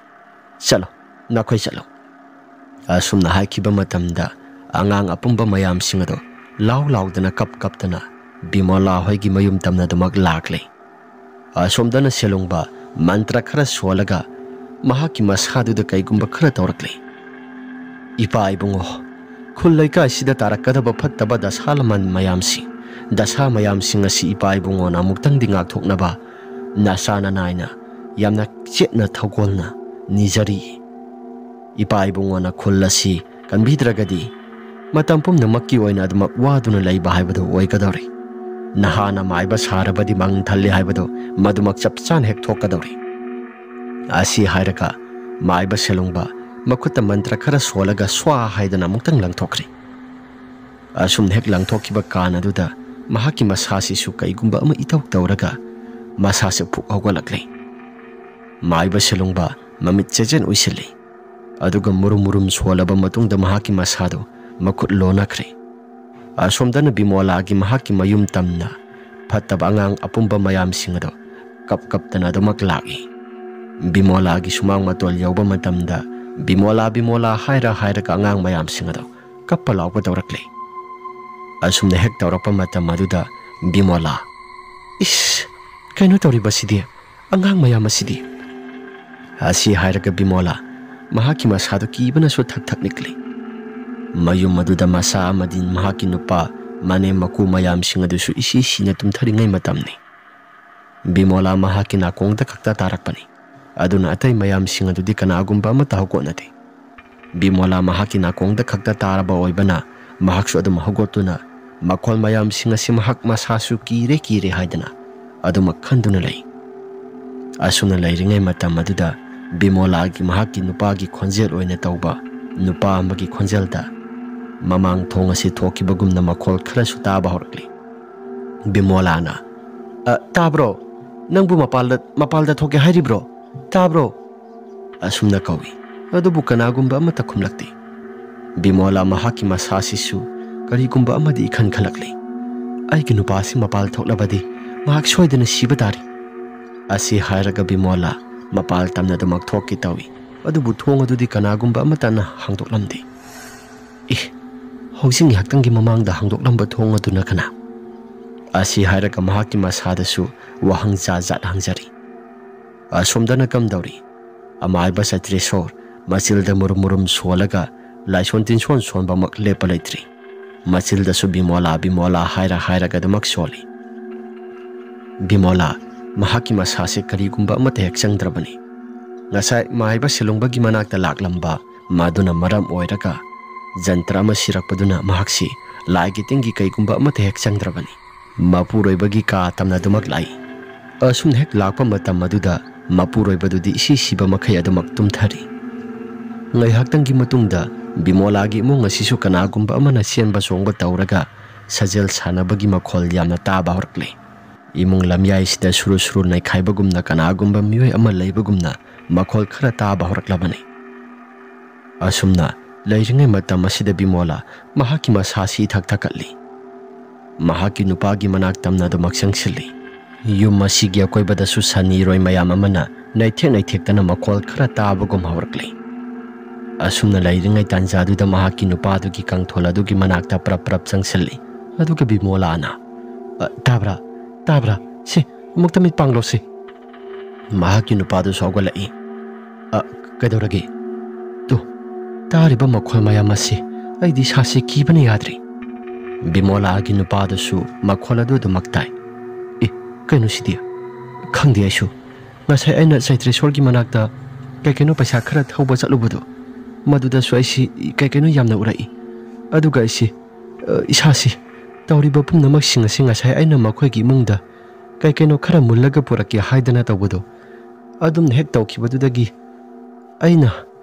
ꯆꯠꯂꯣ, ꯅꯈꯣꯏ ꯆꯠꯂꯣ"꯫ ꯑꯁꯨꯝꯅ ꯍꯥꯏꯈꯤꯕ ꯃꯇꯝꯗ ꯑꯉꯥꯡ ꯑꯄꯨꯝꯕ ꯃꯌꯥꯝꯁꯤꯡ ꯑꯗꯣ ꯂꯥꯎ ꯂꯥꯎꯗꯅ ꯀꯞ ꯀꯞꯇꯅ ꯕꯤꯃꯣꯂꯥ ꯍꯣꯏꯒꯤ ꯃꯌꯨꯝ ꯇꯝꯅꯗꯨꯃꯛ ꯂꯥꯛꯂꯦ꯫ ꯑꯁꯣꯝꯗꯅ ꯁꯦꯂꯨꯡꯕ ꯃꯟꯇ꯭ꯔ ꯈꯔ ꯁꯣꯜꯂꯒ ꯃꯍꯥꯛꯀꯤ ꯃꯁꯥꯗꯨꯗ ꯀꯩꯒꯨꯝꯕ ꯈꯔ ꯇꯧꯔꯛꯂꯦ꯫ "ꯏꯄꯥ ꯏꯕꯨꯡꯉꯣ, ꯈꯨꯜ ꯂꯩꯀꯥꯏꯁꯤꯗ ꯇꯥꯔꯛꯀꯗꯕ ꯐꯠꯇꯕ ꯗꯁꯥ ꯂꯃꯟ ꯃꯌꯥꯝꯁꯤ, ꯗꯁꯥ ꯃꯌꯥꯝꯁꯤꯡ ꯑꯁꯤ ꯏꯄꯥ ꯏꯕꯨꯡꯉꯣꯅ ꯑꯃꯨꯛꯇꯪꯗꯤ ꯉꯥꯛꯊꯣꯛꯅꯕ ꯅꯆꯥ ꯅꯅꯥꯏꯅ ꯌꯥꯝꯅ ꯆꯦꯠꯅ ꯊꯧꯒꯣꯜꯅ ꯅꯤꯖꯔꯤ꯫ ꯏꯄꯥ ꯏꯕꯨꯡꯉꯣꯅ ꯈꯨꯜ ꯑꯁꯤ ꯀꯟꯕꯤꯗ꯭ꯔꯒꯗꯤ ꯃꯇꯝ ꯄꯨꯝꯅꯃꯛꯀꯤ ꯑꯣꯏꯅ ꯑꯗꯨꯃꯛ ꯋꯥꯗꯨꯅ ꯂꯩꯕ ꯍꯥꯏꯕꯗꯨ ꯑꯣꯏꯒꯗꯧꯔꯤ꯫ ꯅꯍꯥꯅ ꯃꯥꯏꯕ ꯁꯥꯔꯕꯗꯤ ꯃꯪ ꯊꯜꯂꯤ ꯍꯥꯏꯕꯗꯨ ꯃꯗꯨꯃꯛ ꯆꯞ ꯆꯥꯅ ꯍꯦꯛ ꯊꯣꯛꯀꯗꯧꯔꯤ"꯫ ꯑꯁꯤ ꯍꯥꯏꯔꯒ ꯃꯥꯏꯕ ꯁꯦꯂꯨꯡꯕ ꯃꯈꯨꯠꯇ ꯃꯟꯇ꯭ꯔ ꯈꯔ ꯁꯣꯜꯂꯒ ꯁ꯭ꯋꯥ ꯍꯥꯏꯗꯅ ꯑꯃꯨꯛꯇꯪ ꯂꯪꯊꯣꯛꯈ꯭ꯔꯦ꯫ ꯑꯁꯨꯝꯅ ꯍꯦꯛ ꯂꯪꯊꯣꯛꯈꯤꯕ ꯀꯥꯟ ꯑꯗꯨꯗ ꯃꯍꯥꯛꯀꯤ ꯃꯁꯥꯁꯤꯁꯨ ꯀꯩꯒꯨꯝꯕ ꯑꯃ ꯏꯇꯧ ꯇꯧꯔꯒ ꯃꯁꯥꯁꯦ ꯐꯨꯛ ꯍꯧꯒꯠꯂꯛꯂꯦ꯫ ꯃꯥꯏꯕ ꯁꯦꯂꯨꯡꯕ ꯃꯃꯤꯠ ꯆꯦꯖꯦꯟ ꯎꯏꯁꯤꯜꯂꯤ꯫ ꯑꯗꯨꯒ ꯃꯨꯔꯨꯝ ꯃꯨꯔꯨꯝ ꯁꯣꯜꯂꯕ ꯃꯇꯨꯡꯗ ꯃꯍꯥꯛꯀꯤ ꯃꯁꯥꯗꯨ ꯃꯈꯨꯠ ꯂꯣꯟꯅꯈ꯭ꯔꯦ꯫ ꯑꯁꯣꯝꯗꯅ ꯕꯤꯃꯣꯂꯥꯒꯤ ꯃꯍꯥꯛꯀꯤ ꯃꯌꯨꯝ ꯇꯝꯅ ꯐꯠꯇꯕ ꯑꯉꯥꯡ ꯑꯄꯨꯝꯕ ꯃꯌꯥꯝꯁꯤꯡ ꯑꯗꯨ ꯀꯞ ꯀꯞꯇꯅ ꯑꯗꯨꯃꯛ ꯂꯥꯛꯏ꯫ ꯕꯤꯃꯣꯂꯥꯒꯤ ꯁꯨꯃꯥꯡ ꯃꯇꯣꯜ ꯌꯧꯕ ꯃꯇꯝꯗ ꯕꯤꯃꯣꯂꯥ, ꯕꯤꯃꯣꯂꯥ ꯍꯥꯏꯔ ꯍꯥꯏꯔꯒ ꯑꯉꯥꯡ ꯃꯌꯥꯝꯁꯤꯡ ꯑꯗꯨ ꯀꯞꯄ ꯂꯥꯎꯕ ꯇꯧꯔꯛꯂꯦ꯫ ꯑꯁꯨꯝꯅ ꯍꯦꯛ ꯇꯧꯔꯛꯄ ꯃꯇꯝ ꯑꯗꯨꯗ ꯕꯤꯃꯣꯂꯥ, "ꯏꯁ, ꯀꯩꯅꯣ ꯇꯧꯔꯤꯕꯁꯤꯗꯤ? ꯑꯉꯥꯡ ꯃꯌꯥꯝ ꯑꯁꯤꯗꯤ?" ꯑꯁꯤ ꯍꯥꯏꯔꯒ ꯕꯤꯃꯣꯂꯥ ꯃꯍꯥꯛꯀꯤ ꯃꯁꯥꯗꯨ ꯀꯤꯕꯅꯁꯨ ꯊꯛ ꯊꯛ ꯅꯤꯛꯂꯤ꯫ ꯃꯌꯨꯝ ꯑꯗꯨꯗ ꯃꯆꯥ ꯑꯃꯗꯤ ꯃꯍꯥꯛꯀꯤ ꯅꯨꯄꯥ, ꯃꯅꯦꯝ ꯃꯀꯨ ꯃꯌꯥꯝꯁꯤꯡ ꯑꯗꯨꯁꯨ ꯏꯁꯤ ꯁꯤꯅ ꯇꯨꯝꯊꯔꯤꯉꯩ ꯃꯇꯝꯅꯤ꯫ ꯕꯤꯃꯣꯂꯥ ꯃꯍꯥꯛꯀꯤ ꯅꯥꯀꯣꯡꯗ ꯈꯛꯇ ꯇꯥꯔꯛꯄꯅꯤ꯫ ꯑꯗꯨꯅ ꯑꯇꯩ ꯃꯌꯥꯝꯁꯤꯡ ꯑꯗꯨꯗꯤ ꯀꯅꯥꯒꯨꯝꯕ ꯑꯃꯠꯇ ꯍꯧꯒꯠꯅꯗꯦ꯫ ꯕꯤꯃꯣꯂꯥ ꯃꯍꯥꯛꯀꯤ ꯅꯥꯀꯣꯡꯗ ꯈꯛꯇ ꯇꯥꯔꯕ ꯑꯣꯏꯕꯅ ꯃꯍꯥꯛꯁꯨ ꯑꯗꯨꯝ ꯍꯧꯒꯠꯇꯨꯅ ꯃꯈꯣꯜ ꯃꯌꯥꯝꯁꯤꯡ ꯑꯁꯤ ꯃꯍꯥꯛ ꯃꯁꯥꯁꯨ ꯀꯤꯔꯦ ꯀꯤꯔꯦ ꯍꯥꯏꯗꯅ ꯑꯗꯨꯃꯛ ꯈꯟꯗꯨꯅ ꯂꯩ꯫ ꯑꯁꯨꯝꯅ ꯂꯩꯔꯤꯉꯩ ꯃꯇꯝ ꯑꯗꯨꯗ ꯕꯤꯃꯣꯂꯥꯒꯤ ꯃꯍꯥꯛꯀꯤ ꯅꯨꯄꯥꯒꯤ ꯈꯣꯟꯖꯦꯜ ꯑꯣꯏꯅ ꯇꯧꯕ ꯅꯨꯄꯥ ꯑꯃꯒꯤ ꯈꯣꯟꯖꯦꯜꯗ ꯃꯃꯥꯡ ꯊꯣꯡ ꯑꯁꯤ ꯊꯣꯛꯈꯤꯕꯒꯨꯝꯅ ꯃꯈꯣꯜ ꯈꯔꯁꯨ ꯇꯥꯕ ꯍꯧꯔꯛꯂꯤ꯫ ꯕꯤꯃꯣꯂꯥꯅ, "ꯑ, ꯇꯥꯕ꯭ꯔꯣ? ꯅꯪꯕꯨ ꯃꯄꯥꯜꯗ, ꯃꯄꯥꯜꯗ ꯊꯣꯛꯀꯦ ꯍꯥꯏꯔꯤꯕ꯭ꯔꯣ? ꯇꯥꯕ꯭ꯔꯣ?" ꯑꯁꯨꯝꯅ ꯀꯧꯏ꯫ ꯑꯗꯨꯕꯨ ꯀꯅꯥꯒꯨꯝꯕ ꯑꯃꯠꯇ ꯈꯨꯝꯂꯛꯇꯦ꯫ ꯕꯤꯃꯣꯂꯥ ꯃꯍꯥꯛꯀꯤ ꯃꯁꯥꯁꯤꯁꯨ ꯀꯔꯤꯒꯨꯝꯕ ꯑꯃꯗꯤ ꯏꯈꯟ ꯈꯜꯂꯛꯂꯤ꯫ "ꯑꯩꯒꯤ ꯅꯨꯄꯥꯁꯤ ꯃꯄꯥꯜ ꯊꯣꯛꯂꯕꯗꯤ ꯃꯍꯥꯛ ꯁꯣꯏꯗꯅ ꯁꯤꯕ ꯇꯥꯔꯤ"꯫ ꯑꯁꯤ ꯍꯥꯏꯔꯒ ꯕꯤꯃꯣꯂꯥ ꯃꯄꯥꯜ ꯇꯝꯅ ꯑꯗꯨꯃꯛ ꯊꯣꯛꯀꯦ ꯇꯧꯏ꯫ ꯑꯗꯨꯕꯨ ꯊꯣꯡ ꯑꯗꯨꯗꯤ ꯀꯅꯥꯒꯨꯝꯕ ꯑꯃꯠꯇꯅ ꯍꯥꯡꯗꯣꯛꯂꯝꯗꯦ꯫ "ꯑꯦ, ꯍꯧꯖꯤꯛ ꯉꯥꯏꯍꯥꯛꯇꯪꯒꯤ ꯃꯃꯥꯡꯗ ꯍꯥꯡꯗꯣꯛꯂꯝꯕ ꯊꯣꯡ ꯑꯗꯨꯅ ꯀꯅꯥ?" ꯑꯁꯤ ꯍꯥꯏꯔꯒ ꯃꯍꯥꯛꯀꯤ ꯃꯁꯥꯗꯁꯨ ꯋꯥꯍꯪ ꯖꯥꯠ ꯖꯥꯠ ꯍꯪꯖꯔꯤ꯫ ꯑꯁꯣꯝꯗꯅ ꯀꯝꯗꯧꯔꯤ? ꯑꯃꯥꯏꯕ ꯆꯩꯇ꯭ꯔꯦꯁꯣꯔ ꯃꯆꯤꯜꯗ ꯃꯨꯔꯨꯝ ꯃꯨꯔꯨꯝ ꯁꯣꯜꯂꯒ ꯂꯥꯏꯁꯣꯟ ꯇꯤꯟꯁꯣꯟ ꯁꯣꯟꯕꯃꯛ ꯂꯦꯞꯄ ꯂꯩꯇ꯭ꯔꯤ꯫ ꯃꯆꯤꯜꯗꯁꯨ "ꯕꯤꯃꯣꯂꯥ, ꯕꯤꯃꯣꯂꯥ" ꯍꯥꯏꯔ ꯍꯥꯏꯔꯒ ꯑꯗꯨꯃꯛ ꯁꯣꯜꯂꯤ꯫ ꯕꯤꯃꯣꯂꯥ ꯃꯍꯥꯛꯀꯤ ꯃꯁꯥꯁꯦ ꯀꯔꯤꯒꯨꯝꯕ ꯑꯃꯠꯇ ꯍꯦꯛ ꯆꯪꯗ꯭ꯔꯕꯅꯤ꯫ ꯉꯁꯥꯏ ꯃꯥꯏꯕ ꯁꯤꯂꯣꯡꯕꯒꯤ ꯃꯅꯥꯛꯇ ꯂꯥꯛꯂꯝꯕ ꯃꯗꯨꯅ ꯃꯔꯝ ꯑꯣꯏꯔꯒ ꯖꯟꯇ꯭ꯔ ꯑꯃ ꯁꯤꯔꯛꯄꯗꯨꯅ ꯃꯍꯥꯛꯁꯤ ꯂꯥꯏꯒꯤ ꯇꯤꯟꯒꯤ ꯀꯩꯒꯨꯝꯕ ꯑꯃꯠꯇ ꯍꯦꯛ ꯆꯪꯗ꯭ꯔꯕꯅꯤ꯫ ꯃꯄꯨꯔꯣꯏꯕꯒꯤ ꯀꯥ ꯇꯝꯅ ꯑꯗꯨꯃꯛ ꯂꯥꯛꯏ꯫ ꯑꯁꯨꯝꯅ ꯍꯦꯛ ꯂꯥꯛꯄ ꯃꯇꯝ ꯑꯗꯨꯗ ꯃꯄꯨꯔꯣꯏꯕꯗꯨꯗꯤ ꯏꯁꯤ ꯁꯤꯕ ꯃꯈꯩ ꯑꯗꯨꯃꯛ ꯇꯨꯝꯊꯔꯤ꯫ ꯉꯥꯏꯍꯥꯛꯇꯪꯒꯤ ꯃꯇꯨꯡꯗ ꯕꯤꯃꯣꯂꯥꯒꯤ ꯏꯃꯨꯡ ꯑꯁꯤꯁꯨ ꯀꯅꯥꯒꯨꯝꯕ ꯑꯃꯅ ꯆꯦꯟꯕ ꯆꯣꯡꯕ ꯇꯧꯔꯒ ꯁꯥꯖꯦꯜ ꯁꯥꯟꯅꯕꯒꯤ ꯃꯈꯣꯜ ꯌꯥꯝꯅ ꯇꯥꯕ ꯍꯧꯔꯛꯂꯦ꯫ ꯏꯃꯨꯡ ꯂꯝꯌꯥꯏꯁꯤꯗ ꯁꯨꯔꯨ ꯁꯨꯔꯨ ꯅꯩꯈꯥꯏꯕꯒꯨꯝꯅ ꯀꯅꯥꯒꯨꯝꯕ ꯃꯤꯑꯣꯏ ꯑꯃ ꯂꯩꯕꯒꯨꯝꯅ ꯃꯈꯣꯜ ꯈꯔ ꯇꯥꯕ ꯍꯧꯔꯛꯂꯕꯅꯤ꯫ ꯑꯁꯨꯝꯅ ꯂꯩꯔꯤꯉꯩ ꯃꯇꯝ ꯑꯁꯤꯗ ꯕꯤꯃꯣꯂꯥ ꯃꯍꯥꯛꯀꯤ ꯃꯁꯥꯁꯤ ꯏꯊꯛ ꯊꯛꯀꯠꯂꯤ꯫ ꯃꯍꯥꯛꯀꯤ ꯅꯨꯄꯥꯒꯤ ꯃꯅꯥꯛ ꯇꯝꯅ ꯑꯗꯨꯃꯛ ꯆꯪꯁꯤꯜꯂꯤ꯫ ꯌꯨꯝ ꯑꯁꯤꯒꯤ ꯑꯀꯣꯏꯕꯗꯁꯨ ꯁꯟ ꯏꯔꯣꯏ ꯃꯌꯥꯝ ꯑꯃꯅ ꯅꯩꯊꯦꯛ ꯅꯩꯊꯦꯛꯇꯅ ꯃꯈꯣꯜ ꯈꯔ ꯇꯥꯕꯒꯨꯝ ꯍꯧꯔꯛꯂꯤ꯫ ꯑꯁꯨꯝꯅ ꯂꯩꯔꯤꯉꯩ ꯇꯥꯟꯖꯥꯗꯨꯗ ꯃꯍꯥꯛꯀꯤ ꯅꯨꯄꯥꯗꯨꯒꯤ ꯀꯥꯡꯊꯣꯜ ꯑꯗꯨꯒꯤ ꯃꯅꯥꯛꯇ ꯄ꯭ꯔꯞ ꯄ꯭ꯔꯞ ꯆꯪꯁꯤꯜꯂꯤ꯫ ꯑꯗꯨꯒ ꯕꯤꯃꯣꯂꯥꯅ, "ꯑ, ꯇꯥꯕ꯭ꯔꯥ? ꯇꯥꯕ꯭ꯔꯥ? ꯁꯤ, ꯑꯃꯨꯛꯇ ꯃꯤꯠ ꯄꯥꯡꯂꯣ ꯁꯤ꯫" ꯃꯍꯥꯛꯀꯤ ꯅꯨꯄꯥꯗꯨꯁꯨ ꯍꯧꯒꯠꯂꯛꯏ꯫ "ꯑ, ꯀꯩꯗꯧꯔꯒꯦ? ꯇꯨ, ꯇꯥꯔꯤꯕ ꯃꯈꯣꯜ ꯃꯌꯥꯝ ꯑꯁꯤ ꯑꯩꯗꯤ ꯏꯁꯥꯁꯦ ꯀꯤꯕꯅ ꯌꯥꯗ꯭ꯔꯦ꯫ ꯕꯤꯃꯣꯂꯥꯒꯤ ꯅꯨꯄꯥꯗꯨꯁꯨ ꯃꯈꯣꯜ ꯑꯗꯨ ꯑꯗꯨꯃꯛ ꯇꯥꯏ꯫ "ꯑꯦ, ꯀꯩꯅꯣ ꯁꯤꯗꯤ? ꯈꯪꯗꯦ ꯑꯩꯁꯨ꯫ ꯉꯁꯥꯏ ꯑꯩꯅ ꯆꯩꯇ꯭ꯔꯦꯁꯣꯔꯒꯤ ꯃꯅꯥꯛꯇ ꯀꯩ ꯀꯩꯅꯣ ꯄꯩꯁꯥ ꯈꯔ ꯊꯧꯕ ꯆꯠꯂꯨꯕꯗꯣ, ꯃꯗꯨꯗꯁꯨ ꯑꯩꯁꯤ ꯀꯩ ꯀꯩꯅꯣ ꯌꯥꯝꯅ ꯎꯔꯛꯏ꯫ ꯑꯗꯨꯒ ꯑꯩꯁꯤ, ꯑ, ꯏꯁꯥꯁꯤ, ꯇꯧꯔꯤꯕ ꯄꯨꯝꯅꯃꯛꯁꯤꯡ ꯑꯁꯤ ꯉꯁꯥꯏ ꯑꯩꯅ ꯃꯈꯣꯏꯒꯤ ꯏꯃꯨꯡꯗ ꯀꯩ ꯀꯩꯅꯣ ꯈꯔ ꯃꯨꯜꯂꯒ ꯄꯨꯔꯛꯀꯦ ꯍꯥꯏꯗꯅ ꯇꯧꯕꯗꯣ, ꯑꯗꯨꯝꯅ ꯍꯦꯛ ꯇꯧꯈꯤꯕꯗꯨꯗꯒꯤ ꯑꯩꯅ,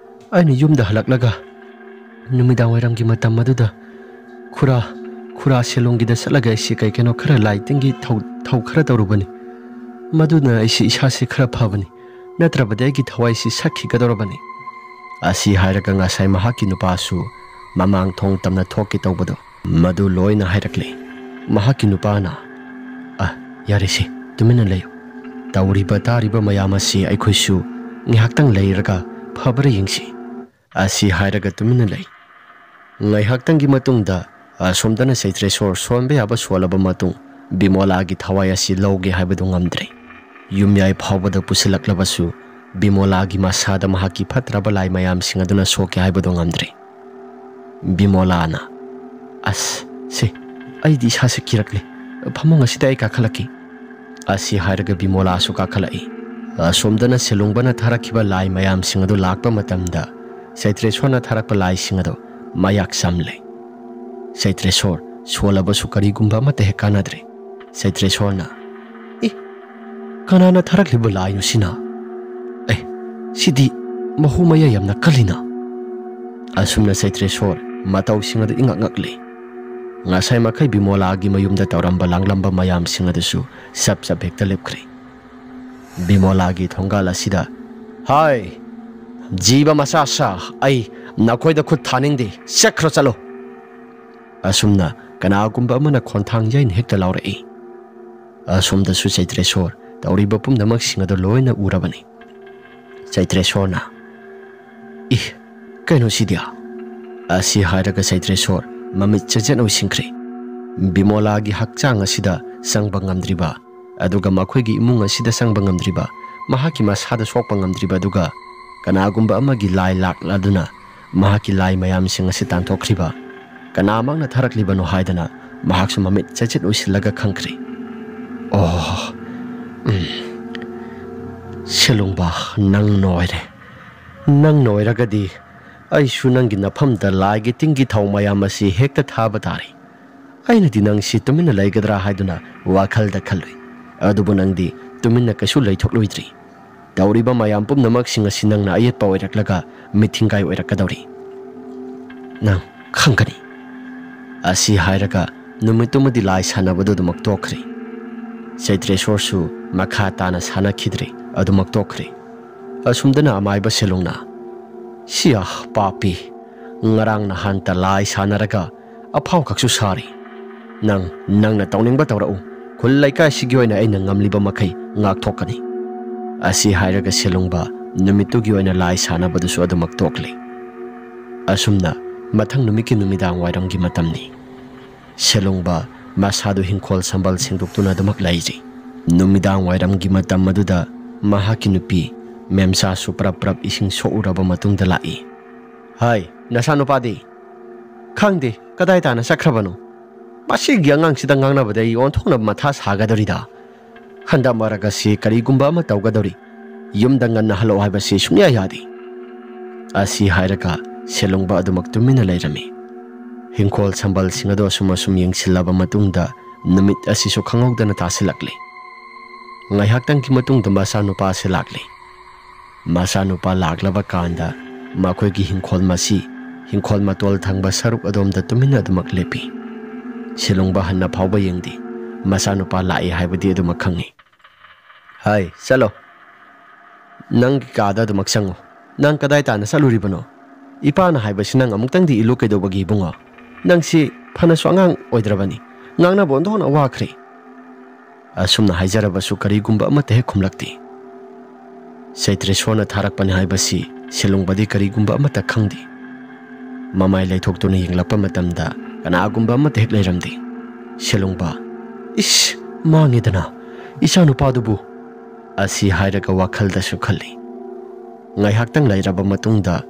ꯑꯩꯅ ꯌꯨꯝꯗ ꯍꯜꯂꯛꯂꯒ ꯅꯨꯃꯤꯗꯥꯡ ꯋꯥꯏꯔꯝꯒꯤ ꯃꯇꯝ ꯑꯗꯨꯗ ꯈꯨꯔꯥ, ꯈꯨꯔꯥ ꯁꯦꯂꯣꯡꯒꯤꯗ ꯆꯠꯂꯒ ꯑꯩꯁꯤ ꯀꯩ ꯀꯩꯅꯣ ꯈꯔ ꯂꯥꯏ ꯇꯤꯟꯒꯤ ꯊꯧ, ꯊꯧ ꯈꯔ ꯇꯧꯔꯨꯕꯅꯤ꯫ ꯃꯗꯨꯅ ꯑꯩꯁꯤ ꯏꯁꯥꯁꯤ ꯈꯔ ꯐꯕꯅꯤ, ꯅꯠꯇ꯭ꯔꯕꯗꯤ ꯑꯩꯒꯤ ꯊꯋꯥꯏꯁꯤ ꯁꯛꯈꯤꯒꯗꯧꯔꯕꯅꯤ"꯫ ꯑꯁꯤ ꯍꯥꯏꯔꯒ ꯉꯁꯥꯏ ꯃꯍꯥꯛꯀꯤ ꯅꯨꯄꯥꯁꯨ ꯃꯃꯥꯡ ꯊꯣꯡ ꯇꯝꯅ ꯊꯣꯛꯀꯦ ꯇꯧꯕꯗꯣ, ꯃꯗꯨ ꯂꯣꯏꯅ ꯍꯥꯏꯔꯛꯂꯦ꯫ ꯃꯍꯥꯛꯀꯤ ꯅꯨꯄꯥꯅ, "ꯑ, ꯌꯥꯔꯦꯁꯦ, ꯇꯨꯃꯤꯟꯅ ꯂꯩꯌꯨ꯫ ꯇꯧꯔꯤꯕ ꯇꯥꯔꯤꯕ ꯃꯌꯥꯝ ꯑꯁꯤ ꯑꯩꯈꯣꯏꯁꯨ ꯉꯥꯏꯍꯥꯛꯇꯪ ꯂꯩꯔꯒ ꯐꯕ꯭ꯔꯥ ꯌꯦꯡꯁꯤ"꯫ ꯑꯁꯤ ꯍꯥꯏꯔꯒ ꯇꯨꯃꯤꯟꯅ ꯂꯩ꯫ ꯉꯥꯏꯍꯥꯛꯇꯪꯒꯤ ꯃꯇꯨꯡꯗ ꯑꯁꯣꯝꯗꯅ ꯆꯩꯇ꯭ꯔꯦꯁꯣꯔ ꯁꯣꯟꯕ ꯌꯥꯕ ꯁꯣꯜꯂꯕ ꯃꯇꯨꯡ, ꯕꯤꯃꯣꯂꯥꯒꯤ ꯊꯋꯥꯏ ꯑꯁꯤ ꯂꯧꯒꯦ ꯍꯥꯏꯕꯗꯨ ꯉꯝꯗ꯭ꯔꯦ꯫ ꯌꯨꯝꯌꯥꯏ ꯐꯥꯎꯕꯗ ꯄꯨꯁꯤꯜꯂꯛꯂꯕꯁꯨ ꯕꯤꯃꯣꯂꯥꯒꯤ ꯃꯁꯥꯗ ꯃꯍꯥꯛꯀꯤ ꯐꯠꯇ꯭ꯔꯕ ꯂꯥꯏ ꯃꯌꯥꯝꯁꯤꯡ ꯑꯗꯨꯅ ꯁꯣꯛꯀꯦ ꯍꯥꯏꯕꯗꯨ ꯉꯝꯗ꯭ꯔꯦ꯫ ꯕꯤꯃꯣꯂꯥꯅ, "ꯑꯁ, ꯁꯦ, ꯑꯩꯗꯤ ꯏꯁꯥꯁꯦ ꯀꯤꯔꯛꯂꯦ꯫ ꯐꯃꯨꯡ ꯑꯁꯤꯗ ꯑꯩ ꯀꯥꯈꯠꯂꯛꯀꯦ"꯫ ꯑꯁꯤ ꯍꯥꯏꯔꯒ ꯕꯤꯃꯣꯂꯥꯁꯨ ꯀꯥꯈꯠꯂꯛꯏ꯫ ꯑꯁꯣꯝꯗꯅ ꯁꯦꯂꯨꯡꯕꯅ ꯊꯥꯔꯛꯈꯤꯕ ꯂꯥꯏ ꯃꯌꯥꯝꯁꯤꯡ ꯑꯗꯨ ꯂꯥꯛꯄ ꯃꯇꯝꯗ ꯆꯩꯇ꯭ꯔꯦꯁꯣꯔꯅ ꯊꯥꯔꯛꯄ ꯂꯥꯏꯁꯤꯡ ꯑꯗꯨ ꯃꯌꯥꯛ ꯆꯝꯂꯦ꯫ ꯆꯩꯇ꯭ꯔꯦꯁꯣꯔ ꯁꯣꯜꯂꯕꯁꯨ ꯀꯔꯤꯒꯨꯝꯕ ꯑꯃꯠꯇ ꯍꯦꯛ ꯀꯥꯟꯅꯗ꯭ꯔꯦ꯫ ꯆꯩꯇ꯭ꯔꯦꯁꯣꯔꯅ, "ꯏ, ꯀꯅꯥꯅ ꯊꯥꯔꯛꯂꯤꯕ ꯂꯥꯏꯅꯣ ꯁꯤꯅ? ꯑꯦ, ꯁꯤꯗꯤ ꯃꯍꯨ ꯃꯌꯥꯏ ꯌꯥꯝꯅ ꯀꯜꯂꯤꯅ"꯫ ꯑꯁꯨꯝꯅ ꯆꯩꯇ꯭ꯔꯦꯁꯣꯔ ꯃꯇꯧꯁꯤꯡ ꯑꯗꯨ ꯏꯉꯛ ꯉꯛꯂꯤ꯫ ꯉꯁꯥꯏ ꯃꯈꯩ ꯕꯤꯃꯣꯂꯥꯒꯤ ꯃꯌꯨꯝꯗ ꯇꯧꯔꯝꯕ ꯂꯥꯡꯂꯝꯕ ꯃꯌꯥꯝꯁꯤꯡ ꯑꯗꯨꯁꯨ ꯆꯞ ꯆꯞ ꯍꯦꯛꯇ ꯂꯦꯞꯈ꯭ꯔꯦ꯫ ꯕꯤꯃꯣꯂꯥꯒꯤ ꯊꯣꯡꯒꯥꯜ ꯑꯁꯤꯗ, "ꯍꯥꯏ, ꯖꯤꯕ ꯃꯆꯥ ꯁꯥ, ꯑꯩ ꯅꯈꯣꯏꯗ ꯈꯨꯠ ꯊꯥꯅꯤꯡꯗꯦ, ꯆꯠꯈ꯭ꯔꯣ ꯆꯠꯂꯣ"꯫ ꯑꯁꯨꯝꯅ ꯀꯅꯥꯒꯨꯝꯕ ꯑꯃꯅ ꯈꯣꯟꯊꯥꯡ ꯌꯩꯅ ꯍꯦꯛꯇ ꯂꯥꯎꯔꯛꯏ꯫ ꯑꯁꯣꯝꯗꯁꯨ ꯆꯩꯇ꯭ꯔꯦꯁꯣꯔ ꯇꯧꯔꯤꯕ ꯄꯨꯝꯅꯃꯛꯁꯤꯡ ꯑꯗꯨ ꯂꯣꯏꯅ ꯎꯔꯕꯅꯤ꯫ ꯆꯩꯇ꯭ꯔꯦꯁꯣꯔꯅ, "ꯏ, ꯀꯩꯅꯣ ꯁꯤꯗꯤ?" ꯑꯁꯤ ꯍꯥꯏꯔꯒ ꯆꯩꯇ꯭ꯔꯦꯁꯣꯔ ꯃꯃꯤꯠ ꯆꯦꯠꯆꯦꯠ ꯑꯣꯏꯁꯤꯟꯈ꯭ꯔꯦ꯫ ꯕꯤꯃꯣꯂꯥꯒꯤ ꯍꯛꯆꯥꯡ ꯑꯁꯤꯗ ꯆꯪꯕ ꯉꯝꯗ꯭ꯔꯤꯕ, ꯑꯗꯨꯒ ꯃꯈꯣꯏꯒꯤ ꯏꯃꯨꯡ ꯑꯁꯤꯗ ꯆꯪꯕ ꯉꯝꯗ꯭ꯔꯤꯕ, ꯃꯍꯥꯛꯀꯤ ꯃꯁꯥꯗ ꯁꯣꯛꯄ ꯉꯝꯗ꯭ꯔꯤꯕ, ꯑꯗꯨꯒ ꯀꯅꯥꯒꯨꯝꯕ ꯑꯃꯒꯤ ꯂꯥꯏ ꯂꯥꯛꯂꯗꯨꯅ ꯃꯍꯥꯛꯀꯤ ꯂꯥꯏ ꯃꯌꯥꯝꯁꯤꯡ ꯑꯁꯤ ꯇꯥꯟꯊꯣꯛꯈ꯭ꯔꯤꯕ ꯀꯅꯥꯃꯛꯅ ꯊꯥꯔꯛꯂꯤꯕꯅꯣ ꯍꯥꯏꯗꯅ ꯃꯍꯥꯛꯁꯨ ꯃꯃꯤꯠ ꯆꯩꯆꯦꯠ ꯎꯏꯁꯤꯜꯂꯒ ꯈꯪꯈ꯭ꯔꯦ꯫ "ꯑꯣ, ꯎꯝ, ꯁꯦꯂꯨꯡꯕ, ꯅꯪ ꯅꯣꯏꯔꯦ꯫ ꯅꯪ ꯅꯣꯏꯔꯒꯗꯤ ꯑꯩꯁꯨ ꯅꯪꯒꯤ ꯅꯐꯝꯗ ꯂꯥꯏꯒꯤ ꯇꯤꯟꯒꯤ ꯊꯥꯎ ꯃꯌꯥꯝ ꯑꯁꯤ ꯍꯦꯛꯇ ꯊꯥꯕ ꯇꯥꯔꯦ꯫ ꯑꯩꯅꯗꯤ ꯅꯪꯁꯤ ꯇꯨꯃꯤꯟꯅ ꯂꯩꯒꯗ꯭ꯔꯥ ꯍꯥꯏꯗꯨꯅ ꯋꯥꯈꯜꯗ ꯈꯜꯂꯨꯏ꯫ ꯑꯗꯨꯕꯨ ꯅꯪꯗꯤ ꯇꯨꯃꯤꯟꯅ ꯀꯩꯁꯨ ꯂꯩꯊꯣꯛꯂꯣꯏꯗ꯭ꯔꯤ꯫ ꯇꯧꯔꯤꯕ ꯃꯌꯥꯝ ꯄꯨꯝꯅꯃꯛꯁꯤꯡ ꯑꯁꯤ ꯅꯪꯅ ꯑꯌꯦꯠꯄ ꯑꯣꯏꯔꯛꯂꯒ ꯃꯤꯊꯤꯡꯒꯥꯏ ꯑꯣꯏꯔꯛꯀꯗꯧꯔꯤ꯫ ꯅꯪ ꯈꯪꯒꯅꯤ꯫" ꯑꯁꯤ ꯍꯥꯏꯔꯒ ꯅꯨꯃꯤꯠꯇꯨꯃꯗꯤ ꯂꯥꯏ ꯁꯥꯟꯅꯕꯗꯨ ꯑꯗꯨꯃꯛ ꯇꯣꯛꯈ꯭ꯔꯦ꯫ ꯆꯩꯇ꯭ꯔꯦꯁꯣꯔꯁꯨ ꯃꯈꯥ ꯇꯥꯅ ꯁꯥꯟꯅꯈꯤꯗ꯭ꯔꯦ, ꯑꯗꯨꯃꯛ ꯇꯣꯛꯈ꯭ꯔꯦ꯫ ꯑꯁꯨꯝꯗꯅ ꯑꯃꯥꯏꯕ ꯁꯦꯂꯨꯡꯅ, "ꯁꯤꯌꯥ ꯄꯥꯄꯤ, ꯉꯔꯥꯡ ꯅꯍꯥꯟꯇ ꯂꯥꯏ ꯁꯥꯟꯅꯔꯒ ꯑꯐꯥꯎ ꯈꯛꯁꯨ ꯁꯥꯔꯤ꯫ ꯅꯪ, ꯅꯪꯅ ꯇꯧꯅꯤꯡꯕ ꯇꯧꯔꯛꯎ꯫ ꯈꯨꯜ ꯂꯩꯀꯥꯏꯁꯤꯒꯤ ꯑꯣꯏꯅ ꯑꯩꯅ ꯉꯝꯂꯤꯕ ꯃꯈꯩ ꯉꯥꯛꯊꯣꯛꯀꯅꯤ꯫" ꯑꯁꯤ ꯍꯥꯏꯔꯒ ꯁꯦꯂꯨꯡꯕ ꯅꯨꯃꯤꯠꯇꯨꯒꯤ ꯑꯣꯏꯅ ꯂꯥꯏ ꯁꯥꯟꯅꯕꯗꯨꯁꯨ ꯑꯗꯨꯃꯛ ꯇꯣꯛꯂꯦ꯫ ꯑꯁꯨꯝꯅ ꯃꯊꯪ ꯅꯨꯃꯤꯠꯀꯤ ꯅꯨꯃꯤꯗꯥꯡ ꯋꯥꯏꯔꯝꯒꯤ ꯃꯇꯝꯅꯤ꯫ ꯁꯦꯂꯨꯡꯕ ꯃꯁꯥꯗꯨ ꯍꯤꯡꯈꯣꯜ ꯁꯝꯕꯜ ꯁꯦꯡꯗꯣꯛꯇꯨꯅ ꯑꯗꯨꯃꯛ ꯂꯩꯔꯤ꯫ ꯅꯨꯃꯤꯗꯥꯡ ꯋꯥꯏꯔꯝꯒꯤ ꯃꯇꯝ ꯑꯗꯨꯗ ꯃꯍꯥꯛꯀꯤ ꯅꯨꯄꯤ ꯃꯦꯝꯆꯥꯁꯨ ꯄ꯭ꯔꯞ ꯄ꯭ꯔꯞ ꯏꯁꯤꯡ ꯁꯣꯛꯎꯔꯕ ꯃꯇꯨꯡꯗ ꯂꯥꯛꯏ꯫ "ꯍꯥꯏ, ꯅꯆꯥꯅꯨꯄꯥꯗꯤ? ꯈꯪꯗꯦ, ꯀꯗꯥꯏ ꯇꯥꯅ ꯆꯠꯈ꯭ꯔꯕꯅꯣ? ꯃꯁꯤꯒꯤ ꯑꯉꯥꯡꯁꯤꯗ ꯉꯥꯡꯅꯕꯗ ꯑꯩ ꯑꯣꯟꯊꯣꯛꯅ ꯃꯊꯥ ꯁꯥꯒꯗꯧꯔꯤꯗ꯫ ꯍꯟꯗꯛ ꯃꯔꯛ ꯑꯁꯤ ꯀꯔꯤꯒꯨꯝꯕ ꯑꯃ ꯇꯧꯒꯗꯧꯔꯤ꯫ ꯌꯨꯝꯗ ꯉꯟꯅ ꯍꯜꯂꯛꯑꯣ ꯍꯥꯏꯕꯁꯤ ꯁꯨꯡꯌꯥ ꯌꯥꯗꯦ꯫" ꯑꯁꯤ ꯍꯥꯏꯔꯒ ꯁꯦꯂꯨꯡꯕ ꯑꯗꯨꯃꯛ ꯇꯨꯃꯤꯟꯅ ꯂꯩꯔꯝꯃꯤ꯫ ꯍꯤꯡꯈꯣꯜ ꯁꯝꯕꯜꯁꯤꯡ ꯑꯗꯨ ꯑꯁꯨꯝ ꯑꯁꯨꯝ ꯌꯦꯡꯁꯤꯜꯂꯕ ꯃꯇꯨꯡꯗ ꯅꯨꯃꯤꯠ ꯑꯁꯤꯁꯨ ꯈꯪꯍꯧꯗꯅ ꯇꯥꯁꯤꯜꯂꯛꯂꯦ꯫ ꯉꯥꯏꯍꯥꯛꯇꯪꯒꯤ ꯃꯇꯨꯡꯗ ꯃꯆꯥꯅꯨꯄꯥꯁꯦ ꯂꯥꯛꯂꯦ꯫ ꯃꯆꯥꯅꯨꯄꯥ ꯂꯥꯛꯂꯕ ꯀꯥꯟꯗ ꯃꯈꯣꯏꯒꯤ ꯍꯤꯡꯈꯣꯜ ꯃꯁꯤ ꯍꯤꯡꯈꯣꯜ ꯃꯇꯣꯜ ꯊꯪꯕ ꯁꯔꯨꯛ ꯑꯗꯣꯝꯗ ꯇꯨꯃꯤꯟꯅ ꯑꯗꯨꯃꯛ ꯂꯦꯞꯄꯤ꯫ ꯁꯦꯂꯨꯡꯕ ꯍꯟꯅ ꯐꯥꯎꯕ ꯌꯦꯡꯗꯦ꯫ ꯃꯆꯥꯅꯨꯄꯥ ꯂꯥꯛꯑꯦ ꯍꯥꯏꯕꯗꯤ ꯑꯗꯨꯃꯛ ꯈꯪꯉꯤ꯫ "ꯍꯥꯏ, ꯆꯠꯂꯣ꯫ ꯅꯪꯒꯤ ꯀꯥꯗ ꯑꯗꯨꯃꯛ ꯆꯪꯉꯨ꯫ ꯅꯪ ꯀꯗꯥꯏ ꯇꯥꯅ ꯆꯠꯂꯨꯔꯤꯕꯅꯣ? ꯏꯄꯥꯅ ꯍꯥꯏꯕꯁꯤ ꯅꯪ ꯑꯃꯨꯛꯇꯪꯗꯤ ꯏꯜꯂꯨ ꯀꯩꯗꯧꯕꯒꯤ, ꯏꯕꯨꯡꯉꯣ? ꯅꯪꯁꯤ ꯐꯅꯁꯨ ꯑꯉꯥꯡ ꯑꯣꯏꯗ꯭ꯔꯕꯅꯤ꯫ ꯉꯥꯡꯅꯕ ꯑꯣꯟꯊꯣꯛꯅ ꯋꯥꯈ꯭ꯔꯦ꯫" ꯑꯁꯨꯝꯅ ꯍꯥꯏꯖꯔꯕꯁꯨ ꯀꯔꯤꯒꯨꯝꯕ ꯑꯃꯠꯇ ꯍꯦꯛ ꯈꯨꯝꯂꯛꯇꯦ꯫ ꯆꯩꯇ꯭ꯔꯦꯁꯣꯔꯅ ꯊꯥꯔꯛꯄꯅꯤ ꯍꯥꯏꯕꯁꯤ ꯁꯦꯂꯨꯡꯕꯗꯤ ꯀꯔꯤꯒꯨꯝꯕ ꯑꯃꯠꯇ ꯈꯪꯗꯦ꯫ ꯃꯃꯥꯏ ꯂꯩꯊꯣꯛꯇꯨꯅ ꯌꯦꯡꯂꯛꯄ ꯃꯇꯝꯗ ꯀꯅꯥꯒꯨꯝꯕ ꯑꯃꯠꯇ ꯍꯦꯛ ꯂꯩꯔꯝꯗꯦ꯫ ꯁꯦꯂꯨꯡꯕ, "ꯏꯁ, ꯃꯥꯡꯉꯦꯗꯅ, ꯏꯆꯥꯅꯨꯄꯥꯗꯨꯕꯨ!" ꯑꯁꯤ ꯍꯥꯏꯔꯒ ꯋꯥꯈꯜꯗꯁꯨ ꯈꯜꯂꯤ꯫ ꯉꯥꯏꯍꯥꯛꯇꯪ ꯂꯩꯔꯕ ꯃꯇꯨꯡꯗ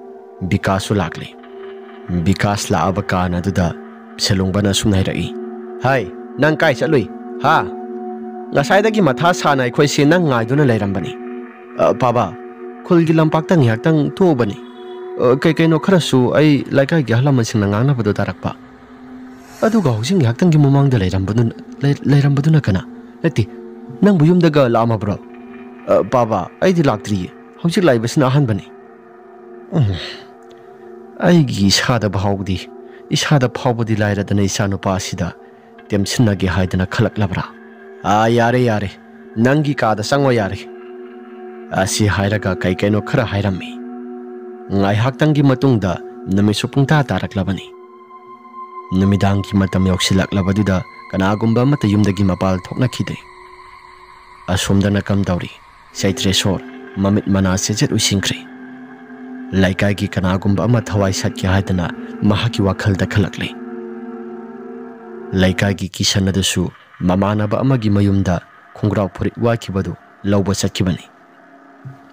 ꯕꯤꯀꯥꯁꯁꯨ ꯂꯥꯛꯂꯦ꯫ ꯕꯤꯀꯥꯁ ꯂꯥꯛꯑꯕ ꯀꯥꯟ ꯑꯗꯨꯗ ꯁꯦꯂꯨꯡꯕꯅ ꯑꯁꯨꯝꯅ ꯍꯥꯏꯔꯛꯏ, "ꯍꯥꯏ, ꯅꯪ ꯀꯥꯏ ꯆꯠꯂꯨꯏ? ꯍꯥ? ꯉꯁꯥꯏꯗꯒꯤ ꯃꯊꯥ ꯁꯥꯅ ꯑꯩꯈꯣꯏꯁꯦ ꯅꯪ ꯉꯥꯏꯗꯨꯅ ꯂꯩꯔꯝꯕꯅꯤ꯫ ꯑ, ꯄꯥꯕ, ꯈꯨꯜꯒꯤ ꯂꯝꯄꯥꯛꯇ ꯉꯥꯏꯍꯥꯛꯇꯪ ꯊꯣꯛꯎꯕꯅꯤ꯫ ꯑ, ꯀꯩ ꯀꯩꯅꯣ ꯈꯔꯁꯨ ꯑꯩ ꯂꯩꯀꯥꯏꯒꯤ ꯑꯍꯜ ꯂꯃꯟꯁꯤꯡꯅ ꯉꯥꯡꯅꯕꯗꯣ ꯇꯥꯔꯛꯄ꯫ ꯑꯗꯨꯒ ꯍꯧꯖꯤꯛ ꯉꯥꯏꯍꯥꯛꯇꯪꯒꯤ ꯃꯃꯥꯡꯗ ꯂꯩꯔꯝꯕꯗꯨꯅ, ꯂꯩ-, ꯂꯩꯔꯝꯕꯗꯨꯅ ꯀꯅꯥ? ꯅꯠꯇꯦ, ꯅꯪꯕꯨ ꯌꯨꯝꯗꯒ ꯂꯥꯛꯑꯝꯃꯕ꯭ꯔꯣ?" "ꯑ, ꯄꯥꯕ, ꯑꯩꯗꯤ ꯂꯥꯛꯇ꯭ꯔꯤꯌꯦ꯫ ꯍꯧꯖꯤꯛ ꯂꯥꯛꯏꯕꯁꯤꯅ ꯑꯍꯥꯟꯕꯅꯤ꯫" ꯎꯝ꯫ ꯑꯩꯒꯤ ꯏꯁꯥꯗ ꯐꯥꯎꯕꯗꯤ, ꯏꯁꯥꯗ ꯐꯥꯎꯕꯗꯤ ꯂꯥꯏꯔꯗꯅ ꯏꯆꯥꯅꯨꯄꯥ ꯑꯁꯤꯗ ꯇꯦꯝꯁꯤꯟꯅꯒꯦ ꯍꯥꯏꯗꯅ ꯈꯜꯂꯛꯂꯕ꯭ꯔꯥ? "ꯑꯥ, ꯌꯥꯔꯦ, ꯌꯥꯔꯦ꯫ ꯅꯪꯒꯤ ꯀꯥꯗ ꯆꯪꯉꯣ ꯌꯥꯔꯦ꯫" ꯑꯁꯤ ꯍꯥꯏꯔꯒ ꯀꯩ ꯀꯩꯅꯣ ꯈꯔ ꯍꯥꯏꯔꯝꯃꯤ꯫ ꯉꯥꯏꯍꯥꯛꯇꯪꯒꯤ ꯃꯇꯨꯡꯗ ꯅꯨꯃꯤꯠꯁꯨ ꯄꯨꯡꯇꯥ ꯇꯥꯔꯛꯂꯕꯅꯤ꯫ ꯅꯨꯃꯤꯗꯥꯡꯒꯤ ꯃꯇꯝ ꯌꯧꯁꯤꯜꯂꯛꯂꯕꯗꯨꯗ ꯀꯅꯥꯒꯨꯝꯕ ꯑꯃꯠꯇ ꯌꯨꯝꯗꯒꯤ ꯃꯄꯥꯜ ꯊꯣꯛꯅꯈꯤꯗꯦ꯫ ꯑꯁꯣꯝꯗꯅ ꯀꯝꯗꯧꯔꯤ? ꯆꯩꯇ꯭ꯔꯦꯁꯣꯔ ꯃꯃꯤꯠ ꯃꯅꯥ ꯆꯦꯠꯆꯦꯠ ꯎꯏꯁꯤꯟꯈ꯭ꯔꯦ꯫ ꯂꯩꯀꯥꯏꯒꯤ ꯀꯅꯥꯒꯨꯝꯕ ꯑꯃ ꯊꯋꯥꯏ ꯁꯠꯀꯦ ꯍꯥꯏꯗꯅ ꯃꯍꯥꯛꯀꯤ ꯋꯥꯈꯜꯗ ꯈꯜꯂꯛꯂꯦ꯫ ꯂꯩꯀꯥꯏꯒꯤ ꯀꯤꯁꯟ ꯑꯗꯨꯁꯨ ꯃꯃꯥꯟꯅꯕ ꯑꯃꯒꯤ ꯃꯌꯨꯝꯗ ꯈꯣꯡꯒ꯭ꯔꯥꯎ ꯐꯨꯔꯤꯠ ꯋꯥꯏꯈꯤꯕꯗꯨ ꯂꯧꯕ ꯆꯠꯈꯤꯕꯅꯤ꯫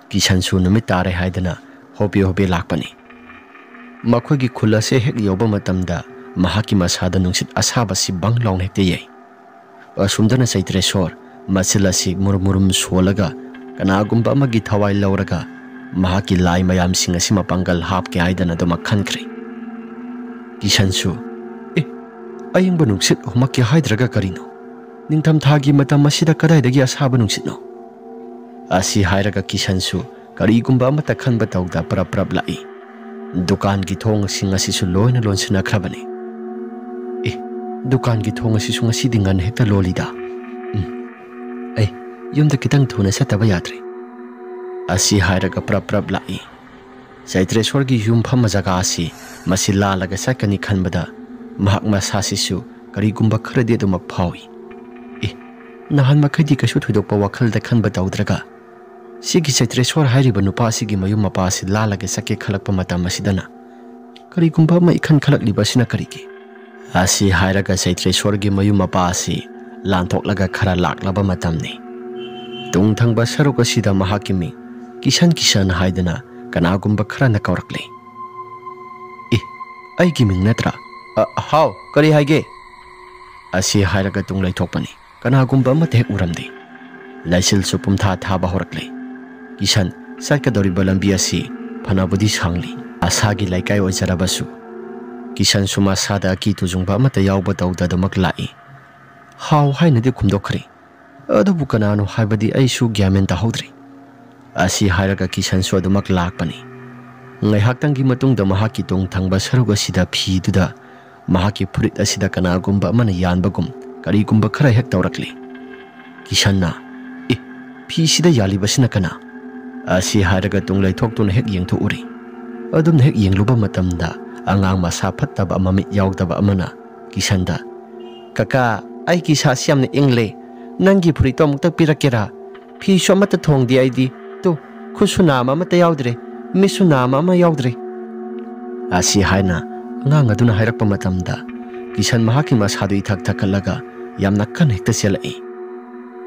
ꯀꯤꯁꯟꯁꯨ ꯅꯨꯃꯤꯠ ꯇꯥꯔꯦ ꯍꯥꯏꯗꯅ ꯍꯣꯕꯦ ꯍꯣꯕꯦ ꯂꯥꯛꯄꯅꯤ꯫ ꯃꯈꯣꯏꯒꯤ ꯈꯨꯜ ꯑꯁꯦ ꯍꯦꯛ ꯌꯧꯕ ꯃꯇꯝꯗ ꯃꯍꯥꯛꯀꯤ ꯃꯁꯥꯗ ꯅꯨꯡꯁꯤꯠ ꯑꯁꯥꯕꯁꯤ ꯕꯪ ꯂꯥꯎꯅ ꯍꯦꯛꯇ ꯌꯩ꯫ ꯑꯁꯨꯝꯗꯅ ꯆꯩꯇ꯭ꯔꯦꯁꯣꯔ ꯃꯆꯤꯜ ꯑꯁꯤ ꯃꯨꯔꯨꯝ ꯃꯨꯔꯨꯝ ꯁꯣꯜꯂꯒ ꯀꯅꯥꯒꯨꯝꯕ ꯑꯃꯒꯤ ꯊꯋꯥꯏ ꯂꯧꯔꯒ ꯃꯍꯥꯛꯀꯤ ꯂꯥꯏ ꯃꯌꯥꯝꯁꯤꯡ ꯑꯁꯤ ꯃꯄꯥꯡꯒꯜ ꯍꯥꯞꯀꯦ ꯍꯥꯏꯗꯅ ꯑꯗꯨꯃꯛ ꯈꯟꯈ꯭ꯔꯦ꯫ ꯀꯤꯁꯟꯁꯨ, "ꯑꯦ, ꯑꯌꯤꯡꯕ ꯅꯨꯡꯁꯤꯠ ꯍꯨꯝꯃꯛꯀꯦ ꯍꯥꯏꯗ꯭ꯔꯒ ꯀꯔꯤꯅꯣ? ꯅꯤꯡꯊꯝꯊꯥꯒꯤ ꯃꯇꯝ ꯑꯁꯤꯗ ꯀꯗꯥꯏꯗꯒꯤ ꯑꯁꯥꯕ ꯅꯨꯡꯁꯤꯠꯅꯣ?" ꯑꯁꯤ ꯍꯥꯏꯔꯒ ꯀꯤꯁꯟꯁꯨ ꯀꯔꯤꯒꯨꯝꯕ ꯑꯃꯠꯇ ꯈꯟꯕ ꯇꯧꯗ ꯄ꯭ꯔꯞ ꯄ꯭ꯔꯞ ꯂꯥꯛꯏ꯫ ꯗꯨꯀꯥꯟꯒꯤ ꯊꯣꯡꯁꯤꯡ ꯑꯁꯤꯁꯨ ꯂꯣꯏꯅ ꯂꯣꯟꯁꯤꯟꯅꯈ꯭ꯔꯕꯅꯤ꯫ "ꯑꯦ, ꯗꯨꯀꯥꯟꯒꯤ ꯊꯣꯡ ꯑꯁꯤꯁꯨ ꯉꯁꯤꯗꯤ ꯉꯟꯅ ꯍꯦꯛꯇ ꯂꯣꯜꯂꯤꯗ꯫ ꯎꯝ, ꯑꯩ ꯌꯨꯝꯗ ꯈꯤꯇꯪ ꯊꯨꯅ ꯆꯠꯇꯕ ꯌꯥꯗ꯭ꯔꯦ꯫" ꯑꯁꯤ ꯍꯥꯏꯔꯒ ꯄ꯭ꯔꯞ ꯄ꯭ꯔꯞ ꯂꯥꯛꯏ꯫ ꯆꯩꯇ꯭ꯔꯦꯁꯣꯔꯒꯤ ꯌꯨꯝꯐꯝ ꯖꯒꯥ ꯑꯁꯤ ꯃꯁꯤ ꯂꯥꯜꯂꯒ ꯆꯠꯀꯅꯤ ꯈꯟꯕꯗ ꯃꯍꯥꯛ ꯃꯁꯥꯁꯤꯁꯨ ꯀꯔꯤꯒꯨꯝꯕ ꯈꯔꯗꯤ ꯑꯗꯨꯃꯛ ꯐꯥꯎꯏ꯫ "ꯑꯦ, ꯅꯍꯥꯟ ꯃꯈꯩꯗꯤ ꯀꯩꯁꯨ ꯊꯣꯏꯗꯣꯛꯄ ꯋꯥꯈꯜꯗ ꯈꯟꯕ ꯇꯧꯗ꯭ꯔꯒ ꯁꯤꯒꯤ ꯆꯩꯇ꯭ꯔꯦꯁꯣꯔ ꯍꯥꯏꯔꯤꯕ ꯅꯨꯄꯥ ꯑꯁꯤꯒꯤ ꯃꯌꯨꯝ ꯃꯄꯥ ꯑꯁꯤ ꯂꯥꯜꯂꯒ ꯆꯠꯀꯦ ꯈꯜꯂꯛꯄ ꯃꯇꯝ ꯑꯁꯤꯗꯅ ꯀꯔꯤꯒꯨꯝꯕ ꯑꯃ ꯏꯈꯟ ꯈꯜꯂꯛꯂꯤꯕ ꯑꯁꯤꯅ ꯀꯔꯤꯒꯤ?" ꯑꯁꯤ ꯍꯥꯏꯔꯒ ꯆꯩꯇ꯭ꯔꯦꯁꯣꯔꯒꯤ ꯃꯌꯨꯝ ꯃꯄꯥ ꯑꯁꯤ ꯂꯥꯟꯊꯣꯛꯂꯒ ꯈꯔ ꯂꯥꯛꯂꯕ ꯃꯇꯝꯅꯤ꯫ ꯇꯨꯡ ꯊꯪꯕ ꯁꯔꯨꯛ ꯑꯁꯤꯗ ꯃꯍꯥꯛꯀꯤ ꯃꯤꯡ ꯀꯤꯁꯟ ꯀꯤꯁꯟ ꯍꯥꯏꯗꯅ ꯀꯅꯥꯒꯨꯝꯕ ꯈꯔꯅ ꯀꯧꯔꯛꯂꯤ꯫ "ꯑꯩꯒꯤ ꯃꯤꯡ ꯅꯠꯇ꯭ꯔꯥ?" "ꯑ, ꯍꯥꯎ, ꯀꯔꯤ ꯍꯥꯏꯒꯦ?" ꯑꯁꯤ ꯍꯥꯏꯔꯒ ꯇꯨꯡ ꯂꯩꯊꯣꯛꯄꯅꯤ꯫ ꯀꯅꯥꯒꯨꯝꯕ ꯑꯃꯠꯇ ꯍꯦꯛ ꯎꯔꯝꯗꯦ꯫ ꯂꯩꯆꯤꯜꯁꯨ ꯄꯨꯝꯊꯥ ꯊꯥꯕ ꯍꯧꯔꯛꯂꯦ꯫ ꯀꯤꯁꯟ ꯆꯠꯀꯗꯧꯔꯤꯕ ꯂꯝꯕꯤ ꯑꯁꯤ ꯐꯅꯕꯨꯗꯤ ꯁꯥꯡꯂꯤ, ꯑꯁꯥꯒꯤ ꯂꯩꯀꯥꯏ ꯑꯣꯏꯖꯔꯕꯁꯨ꯫ ꯀꯤꯁꯟꯁꯨ ꯃꯁꯥꯗ ꯑꯀꯤ ꯇꯨꯖꯨꯡꯕ ꯑꯃꯠꯇ ꯌꯥꯎꯕ ꯇꯧꯗ ꯑꯗꯨꯃꯛ ꯂꯥꯛꯏ꯫ "ꯍꯥꯎ" ꯍꯥꯏꯅꯗꯤ ꯈꯨꯝꯗꯣꯛꯈ꯭ꯔꯦ꯫ ꯑꯗꯨꯕꯨ ꯀꯅꯥꯅꯣ ꯍꯥꯏꯕꯗꯤ ꯑꯩꯁꯨ ꯒ꯭ꯌꯥꯟ ꯃꯦꯟ ꯇꯥꯍꯧꯗ꯭ꯔꯦ꯫ ꯑꯁꯤ ꯍꯥꯏꯔꯒ ꯀꯤꯁꯟꯁꯨ ꯑꯗꯨꯃꯛ ꯂꯥꯛꯄꯅꯤ꯫ ꯉꯥꯏꯍꯥꯛꯇꯪꯒꯤ ꯃꯇꯨꯡꯗ ꯃꯍꯥꯛꯀꯤ ꯇꯨꯡ ꯊꯪꯕ ꯁꯔꯨꯛ ꯑꯁꯤꯗ ꯐꯤꯗꯨꯗ ꯃꯍꯥꯛꯀꯤ ꯐꯨꯔꯤꯠ ꯑꯁꯤꯗ ꯀꯅꯥꯒꯨꯝꯕ ꯑꯃꯅ ꯌꯥꯟꯕꯒꯨꯝ ꯀꯔꯤꯒꯨꯝꯕ ꯈꯔ ꯍꯦꯛ ꯇꯧꯔꯛꯂꯤ꯫ ꯀꯤꯁꯟꯅ, "ꯑꯦ, ꯐꯤꯁꯤꯗ ꯌꯥꯜꯂꯤꯕꯁꯤꯅ ꯀꯅꯥ?" ꯑꯁꯤ ꯍꯥꯏꯔꯒ ꯇꯨꯡ ꯂꯩꯊꯣꯛꯇꯨꯅ ꯍꯦꯛ ꯌꯦꯡꯊꯣꯛꯎꯔꯤ꯫ ꯑꯗꯨꯝꯅ ꯍꯦꯛ ꯌꯦꯡꯂꯨꯕ ꯃꯇꯝꯗ ꯑꯉꯥꯡ ꯃꯁꯥ ꯐꯠꯇꯕ ꯃꯃꯤꯠ ꯌꯥꯎꯗꯕ ꯑꯃꯅ ꯀꯤꯁꯟꯗ, "ꯀꯀꯥ, ꯑꯩꯒꯤ ꯏꯁꯥꯁꯤ ꯌꯥꯝꯅ ꯏꯪꯂꯦ꯫ ꯅꯪꯒꯤ ꯐꯨꯔꯤꯠꯇꯣ ꯑꯃꯨꯛꯇ ꯄꯤꯔꯛꯀꯦꯔꯥ? ꯐꯤꯁꯨ ꯑꯃꯠꯇ ꯊꯣꯡꯗꯦ ꯑꯩꯗꯤ꯫ ꯇꯨ, ꯈꯨꯠꯁꯨ ꯅꯥꯝꯃ ꯑꯃꯠꯇ ꯌꯥꯎꯗ꯭ꯔꯦ, ꯃꯤꯠꯁꯨ ꯅꯥꯝꯃ ꯑꯃ ꯌꯥꯎꯗ꯭ꯔꯦ"꯫ ꯑꯁꯤ ꯍꯥꯏꯅ ꯑꯉꯥꯡ ꯑꯗꯨꯅ ꯍꯥꯏꯔꯛꯄ ꯃꯇꯝꯗ ꯀꯤꯁꯟ ꯃꯍꯥꯛꯀꯤ ꯃꯁꯥꯗꯨ ꯏꯊꯛ ꯊꯛꯀꯠꯂꯒ ꯌꯥꯝꯅ ꯀꯟꯅ ꯍꯦꯛꯇ ꯆꯦꯜꯂꯛꯏ꯫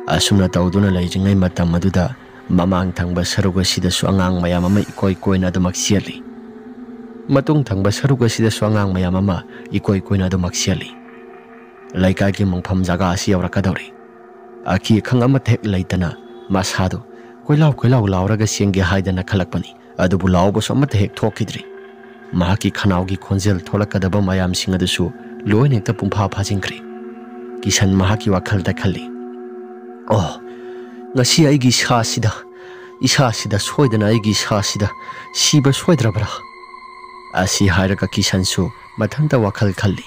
ꯑꯁꯨꯝꯅ ꯇꯧꯗꯨꯅ ꯂꯩꯔꯤꯉꯩ ꯃꯇꯝ ꯑꯗꯨꯗ ꯃꯃꯥꯡ ꯊꯪꯕ ꯁꯔꯨꯛ ꯑꯁꯤꯗꯁꯨ ꯑꯉꯥꯡ ꯃꯌꯥꯝ ꯑꯃ ꯏꯀꯣꯏ ꯀꯣꯏꯅ ꯑꯗꯨꯃꯛ ꯆꯦꯜꯂꯤ꯫ ꯃꯇꯨꯡ ꯊꯪꯕ ꯁꯔꯨꯛ ꯑꯁꯤꯗꯁꯨ ꯑꯉꯥꯡ ꯃꯌꯥꯝ ꯑꯃ ꯏꯀꯣꯏ ꯀꯣꯏꯅ ꯑꯗꯨꯃꯛ ꯆꯦꯜꯂꯤ꯫ ꯂꯩꯀꯥꯏꯒꯤ ꯃꯪꯐꯝ ꯖꯒꯥ ꯑꯁꯤ ꯌꯧꯔꯛꯀꯗꯧꯔꯦ꯫ ꯑꯀꯤ ꯑꯈꯪ ꯑꯃꯠꯇ ꯍꯦꯛ ꯂꯩꯇꯅ ꯃꯁꯥꯗꯨ ꯀꯣꯏꯂꯥꯎ ꯀꯣꯏꯂꯥꯎ ꯂꯥꯎꯔꯒ ꯆꯦꯟꯒꯦ ꯍꯥꯏꯗꯅ ꯈꯜꯂꯛꯄꯅꯤ꯫ ꯑꯗꯨꯕꯨ ꯂꯥꯎꯕꯁꯨ ꯑꯃꯠꯇ ꯍꯦꯛ ꯊꯣꯛꯈꯤꯗ꯭ꯔꯤ꯫ ꯃꯍꯥꯛꯀꯤ ꯈꯅꯥꯎꯒꯤ ꯈꯣꯟꯖꯦꯜ ꯊꯣꯛꯂꯛꯀꯗꯕ ꯃꯌꯥꯝꯁꯤꯡ ꯑꯗꯨꯁꯨ ꯂꯣꯏꯅ ꯍꯦꯛꯇ ꯄꯨꯡꯐꯥ ꯐꯥꯖꯤꯟꯈ꯭ꯔꯦ꯫ ꯀꯤꯁꯟ ꯃꯍꯥꯛꯀꯤ ꯋꯥꯈꯜꯗ ꯈꯜꯂꯤ, "ꯑꯣ, ꯉꯁꯤ ꯑꯩꯒꯤ ꯏꯁꯥꯁꯤꯗ, ꯏꯁꯥꯁꯤꯗ ꯁꯣꯏꯗꯅ ꯑꯩꯒꯤ ꯏꯁꯥꯁꯤꯗ ꯁꯤꯕ ꯁꯣꯏꯗ꯭ꯔꯕ꯭ꯔꯥ?" ꯑꯁꯤ ꯍꯥꯏꯔꯒ ꯀꯤꯁꯟꯁꯨ ꯃꯊꯟꯇ ꯋꯥꯈꯜ ꯈꯜꯂꯤ꯫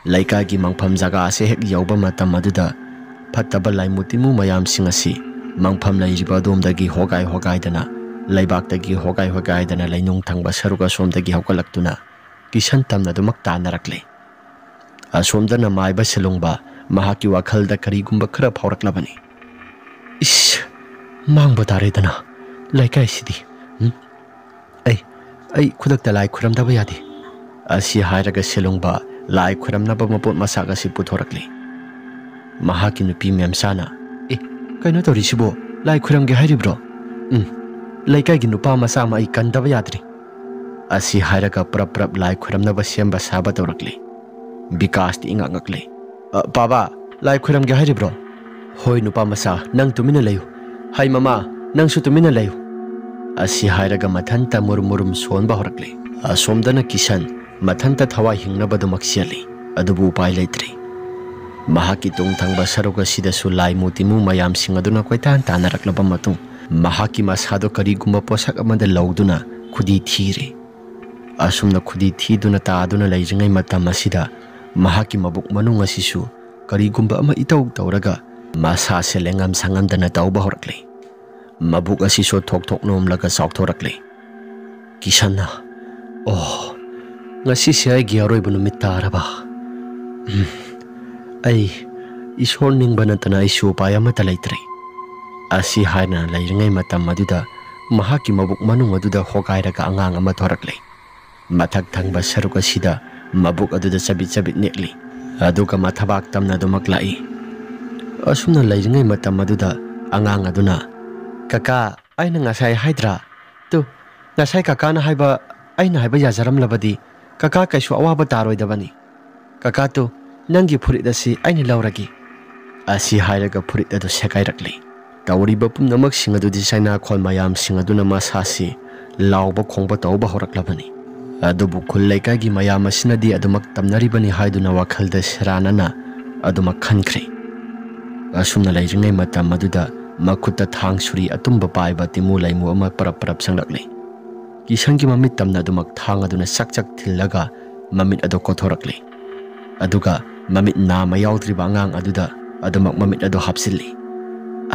ꯂꯩꯀꯥꯏꯒꯤ ꯃꯪꯐꯝ ꯖꯒꯥ ꯑꯁꯤ ꯍꯦꯛ ꯌꯧꯕ ꯃꯇꯝ ꯑꯗꯨꯗ ꯐꯠꯇꯕ ꯂꯥꯏꯃꯨ ꯇꯤꯟꯃꯨ ꯃꯌꯥꯝꯁꯤꯡ ꯑꯁꯤ ꯃꯪꯐꯝ ꯂꯩꯔꯤꯕ ꯑꯗꯣꯝꯗꯒꯤ ꯍꯣꯒꯥꯏ ꯍꯣꯒꯥꯏꯗꯅ, ꯂꯩꯕꯥꯛꯇꯒꯤ ꯍꯣꯒꯥꯏ ꯍꯣꯒꯥꯏꯗꯅ ꯂꯩꯅꯨꯡ ꯊꯪꯕ ꯁꯔꯨꯛ ꯑꯁꯣꯝꯗꯒꯤ ꯍꯧꯒꯠꯂꯛꯇꯨꯅ ꯀꯤꯁꯟ ꯇꯝꯅ ꯑꯗꯨꯃꯛ ꯇꯥꯟꯅꯔꯛꯂꯦ꯫ ꯑꯁꯣꯝꯗꯅ ꯃꯥꯏꯕ ꯁꯦꯂꯨꯡꯕ ꯃꯍꯥꯛꯀꯤ ꯋꯥꯈꯜꯗ ꯀꯔꯤꯒꯨꯝꯕ ꯈꯔ ꯐꯥꯎꯔꯛꯂꯕꯅꯤ꯫ "ꯏꯁ, ꯃꯥꯡꯕ ꯇꯥꯔꯦꯗꯅ, ꯂꯩꯀꯥꯏꯁꯤꯗꯤ꯫ ꯎꯝ? ꯑꯩ, ꯑꯩ ꯈꯨꯗꯛꯇ ꯂꯥꯏ ꯈꯨꯔꯝꯗꯕ ꯌꯥꯗꯦ"꯫ ꯑꯁꯤ ꯍꯥꯏꯔꯒ ꯁꯦꯂꯨꯡꯕ ꯂꯥꯏ ꯈꯨꯔꯝꯅꯕ ꯃꯄꯣꯠ ꯃꯆꯥꯛ ꯑꯁꯤ ꯄꯨꯊꯣꯔꯛꯂꯤ꯫ ꯃꯍꯥꯛꯀꯤ ꯅꯨꯄꯤ ꯃꯦꯝꯆꯥꯅ, "ꯑꯦ, ꯀꯩꯅꯣ ꯇꯧꯔꯤꯁꯤꯕꯣ? ꯂꯥꯏ ꯈꯨꯔꯝꯒꯦ ꯍꯥꯏꯔꯤꯕ꯭ꯔꯣ? ꯎꯝ, ꯂꯩꯀꯥꯏꯒꯤ ꯅꯨꯄꯥ ꯃꯆꯥ ꯑꯃ ꯑꯩ ꯀꯟꯗꯕ ꯌꯥꯗ꯭ꯔꯤ"꯫ ꯑꯁꯤ ꯍꯥꯏꯔꯒ ꯄ꯭ꯔꯞ ꯄ꯭ꯔꯞ ꯂꯥꯏ ꯈꯣꯏꯔꯝꯅꯕ ꯁꯦꯝꯕ ꯁꯥꯕ ꯇꯧꯔꯛꯂꯤ꯫ ꯕꯤꯀꯥꯁꯇꯤ ꯏꯉꯛ ꯉꯛꯂꯤ꯫ "ꯑ, ꯄꯥꯕꯥ, ꯂꯥꯏ ꯈꯣꯏꯔꯝꯒꯦ ꯍꯥꯏꯔꯤꯕ꯭ꯔꯣ?" "ꯍꯣꯏ ꯅꯨꯄꯥ ꯃꯆꯥ, ꯅꯪ ꯇꯨꯃꯤꯟꯅ ꯂꯩꯌꯨ꯫ ꯍꯩ ꯃꯃꯥ, ꯅꯪꯁꯨ ꯇꯨꯃꯤꯟꯅ ꯂꯩꯌꯨ"꯫ ꯑꯁꯤ ꯍꯥꯏꯔꯒ ꯃꯊꯟꯇ ꯃꯨꯔꯨꯝ ꯃꯨꯔꯨꯝ ꯁꯣꯟꯕ ꯍꯧꯔꯛꯂꯤ꯫ ꯑꯁꯣꯝꯗꯅ ꯀꯤꯁꯟ ꯃꯊꯟꯇ ꯊꯋꯥꯏ ꯍꯤꯡꯅꯕꯗꯨꯃꯛ ꯆꯦꯜꯂꯤ꯫ ꯑꯗꯨꯕꯨ ꯎꯄꯥꯏ ꯂꯩꯇ꯭ꯔꯦ꯫ ꯃꯍꯥꯛꯀꯤ ꯇꯨꯡ ꯊꯪꯕ ꯁꯔꯨꯛ ꯑꯁꯤꯗꯁꯨ ꯂꯥꯏꯃꯨ ꯇꯤꯃꯨ ꯃꯌꯥꯝꯁꯤꯡ ꯑꯗꯨꯅ ꯀꯣꯏꯇꯥꯟ ꯇꯥꯟꯅꯔꯛꯂꯕ ꯃꯇꯨꯡ, ꯃꯍꯥꯛꯀꯤ ꯃꯁꯥꯗꯣ ꯀꯔꯤꯒꯨꯝꯕ ꯄꯣꯠꯁꯛ ꯑꯃꯗ ꯂꯧꯗꯨꯅ ꯈꯨꯗꯤ ꯊꯤꯔꯦ꯫ ꯑꯁꯨꯝꯅ ꯈꯨꯗꯤ ꯊꯤꯗꯨꯅ ꯇꯥꯗꯨꯅ ꯂꯩꯔꯤꯉꯩ ꯃꯇꯝ ꯑꯁꯤꯗ, ꯃꯍꯥꯛꯀꯤ ꯃꯕꯨꯛ ꯃꯅꯨꯡ ꯑꯁꯤꯁꯨ ꯀꯔꯤꯒꯨꯝꯕ ꯑꯃ ꯏꯇꯧ ꯇꯧꯔꯒ ꯃꯁꯥꯁꯦ ꯂꯦꯡꯉꯝ ꯁꯥꯉꯝꯗꯅ ꯇꯧꯕ ꯍꯧꯔꯛꯂꯤ꯫ ꯃꯕꯨꯛ ꯑꯁꯤꯁꯨ ꯊꯣꯛ ꯊꯣꯛ ꯅꯣꯝꯂꯒ ꯆꯥꯎꯊꯣꯔꯛꯂꯤ꯫ ꯀꯤꯁꯟꯅ, "ꯑꯣ, ꯉꯁꯤꯁꯦ ꯑꯩꯒꯤ ꯑꯔꯣꯏꯕ ꯅꯨꯃꯤꯠ ꯇꯥꯔꯕ? ꯎꯝ, ꯑꯩ ꯏꯁꯣꯔ ꯅꯤꯡꯕ ꯅꯠꯇꯅ ꯑꯩꯁꯨ ꯎꯄꯥꯏ ꯑꯃꯠꯇ ꯂꯩꯇ꯭ꯔꯦ"꯫ ꯑꯁꯤ ꯍꯥꯏꯅ ꯂꯩꯔꯤꯉꯩ ꯃꯇꯝ ꯑꯗꯨꯗ ꯃꯍꯥꯛꯀꯤ ꯃꯕꯨꯛ ꯃꯅꯨꯡ ꯑꯗꯨꯗ ꯍꯣꯒꯥꯏꯔꯒ ꯑꯉꯥꯡ ꯑꯃ ꯊꯣꯔꯛꯂꯦ꯫ ꯃꯊꯛ ꯊꯪꯕ ꯁꯔꯨꯛ ꯑꯁꯤꯗ ꯃꯕꯨꯛ ꯑꯗꯨꯗ ꯆꯕꯤꯠ ꯆꯕꯤꯠ ꯅꯦꯛꯂꯤ꯫ ꯑꯗꯨꯒ ꯃꯊꯕꯥꯛ ꯇꯝꯅ ꯑꯗꯨꯃꯛ ꯂꯥꯛꯏ꯫ ꯑꯁꯨꯝꯅ ꯂꯩꯔꯤꯉꯩ ꯃꯇꯝ ꯑꯗꯨꯗ ꯑꯉꯥꯡ ꯑꯗꯨꯅ, "ꯀꯀꯥ, ꯑꯩꯅ ꯉꯁꯥꯏ ꯍꯥꯏꯗ꯭ꯔꯥ? ꯇꯨ, ꯉꯁꯥꯏ ꯀꯀꯥꯅ ꯍꯥꯏꯕ, ꯑꯩꯅ ꯍꯥꯏꯕ ꯌꯥꯖꯔꯝꯂꯕꯗꯤ ꯀꯀꯥ ꯀꯩꯁꯨ ꯑꯋꯥꯕ ꯇꯥꯔꯣꯏꯗꯕꯅꯤ꯫ ꯀꯀꯥ ꯇꯨ, ꯅꯪꯒꯤ ꯐꯨꯔꯤꯠ ꯑꯁꯤ ꯑꯩꯅ ꯂꯧꯔꯒꯦ"꯫ ꯑꯁꯤ ꯍꯥꯏꯔꯒ ꯐꯨꯔꯤꯠ ꯑꯗꯨ ꯁꯦꯒꯥꯏꯔꯛꯂꯤ꯫ ꯇꯧꯔꯤꯕ ꯄꯨꯝꯅꯃꯛꯁꯤꯡ ꯑꯗꯨꯗꯤ ꯆꯩꯅꯥꯈꯣꯜ ꯃꯌꯥꯝꯁꯤꯡ ꯑꯗꯨꯅ ꯃꯁꯥꯁꯤ ꯂꯥꯎꯕ ꯈꯣꯡꯕ ꯇꯧꯕ ꯍꯧꯔꯛꯂꯕꯅꯤ꯫ ꯑꯗꯨꯕꯨ ꯈꯨꯜ ꯂꯩꯀꯥꯏꯒꯤ ꯃꯌꯥꯝ ꯑꯁꯤꯅꯗꯤ ꯑꯗꯨꯃꯛ ꯇꯝꯅꯔꯤꯕꯅꯤ ꯍꯥꯏꯗꯨꯅ ꯋꯥꯈꯜꯗ ꯁꯦꯔꯥꯟꯅꯅ ꯑꯗꯨꯃꯛ ꯈꯟꯈ꯭ꯔꯦ꯫ ꯑꯁꯨꯝꯅ ꯂꯩꯔꯤꯉꯩ ꯃꯇꯝ ꯑꯗꯨꯗ ꯃꯈꯨꯠꯇ ꯊꯥꯡ ꯁꯨꯔꯤ ꯑꯇꯨꯝꯕ ꯄꯥꯏꯕ ꯇꯤꯃꯨ ꯂꯩꯃꯨ ꯑꯃ ꯄꯔꯞ ꯄꯔꯞ ꯆꯪꯂꯛꯂꯦ꯫ ꯀꯤꯁꯟꯒꯤ ꯃꯃꯤꯠ ꯇꯝꯅ ꯑꯗꯨꯃꯛ ꯊꯥꯡ ꯑꯗꯨꯅ ꯆꯛ ꯆꯛ ꯊꯤꯜꯂꯒ ꯃꯃꯤꯠ ꯑꯗꯨ ꯀꯣꯊꯣꯔꯛꯂꯦ꯫ ꯑꯗꯨꯒ ꯃꯃꯤꯠ ꯅꯥ ꯑꯃ ꯌꯥꯎꯗ꯭ꯔꯤꯕ ꯑꯉꯥꯡ ꯑꯗꯨꯗ ꯑꯗꯨꯃꯛ ꯃꯃꯤꯠ ꯑꯗꯨ ꯍꯥꯞꯆꯤꯜꯂꯤ꯫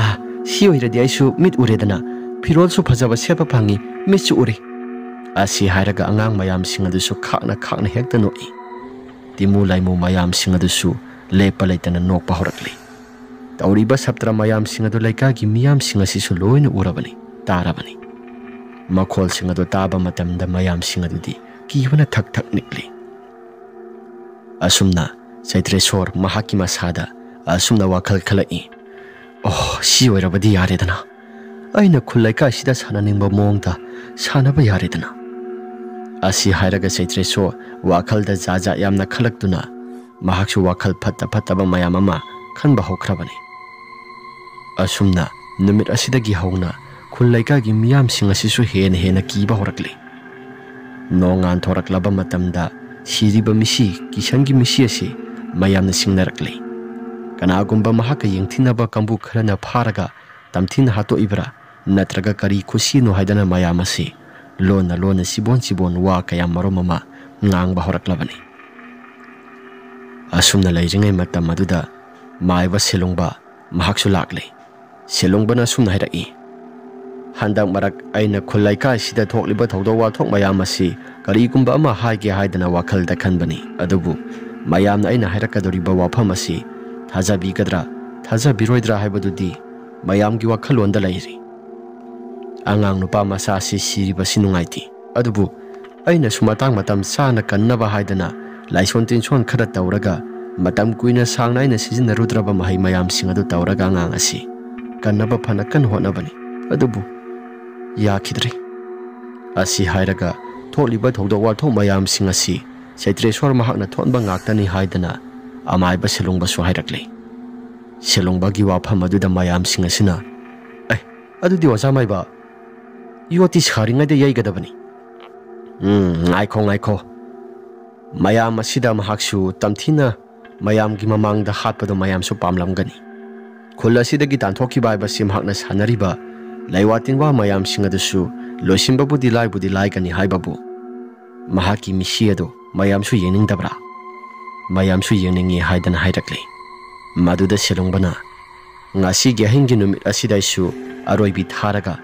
"ꯑꯥ, ꯁꯤ ꯑꯣꯏꯔꯗꯤ ꯑꯩꯁꯨ ꯃꯤꯠ ꯎꯔꯦꯗꯅ, ꯐꯤꯔꯣꯜꯁꯨ ꯐꯖꯕ ꯁꯦꯠꯄ ꯐꯪꯉꯤ, ꯃꯤꯠꯁꯨ ꯎꯔꯦ"꯫ ꯑꯁꯤ ꯍꯥꯏꯔꯒ ꯑꯉꯥꯡ ꯃꯌꯥꯝꯁꯤꯡ ꯑꯗꯨꯁꯨ ꯈꯥꯛꯅ ꯈꯥꯛꯅ ꯍꯦꯛꯇ ꯅꯣꯛꯏ꯫ ꯇꯤꯃꯨ ꯂꯥꯏꯃꯨ ꯃꯌꯥꯝꯁꯤꯡ ꯑꯗꯨꯁꯨ ꯂꯦꯞꯄ ꯂꯩꯇꯅ ꯅꯣꯛꯄ ꯍꯧꯔꯛꯂꯤ꯫ ꯇꯧꯔꯤꯕ ꯁꯥꯇ꯭ꯔ ꯃꯌꯥꯝꯁꯤꯡ ꯑꯗꯨ ꯂꯩꯀꯥꯏꯒꯤ ꯃꯤꯌꯥꯝꯁꯤꯡ ꯑꯁꯤꯁꯨ ꯂꯣꯏꯅ ꯎꯔꯕꯅꯤ, ꯇꯥꯔꯕꯅꯤ꯫ ꯃꯈꯣꯜꯁꯤꯡ ꯑꯗꯨ ꯇꯥꯕ ꯃꯇꯝꯗ ꯃꯌꯥꯝꯁꯤꯡ ꯑꯗꯨꯗꯤ ꯀꯤꯕꯅ ꯊꯛ ꯊꯛ ꯅꯤꯛꯂꯤ꯫ ꯑꯁꯨꯝꯅ ꯆꯩꯇ꯭ꯔꯦꯁꯣꯔ ꯃꯍꯥꯛꯀꯤ ꯃꯁꯥꯗ ꯑꯁꯨꯝꯅ ꯋꯥꯈꯜ ꯈꯜꯂꯛꯏ, "ꯑꯣ, ꯁꯤ ꯑꯣꯏꯔꯕꯗꯤ ꯌꯥꯔꯦꯗꯅ꯫ ꯑꯩꯅ ꯈꯨꯜ ꯂꯩꯀꯥꯏꯁꯤꯗ ꯁꯥꯟꯅꯅꯤꯡꯕ ꯃꯑꯣꯡꯗ ꯁꯥꯟꯅꯕ ꯌꯥꯔꯦꯗꯅ"꯫ ꯑꯁꯤ ꯍꯥꯏꯔꯒ ꯆꯩꯇ꯭ꯔꯦꯁꯣꯔ ꯋꯥꯈꯜꯗ ꯖꯥꯠ ꯖꯥꯠ ꯌꯥꯝꯅ ꯈꯜꯂꯛꯇꯨꯅ ꯃꯍꯥꯛꯁꯨ ꯋꯥꯈꯜ ꯐꯠꯇ ꯐꯠꯇꯕ ꯃꯌꯥꯝ ꯑꯃ ꯈꯟꯕ ꯍꯧꯈ꯭ꯔꯕꯅꯤ꯫ ꯑꯁꯨꯝꯅ ꯅꯨꯃꯤꯠ ꯑꯁꯤꯗꯒꯤ ꯍꯧꯅ ꯈꯨꯜ ꯂꯩꯀꯥꯏꯒꯤ ꯃꯤꯌꯥꯝꯁꯤꯡ ꯑꯁꯤꯁꯨ ꯍꯦꯟꯅ ꯍꯦꯟꯅ ꯀꯤꯕ ꯍꯧꯔꯛꯂꯤ꯫ ꯅꯣꯡꯉꯥꯟ ꯊꯣꯔꯛꯂꯕ ꯃꯇꯝꯗ ꯁꯤꯔꯤꯕ ꯃꯤꯁꯤ, ꯀꯤꯁꯟꯒꯤ ꯃꯤꯁꯤ ꯑꯁꯤ ꯃꯌꯥꯝꯅ ꯆꯤꯡꯅꯔꯛꯂꯤ꯫ ꯀꯅꯥꯒꯨꯝꯕ ꯃꯍꯥꯛꯀ ꯌꯦꯡꯊꯤꯅꯕ ꯀꯥꯡꯕꯨ ꯈꯔꯅ ꯐꯥꯔꯒ ꯇꯝꯊꯤꯅ ꯍꯥꯠꯇꯣꯛꯏꯕ꯭ꯔꯥ ꯅꯠꯇ꯭ꯔꯒ ꯀꯔꯤ ꯈꯨꯁꯤꯅꯣ ꯍꯥꯏꯗꯅ ꯃꯌꯥꯝ ꯑꯁꯤ ꯂꯣꯟꯅ ꯂꯣꯟꯅ ꯆꯤꯕꯣꯟ ꯆꯤꯕꯣꯟ ꯋꯥ ꯀꯌꯥ ꯃꯔꯨꯝ ꯑꯃ ꯉꯥꯡꯕ ꯍꯧꯔꯛꯂꯕꯅꯤ꯫ ꯑꯁꯨꯝꯅ ꯂꯩꯔꯤꯉꯩ ꯃꯇꯝ ꯑꯗꯨꯗ ꯃꯥꯏꯕ ꯁꯦꯂꯨꯡꯕ ꯃꯍꯥꯛꯁꯨ ꯂꯥꯛꯂꯦ꯫ ꯁꯦꯂꯨꯡꯕꯅ ꯑꯁꯨꯝꯅ ꯍꯥꯏꯔꯛꯏ, "ꯍꯟꯗꯛ ꯃꯔꯛ ꯑꯩꯅ ꯈꯨꯜ ꯂꯩꯀꯥꯏꯁꯤꯗ ꯊꯣꯛꯂꯤꯕ ꯊꯧꯗꯣꯛ ꯋꯥꯊꯣꯛ ꯃꯌꯥꯝ ꯑꯁꯤ ꯀꯔꯤꯒꯨꯝꯕ ꯑꯃ ꯍꯥꯏꯒꯦ ꯍꯥꯏꯗꯅ ꯋꯥꯈꯜꯗ ꯈꯟꯕꯅꯤ, ꯑꯗꯨꯕꯨ ꯃꯌꯥꯝꯅ ꯑꯩꯅ ꯍꯥꯏꯔꯛꯀꯗꯧꯔꯤꯕ ꯋꯥꯐꯝ ꯑꯁꯤ ꯊꯥꯖꯕꯤꯒꯗ꯭ꯔꯥ ꯊꯥꯖꯕꯤꯔꯣꯏꯗ꯭ꯔꯥ ꯍꯥꯏꯕꯗꯨꯗꯤ ꯃꯌꯥꯝꯒꯤ ꯋꯥꯈꯜꯂꯣꯟꯗ ꯂꯩꯔꯤ꯫ ꯑꯉꯥꯡ ꯅꯨꯄꯥ ꯃꯆꯥ ꯑꯁꯤ ꯁꯤꯔꯤꯕꯁꯤ ꯅꯨꯡꯉꯥꯏꯇꯦ, ꯑꯗꯨꯕꯨ ꯑꯩꯅꯁꯨ ꯃꯇꯥꯡ ꯃꯇꯝ ꯆꯥꯅ ꯀꯟꯅꯕ ꯍꯥꯏꯗꯅ ꯂꯥꯏꯁꯣꯟ ꯇꯤꯟꯁꯣꯟ ꯈꯔ ꯇꯧꯔꯒ ꯃꯇꯝ ꯀꯨꯏꯅ ꯁꯥꯡꯅ ꯑꯩꯅ ꯁꯤꯖꯤꯟꯅꯔꯨꯗ꯭ꯔꯕ ꯃꯍꯩ ꯃꯌꯥꯝꯁꯤꯡ ꯑꯗꯨ ꯇꯧꯔꯒ ꯑꯉꯥꯡ ꯑꯁꯤ ꯀꯟꯅꯕ ꯐꯅ ꯀꯟꯅ ꯍꯣꯠꯅꯕꯅꯤ, ꯑꯗꯨꯕꯨ ꯌꯥꯈꯤꯗ꯭ꯔꯦ꯫" ꯑꯁꯤ ꯍꯥꯏꯔꯒ ꯊꯣꯛꯂꯤꯕ ꯊꯧꯗꯣꯛ ꯋꯥꯊꯣꯛ ꯃꯌꯥꯝꯁꯤꯡ ꯑꯁꯤ ꯆꯩꯇ꯭ꯔꯦꯁꯣꯔ ꯃꯍꯥꯛꯅ ꯊꯣꯛꯍꯟꯕ ꯉꯥꯛꯇꯅꯤ ꯍꯥꯏꯗꯅ ꯑꯃꯥꯏꯕ ꯁꯦꯂꯨꯡꯕꯁꯨ ꯍꯥꯏꯔꯛꯂꯦ꯫ ꯁꯦꯂꯨꯡꯕꯒꯤ ꯋꯥꯐꯝ ꯑꯗꯨꯗ ꯃꯌꯥꯝꯁꯤꯡ ꯑꯁꯤꯅ, "ꯑꯦ, ꯑꯗꯨꯗꯤ ꯑꯣꯖꯥ ꯃꯥꯏꯕ, ꯌꯣꯠꯇꯤ ꯁꯥꯔꯤꯉꯩꯗ ꯌꯩꯒꯗꯕꯅꯤ꯫" "ꯎꯝ, ꯉꯥꯏꯈꯣ, ꯉꯥꯏꯈꯣ꯫ ꯃꯌꯥꯝ ꯑꯁꯤꯗ ꯃꯍꯥꯛꯁꯨ ꯇꯝꯊꯤꯅ ꯃꯌꯥꯝꯒꯤ ꯃꯃꯥꯡꯗ ꯍꯥꯠꯄꯗꯣ ꯃꯌꯥꯝꯁꯨ ꯄꯥꯝꯂꯝꯒꯅꯤ꯫ ꯈꯨꯜ ꯑꯁꯤꯗꯒꯤ ꯇꯥꯟꯊꯣꯛꯈꯤꯕ ꯍꯥꯏꯕꯁꯤ ꯃꯍꯥꯛꯅ ꯁꯥꯟꯅꯔꯤꯕ ꯂꯩꯋꯥ ꯇꯤꯟꯋꯥ ꯃꯌꯥꯝꯁꯤꯡ ꯑꯗꯨꯁꯨ ꯂꯣꯏꯁꯤꯟꯕꯕꯨꯗꯤ ꯂꯥꯏꯕꯨꯗꯤ ꯂꯥꯏꯒꯅꯤ ꯍꯥꯏꯕꯕꯨ, ꯃꯍꯥꯛꯀꯤ ꯃꯤꯁꯤ ꯑꯗꯨ ꯃꯌꯥꯝꯁꯨ ꯌꯦꯡꯅꯤꯡꯗꯕ꯭ꯔꯥ?" "ꯃꯌꯥꯝꯁꯨ ꯌꯦꯡꯅꯤꯡꯏ" ꯍꯥꯏꯗꯅ ꯍꯥꯏꯔꯛꯂꯤ꯫ ꯃꯗꯨꯗ ꯁꯦꯂꯨꯡꯕꯅ, "ꯉꯁꯤꯒꯤ ꯑꯍꯤꯡꯒꯤ ꯅꯨꯃꯤꯠ ꯑꯁꯤꯗ ꯑꯩꯁꯨ ꯑꯔꯣꯏꯕꯤ ꯊꯥꯔꯒ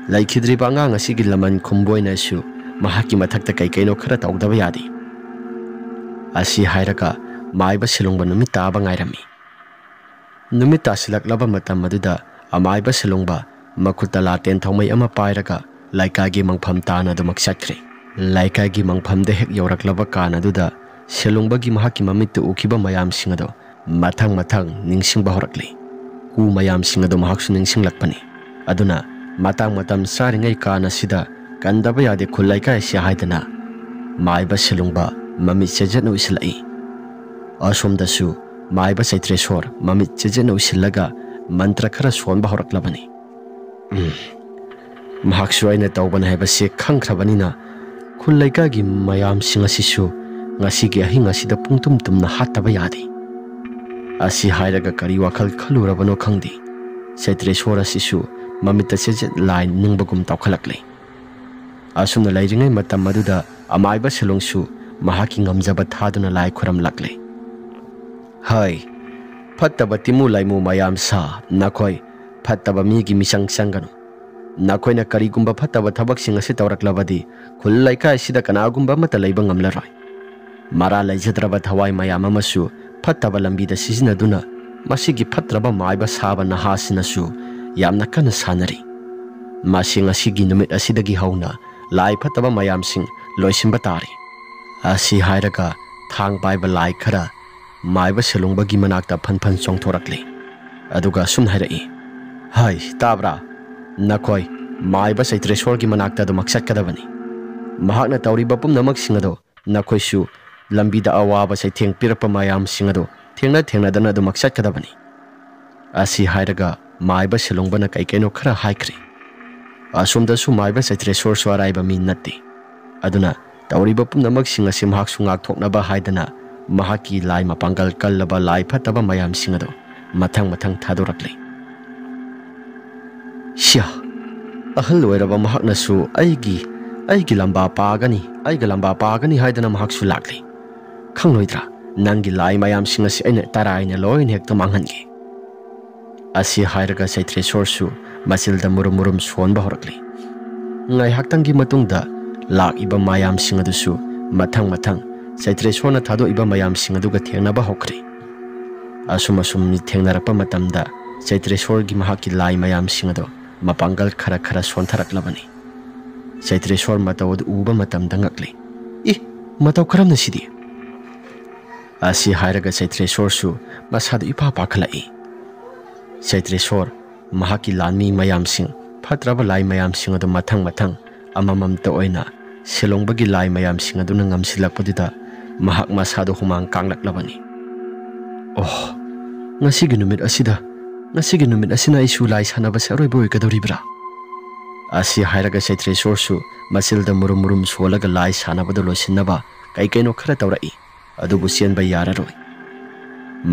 ꯂꯩꯈꯤꯗ꯭ꯔꯤꯕ ꯑꯉꯥꯡ ꯑꯁꯤꯒꯤ ꯂꯃꯟ ꯈꯨꯝꯕ ꯑꯣꯏꯅ ꯑꯩꯁꯨ ꯃꯍꯥꯛꯀꯤ ꯃꯊꯛꯇ ꯀꯩ ꯀꯩꯅꯣ ꯈꯔ ꯇꯧꯗꯕ ꯌꯥꯗꯦ꯫" ꯑꯁꯤ ꯍꯥꯏꯔꯒ ꯃꯥꯏꯕ ꯁꯦꯂꯨꯡꯕ ꯅꯨꯃꯤꯠ ꯇꯥꯕ ꯉꯥꯏꯔꯝꯃꯤ꯫ ꯅꯨꯃꯤꯠ ꯇꯥꯁꯤꯜꯂꯛꯂꯕ ꯃꯇꯝ ꯑꯗꯨꯗ ꯑꯃꯥꯏꯕ ꯁꯦꯂꯨꯡꯕ ꯃꯈꯨꯠꯇ ꯂꯥꯇꯦꯟ ꯊꯧꯃꯩ ꯑꯃ ꯄꯥꯏꯔꯒ ꯂꯩꯀꯥꯏꯒꯤ ꯃꯪꯐꯝ ꯇꯥꯅ ꯑꯗꯨꯃꯛ ꯆꯠꯈ꯭ꯔꯦ꯫ ꯂꯩꯀꯥꯏꯒꯤ ꯃꯪꯐꯝꯗ ꯍꯦꯛ ꯌꯧꯔꯛꯂꯕ ꯀꯥꯟ ꯑꯗꯨꯗ ꯁꯦꯂꯨꯡꯕꯒꯤ ꯃꯍꯥꯛꯀꯤ ꯃꯃꯤꯠꯇ ꯎꯈꯤꯕ ꯃꯌꯥꯝꯁꯤꯡ ꯑꯗꯣ ꯃꯊꯪ ꯃꯊꯪ ꯅꯤꯡꯁꯤꯡꯕ ꯍꯧꯔꯛꯂꯤ꯫ ꯀꯨ ꯃꯌꯥꯝꯁꯤꯡ ꯑꯗꯣ ꯃꯍꯥꯛꯁꯨ ꯅꯤꯡꯁꯤꯡꯂꯛꯄꯅꯤ꯫ ꯑꯗꯨꯅ ꯃꯇꯥꯡ ꯃꯇꯝ ꯆꯥꯔꯤꯉꯩ ꯀꯥꯟ ꯑꯁꯤꯗ "ꯀꯟꯗꯕ ꯌꯥꯗꯦ ꯈꯨꯜ ꯂꯩꯀꯥꯏ ꯑꯁꯤ" ꯍꯥꯏꯗꯅ ꯃꯥꯏꯕ ꯁꯦꯂꯨꯡꯕ ꯃꯃꯤꯠ ꯆꯦꯖꯦꯠꯅ ꯎꯏꯁꯤꯜꯂꯛꯏ꯫ ꯑꯁꯣꯝꯗꯁꯨ ꯃꯥꯏꯕ ꯆꯩꯇ꯭ꯔꯦꯁꯣꯔ ꯃꯃꯤꯠ ꯆꯦꯖꯦꯠꯅ ꯎꯏꯁꯤꯜꯂꯒ ꯃꯟꯇ꯭ꯔ ꯈꯔ ꯁꯣꯟꯕ ꯍꯧꯔꯛꯂꯕꯅꯤ꯫ ꯎꯝ, ꯃꯍꯥꯛꯁꯨ ꯑꯩꯅ ꯇꯧꯕꯅꯤ ꯍꯥꯏꯕꯁꯤ ꯈꯪꯈ꯭ꯔꯕꯅꯤꯅ, ꯈꯨꯜ ꯂꯩꯀꯥꯏꯒꯤ ꯃꯌꯥꯝꯁꯤꯡ ꯑꯁꯤꯁꯨ ꯉꯁꯤꯒꯤ ꯑꯍꯤꯡ ꯑꯁꯤꯗ ꯄꯨꯡꯇꯨꯝ ꯇꯨꯝꯅ ꯍꯥꯠꯇꯕ ꯌꯥꯗꯦ꯫ ꯑꯁꯤ ꯍꯥꯏꯔꯒ ꯀꯔꯤ ꯋꯥꯈꯜ ꯈꯜꯂꯨꯔꯕꯅꯣ ꯈꯪꯗꯦ, ꯆꯩꯇ꯭ꯔꯦꯁꯣꯔ ꯑꯁꯤꯁꯨ ꯃꯃꯤꯠꯇ ꯆꯦꯖꯦꯠ ꯂꯥꯏ ꯅꯤꯡꯕꯒꯨꯝ ꯇꯧꯈꯠꯂꯛꯂꯦ꯫ ꯑꯁꯨꯝꯅ ꯂꯩꯔꯤꯉꯩ ꯃꯇꯝ ꯑꯗꯨꯗ ꯑꯃꯥꯏꯕ ꯁꯦꯂꯣꯡꯁꯨ ꯃꯍꯥꯛꯀꯤ ꯉꯝꯖꯕ ꯊꯥꯗꯨꯅ ꯂꯥꯏ ꯈꯨꯔꯝꯂꯛꯂꯦ꯫ "ꯍꯩ, ꯐꯠꯇꯕ ꯇꯤꯃꯨ ꯂꯥꯏꯃꯨ ꯃꯌꯥꯝ ꯁꯥ, ꯅꯈꯣꯏ ꯐꯠꯇꯕ ꯃꯤꯒꯤ ꯃꯤꯆꯪ ꯆꯪꯒꯅꯨ꯫ ꯅꯈꯣꯏꯅ ꯀꯔꯤꯒꯨꯝꯕ ꯐꯠꯇꯕ ꯊꯕꯛꯁꯤꯡ ꯑꯁꯤ ꯇꯧꯔꯛꯂꯕꯗꯤ ꯈꯨꯜ ꯂꯩꯀꯥꯏ ꯑꯁꯤꯗ ꯀꯅꯥꯒꯨꯝꯕ ꯑꯃꯠꯇ ꯂꯩꯕ ꯉꯝꯂꯔꯣꯏ꯫ ꯃꯔꯥ ꯂꯩꯖꯗ꯭ꯔꯕ ꯊꯋꯥꯏ ꯃꯌꯥꯝ ꯑꯃꯁꯨ ꯐꯠꯇꯕ ꯂꯝꯕꯤꯗ ꯁꯤꯖꯤꯟꯅꯗꯨꯅ ꯃꯁꯤꯒꯤ ꯐꯠꯇ꯭ꯔꯕ ꯃꯥꯏꯕ ꯁꯥꯕ ꯅꯍꯥꯁꯤꯡꯅꯁꯨ ꯌꯥꯝꯅ ꯀꯟꯅ ꯁꯥꯟꯅꯔꯤ꯫ ꯃꯁꯤ ꯉꯁꯤꯒꯤ ꯅꯨꯃꯤꯠ ꯑꯁꯤꯗꯒꯤ ꯍꯧꯅ ꯂꯥꯏ ꯐꯠꯇꯕ ꯃꯌꯥꯝꯁꯤꯡ ꯂꯣꯏꯁꯤꯟꯕ ꯇꯥꯔꯦ"꯫ ꯑꯁꯤ ꯍꯥꯏꯔꯒ ꯊꯥꯡ ꯄꯥꯏꯕ ꯂꯥꯏ ꯈꯔ ꯃꯥꯏꯕ ꯁꯦꯂꯨꯡꯕꯒꯤ ꯃꯅꯥꯛꯇ ꯐꯟ ꯐꯟ ꯆꯣꯡꯊꯣꯔꯛꯂꯦ꯫ ꯑꯗꯨꯒ ꯑꯁꯨꯝ ꯍꯥꯏꯔꯛꯏ, "ꯍꯥꯏ, ꯇꯥꯕ꯭ꯔꯥ? ꯅꯈꯣꯏ ꯃꯥꯏꯕ ꯆꯩꯇ꯭ꯔꯦꯁꯣꯔꯒꯤ ꯃꯅꯥꯛꯇ ꯑꯗꯨꯃꯛ ꯆꯠꯀꯗꯕꯅꯤ꯫ ꯃꯍꯥꯛꯅ ꯇꯧꯔꯤꯕ ꯄꯨꯝꯅꯃꯛꯁꯤꯡ ꯑꯗꯣ ꯅꯈꯣꯏꯁꯨ ꯂꯝꯕꯤꯗ ꯑꯋꯥꯕ ꯆꯩꯊꯦꯡ ꯄꯤꯔꯛꯄ ꯃꯌꯥꯝꯁꯤꯡ ꯑꯗꯣ ꯊꯦꯡꯅ ꯊꯦꯡꯅꯗꯅ ꯑꯗꯨꯃꯛ ꯆꯠꯀꯗꯕꯅꯤ"꯫ ꯑꯁꯤ ꯍꯥꯏꯔꯒ ꯃꯥꯏꯕ ꯁꯦꯂꯨꯡꯕꯅ ꯀꯩ ꯀꯩꯅꯣ ꯈꯔ ꯍꯥꯏꯈ꯭ꯔꯦ꯫ ꯑꯁꯣꯝꯗꯁꯨ ꯃꯥꯏꯕ ꯆꯩꯇ꯭ꯔꯦꯁꯣꯔꯁꯨ ꯑꯔꯥꯏꯕ ꯃꯤ ꯅꯠꯇꯦ꯫ ꯑꯗꯨꯅ ꯇꯧꯔꯤꯕ ꯄꯨꯝꯅꯃꯛꯁꯤꯡ ꯑꯁꯤ ꯃꯍꯥꯛꯁꯨ ꯉꯥꯛꯊꯣꯛꯅꯕ ꯍꯥꯏꯗꯅ ꯃꯍꯥꯛꯀꯤ ꯂꯥꯏ ꯃꯄꯥꯡꯒꯜ ꯀꯜꯂꯕ ꯂꯥꯏ ꯐꯠꯇꯕ ꯃꯌꯥꯝꯁꯤꯡ ꯑꯗꯨ ꯃꯊꯪ ꯃꯊꯪ ꯊꯥꯗꯣꯔꯛꯂꯦ꯫ ꯁꯤꯌꯥ! ꯑꯍꯜ ꯑꯣꯏꯔꯕ ꯃꯍꯥꯛꯅꯁꯨ ꯑꯩꯒꯤ, ꯑꯩꯒꯤ ꯂꯝꯕꯥ ꯄꯥꯒꯅꯤ, ꯑꯩꯒ ꯂꯝꯕꯥ ꯄꯥꯒꯅꯤ ꯍꯥꯏꯗꯅ ꯃꯍꯥꯛꯁꯨ ꯂꯥꯛꯂꯦ꯫ "ꯈꯪꯂꯣꯏꯗ꯭ꯔꯥ? ꯅꯪꯒꯤ ꯂꯥꯏ ꯃꯌꯥꯝꯁꯤꯡ ꯑꯁꯤ ꯑꯩꯅ ꯇꯔꯥꯏꯅ ꯂꯣꯏꯅ ꯍꯦꯛꯇ ꯃꯥꯡꯍꯟꯒꯦ"꯫ ꯑꯁꯤ ꯍꯥꯏꯔꯒ ꯆꯩꯇ꯭ꯔꯦꯁꯣꯔꯁꯨ ꯃꯆꯤꯜꯗ ꯃꯨꯔꯨꯝ ꯃꯨꯔꯨꯝ ꯁꯣꯟꯕ ꯍꯧꯔꯛꯂꯤ꯫ ꯉꯥꯏꯍꯥꯛꯇꯪꯒꯤ ꯃꯇꯨꯡꯗ ꯂꯥꯛꯏꯕ ꯃꯌꯥꯝꯁꯤꯡ ꯑꯗꯨꯁꯨ ꯃꯊꯪ ꯃꯊꯪ ꯆꯩꯇ꯭ꯔꯦꯁꯣꯔꯅ ꯊꯥꯗꯣꯛꯏꯕ ꯃꯌꯥꯝꯁꯤꯡ ꯑꯗꯨꯒ ꯊꯦꯡꯅꯕ ꯍꯧꯈ꯭ꯔꯦ꯫ ꯑꯁꯨꯝ ꯑꯁꯨꯝ ꯊꯦꯡꯅꯔꯛꯄ ꯃꯇꯝꯗ ꯆꯩꯇ꯭ꯔꯦꯁꯣꯔꯒꯤ ꯃꯍꯥꯛꯀꯤ ꯂꯥꯏ ꯃꯌꯥꯝꯁꯤꯡ ꯑꯗꯣ ꯃꯄꯥꯡꯒꯜ ꯈꯔ ꯈꯔ ꯁꯣꯟꯊꯔꯛꯂꯕꯅꯤ꯫ ꯆꯩꯇ꯭ꯔꯦꯁꯣꯔ ꯃꯇꯧ ꯑꯗꯨ ꯎꯕ ꯃꯇꯝꯗ ꯉꯛꯂꯤ꯫ "ꯏ, ꯃꯇꯧ ꯀꯔꯝꯅ ꯁꯤꯗꯤ?" ꯑꯁꯤ ꯍꯥꯏꯔꯒ ꯆꯩꯇ꯭ꯔꯦꯁꯣꯔꯁꯨ ꯃꯁꯥꯗꯨ ꯏꯄꯥ ꯄꯥꯈꯠꯂꯛꯏ꯫ ꯆꯩꯇ꯭ꯔꯦꯁꯣꯔ ꯃꯍꯥꯛꯀꯤ ꯂꯥꯟꯃꯤ ꯃꯌꯥꯝꯁꯤꯡ, ꯐꯠꯇ꯭ꯔꯕ ꯂꯥꯏ ꯃꯌꯥꯝꯁꯤꯡ ꯑꯗꯨ ꯃꯊꯪ ꯃꯊꯪ ꯑꯃꯃꯝꯇ ꯑꯣꯏꯅ ꯁꯦꯂꯣꯡꯕꯒꯤ ꯂꯥꯏ ꯃꯌꯥꯝꯁꯤꯡ ꯑꯗꯨꯅ ꯉꯝꯁꯤꯜꯂꯛꯄꯗꯨꯗ ꯃꯍꯥꯛ ꯃꯁꯥꯗ ꯍꯨꯃꯥꯡ ꯀꯥꯡꯂꯛꯂꯕꯅꯤ꯫ "ꯑꯣꯍ, ꯉꯁꯤꯒꯤ ꯅꯨꯃꯤꯠ ꯑꯁꯤꯗ, ꯉꯁꯤꯒꯤ ꯅꯨꯃꯤꯠ ꯑꯁꯤꯅ ꯑꯩꯁꯨ ꯂꯥꯏ ꯁꯥꯟꯅꯕꯁꯦ ꯑꯔꯣꯏꯕ ꯑꯣꯏꯒꯗꯧꯔꯤꯕ꯭ꯔꯥ?" ꯑꯁꯤ ꯍꯥꯏꯔꯒ ꯆꯩꯇ꯭ꯔꯦꯁꯣꯔꯁꯨ ꯃꯆꯤꯜꯗ ꯃꯨꯔꯨꯝ ꯃꯨꯔꯨꯝ ꯁꯣꯜꯂꯒ ꯂꯥꯏ ꯁꯥꯟꯅꯕꯗ ꯂꯣꯏꯁꯤꯟꯅꯕ ꯀꯩ ꯀꯩꯅꯣ ꯈꯔ ꯇꯧꯔꯛꯏ꯫ ꯑꯗꯨꯕꯨ ꯆꯦꯟꯕ ꯌꯥꯔꯔꯣꯏ꯫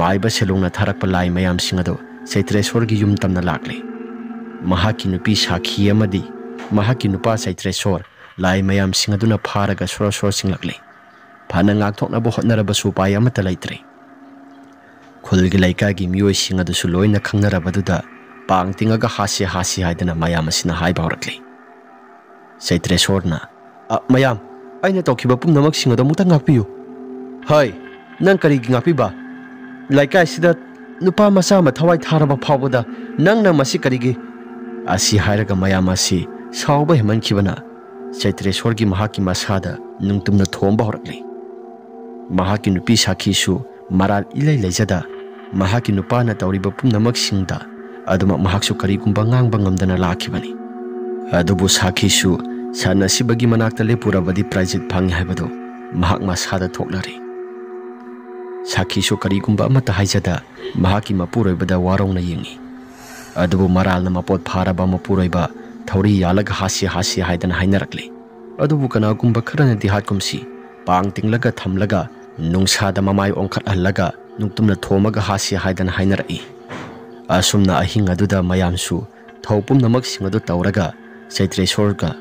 ꯃꯥꯏꯕ ꯁꯦꯂꯣꯡꯅ ꯊꯥꯔꯛꯄ ꯂꯥꯏ ꯃꯌꯥꯝꯁꯤꯡ ꯑꯗꯨ ꯆꯩꯇ꯭ꯔꯦꯁꯣꯔꯒꯤ ꯌꯨꯝ ꯇꯝꯅ ꯂꯥꯛꯂꯦ꯫ ꯃꯍꯥꯛꯀꯤ ꯅꯨꯄꯤ ꯁꯥꯈꯤ ꯑꯃꯗꯤ ꯃꯍꯥꯛꯀꯤ ꯅꯨꯄꯥ ꯆꯩꯇ꯭ꯔꯦꯁꯣꯔ ꯂꯥꯏ ꯃꯌꯥꯝꯁꯤꯡ ꯑꯗꯨꯅ ꯐꯥꯔꯒ ꯁꯣꯔ ꯁꯣꯔ ꯆꯤꯡꯂꯛꯂꯦ꯫ ꯐꯅ ꯉꯥꯛꯊꯣꯛꯅꯕ ꯍꯣꯠꯅꯔꯕꯁꯨ ꯎꯄꯥꯏ ꯑꯃꯠꯇ ꯂꯩꯇ꯭ꯔꯦ꯫ ꯈꯨꯜꯒꯤ ꯂꯩꯀꯥꯏꯒꯤ ꯃꯤꯑꯣꯏꯁꯤꯡ ꯑꯗꯨꯁꯨ ꯂꯣꯏꯅ ꯈꯪꯅꯔꯕꯗꯨꯗ ꯄꯥꯡ ꯇꯤꯡꯉꯒ ꯍꯥꯠꯁꯤ ꯍꯥꯠꯁꯤ ꯍꯥꯏꯗꯅ ꯃꯌꯥꯝ ꯑꯁꯤꯅ ꯍꯥꯏꯕ ꯍꯧꯔꯛꯂꯦ꯫ ꯆꯩꯇ꯭ꯔꯦꯁꯣꯔꯅ, "ꯑ, ꯃꯌꯥꯝ, ꯑꯩꯅ ꯇꯧꯈꯤꯕ ꯄꯨꯝꯅꯃꯛꯁꯤꯡ ꯑꯗꯣ ꯑꯃꯨꯛꯇ ꯉꯥꯛꯄꯤꯌꯨ꯫ ꯍꯩ, ꯅꯪ ꯀꯔꯤꯒꯤ ꯉꯥꯛꯄꯤꯕ? ꯂꯩꯀꯥꯏꯁꯤꯗ ꯅꯨꯄꯥ ꯃꯆꯥ ꯑꯃ ꯊꯋꯥꯏ ꯊꯥꯔꯕ ꯐꯥꯎꯕꯗ ꯅꯪꯅ ꯃꯁꯤ ꯀꯔꯤꯒꯤ?" ꯑꯁꯤ ꯍꯥꯏꯔꯒ ꯃꯌꯥꯝ ꯑꯁꯤ ꯁꯥꯎꯕ ꯍꯦꯟꯃꯟꯈꯤꯕꯅ ꯆꯩꯇ꯭ꯔꯦꯁꯣꯔꯒꯤ ꯃꯍꯥꯛꯀꯤ ꯃꯁꯥꯗ ꯅꯨꯡꯇꯨꯝꯅ ꯊꯣꯝꯕ ꯍꯧꯔꯛꯂꯤ꯫ ꯃꯍꯥꯛꯀꯤ ꯅꯨꯄꯤ ꯁꯥꯈꯤꯁꯨ ꯃꯔꯥꯜ ꯏꯂꯩ ꯂꯩꯖꯗ ꯃꯍꯥꯛꯀꯤ ꯅꯨꯄꯥꯅ ꯇꯧꯔꯤꯕ ꯄꯨꯝꯅꯃꯛꯁꯤꯡꯗ ꯑꯗꯨꯃꯛ ꯃꯍꯥꯛꯁꯨ ꯀꯔꯤꯒꯨꯝꯕ ꯉꯥꯡꯕ ꯉꯝꯗꯅ ꯂꯥꯛꯈꯤꯕꯅꯤ꯫ ꯑꯗꯨꯕꯨ ꯁꯥꯈꯤꯁꯨ ꯁꯟ ꯑꯁꯤꯕꯒꯤ ꯃꯅꯥꯛꯇ ꯂꯦꯞꯄꯨꯔꯕꯗꯤ ꯄ꯭ꯔꯥꯏꯖꯤꯠ ꯐꯪꯏ ꯍꯥꯏꯕꯗꯨ ꯃꯍꯥꯛ ꯃꯁꯥꯗ ꯊꯣꯛꯂꯔꯤ꯫ ꯁꯥꯈꯤꯁꯨ ꯀꯔꯤꯒꯨꯝꯕ ꯑꯃꯠꯇ ꯍꯥꯏꯖꯗ ꯃꯍꯥꯛꯀꯤ ꯃꯄꯨꯔꯣꯏꯕꯗ ꯋꯥꯔꯧꯅ ꯌꯦꯡꯏ꯫ ꯑꯗꯨꯕꯨ ꯃꯔꯥꯜꯅ ꯃꯄꯣꯠ ꯐꯥꯔꯕ ꯃꯄꯨꯔꯣꯏꯕ ꯊꯧꯔꯤ ꯌꯥꯜꯂꯒ ꯍꯥꯠꯁꯤ ꯍꯥꯠꯁꯤ ꯍꯥꯏꯗꯅ ꯍꯥꯏꯅꯔꯛꯂꯤ꯫ ꯑꯗꯨꯕꯨ ꯀꯅꯥꯒꯨꯝꯕ ꯈꯔꯅꯗꯤ ꯍꯥꯠꯀꯨꯝꯁꯤ ꯄꯥꯡ ꯇꯤꯡꯂꯒ ꯊꯝꯂꯒ ꯅꯨꯡꯁꯥꯗ ꯃꯃꯥꯏ ꯑꯣꯟꯈꯠꯍꯜꯂꯒ ꯅꯨꯡꯇꯨꯝꯅ ꯊꯣꯝꯃꯒ ꯍꯥꯠꯁꯤ ꯍꯥꯏꯗꯅ ꯍꯥꯏꯅꯔꯛꯏ꯫ ꯑꯁꯨꯝꯅ ꯑꯍꯤꯡ ꯑꯗꯨꯗ ꯃꯌꯥꯝꯁꯨ ꯊꯧ ꯄꯨꯝꯅꯃꯛꯁꯤꯡ ꯑꯗꯨ ꯇꯧꯔꯒ ꯆꯩꯇ꯭ꯔꯦꯁꯣꯔꯒ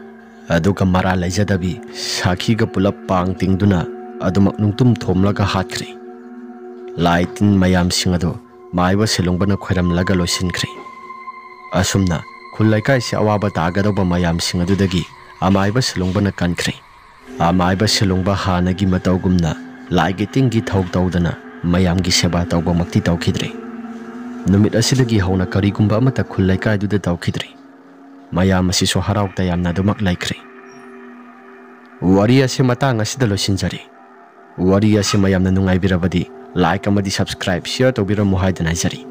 ꯑꯗꯨꯒ ꯃꯔꯥꯜ ꯂꯩꯖꯗꯕꯤ ꯁꯥꯈꯤꯒ ꯄꯨꯂꯞ ꯄꯥꯡ ꯇꯤꯡꯗꯨꯅ ꯑꯗꯨꯃꯛ ꯅꯨꯡꯇꯨꯝ ꯊꯣꯝꯂꯒ ꯍꯥꯠꯈ꯭ꯔꯦ꯫ ꯂꯥꯏ ꯇꯤꯟ ꯃꯌꯥꯝꯁꯤꯡ ꯑꯗꯨ ꯃꯥꯏꯕ ꯁꯦꯂꯨꯡꯕꯅ ꯈꯣꯏꯔꯝꯂꯒ ꯂꯣꯏꯁꯤꯟꯈ꯭ꯔꯦ꯫ ꯑꯁꯨꯝꯅ ꯈꯨꯜ ꯂꯩꯀꯥꯏꯁꯤ ꯑꯋꯥꯕ ꯇꯥꯒꯗꯧꯕ ꯃꯌꯥꯝꯁꯤꯡ ꯑꯗꯨꯗꯒꯤ ꯑꯃꯥꯏꯕ ꯁꯦꯂꯨꯡꯕꯅ ꯀꯟꯈ꯭ꯔꯦ꯫ ꯑꯃꯥꯏꯕ ꯁꯦꯂꯨꯡꯕ ꯍꯥꯟꯅꯒꯤ ꯃꯇꯧꯒꯨꯝꯅ ꯂꯥꯏꯒꯤ ꯇꯤꯟꯒꯤ ꯊꯧ ꯇꯧꯗꯅ ꯃꯌꯥꯝꯒꯤ ꯁꯦꯕꯥ ꯇꯧꯕꯃꯛꯇꯤ ꯇꯧꯈꯤꯗ꯭ꯔꯦ꯫ ꯅꯨꯃꯤꯠ ꯑꯁꯤꯗꯒꯤ ꯍꯧꯅ ꯀꯔꯤꯒꯨꯝꯕ ꯑꯃꯠꯇ ꯈꯨꯜ ꯂꯩꯀꯥꯏꯗꯨꯗ ꯇꯧꯈꯤꯗ꯭ꯔꯦ꯫ ꯃꯌꯥꯝ ꯑꯁꯤꯁꯨ ꯍꯔꯥꯎ ꯇꯌꯥꯝꯅ ꯑꯗꯨꯃꯛ ꯂꯩꯈ꯭ꯔꯦ꯫ ꯋꯥꯔꯤ ꯑꯁꯤ ꯃꯇꯥꯡ ꯑꯁꯤꯗ ꯂꯣꯏꯁꯤꯟꯖꯔꯦ꯫ ꯋꯥꯔꯤ ꯑꯁꯤ ꯃꯌꯥꯝꯅ ꯅꯨꯡꯉꯥꯏꯕꯤꯔꯕꯗꯤ like ꯑꯃꯗꯤ subscribe, share ꯇꯧꯕꯤꯔꯝꯃꯨ ꯍꯥꯏꯗꯅ ꯍꯥꯏꯖꯔꯤ꯫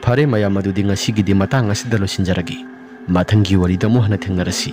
ꯐꯔꯦ ꯃꯌꯥꯝ, ꯑꯗꯨꯗꯤ ꯉꯁꯤꯒꯤꯗꯤ ꯃꯇꯥꯡ ꯑꯁꯤꯗ ꯂꯣꯏꯁꯤꯟꯖꯔꯒꯦ꯫ ꯃꯊꯪꯒꯤ ꯋꯥꯔꯤꯗ ꯑꯃꯨꯛ ꯍꯟꯅ ꯊꯦꯡꯅꯔꯁꯤ꯫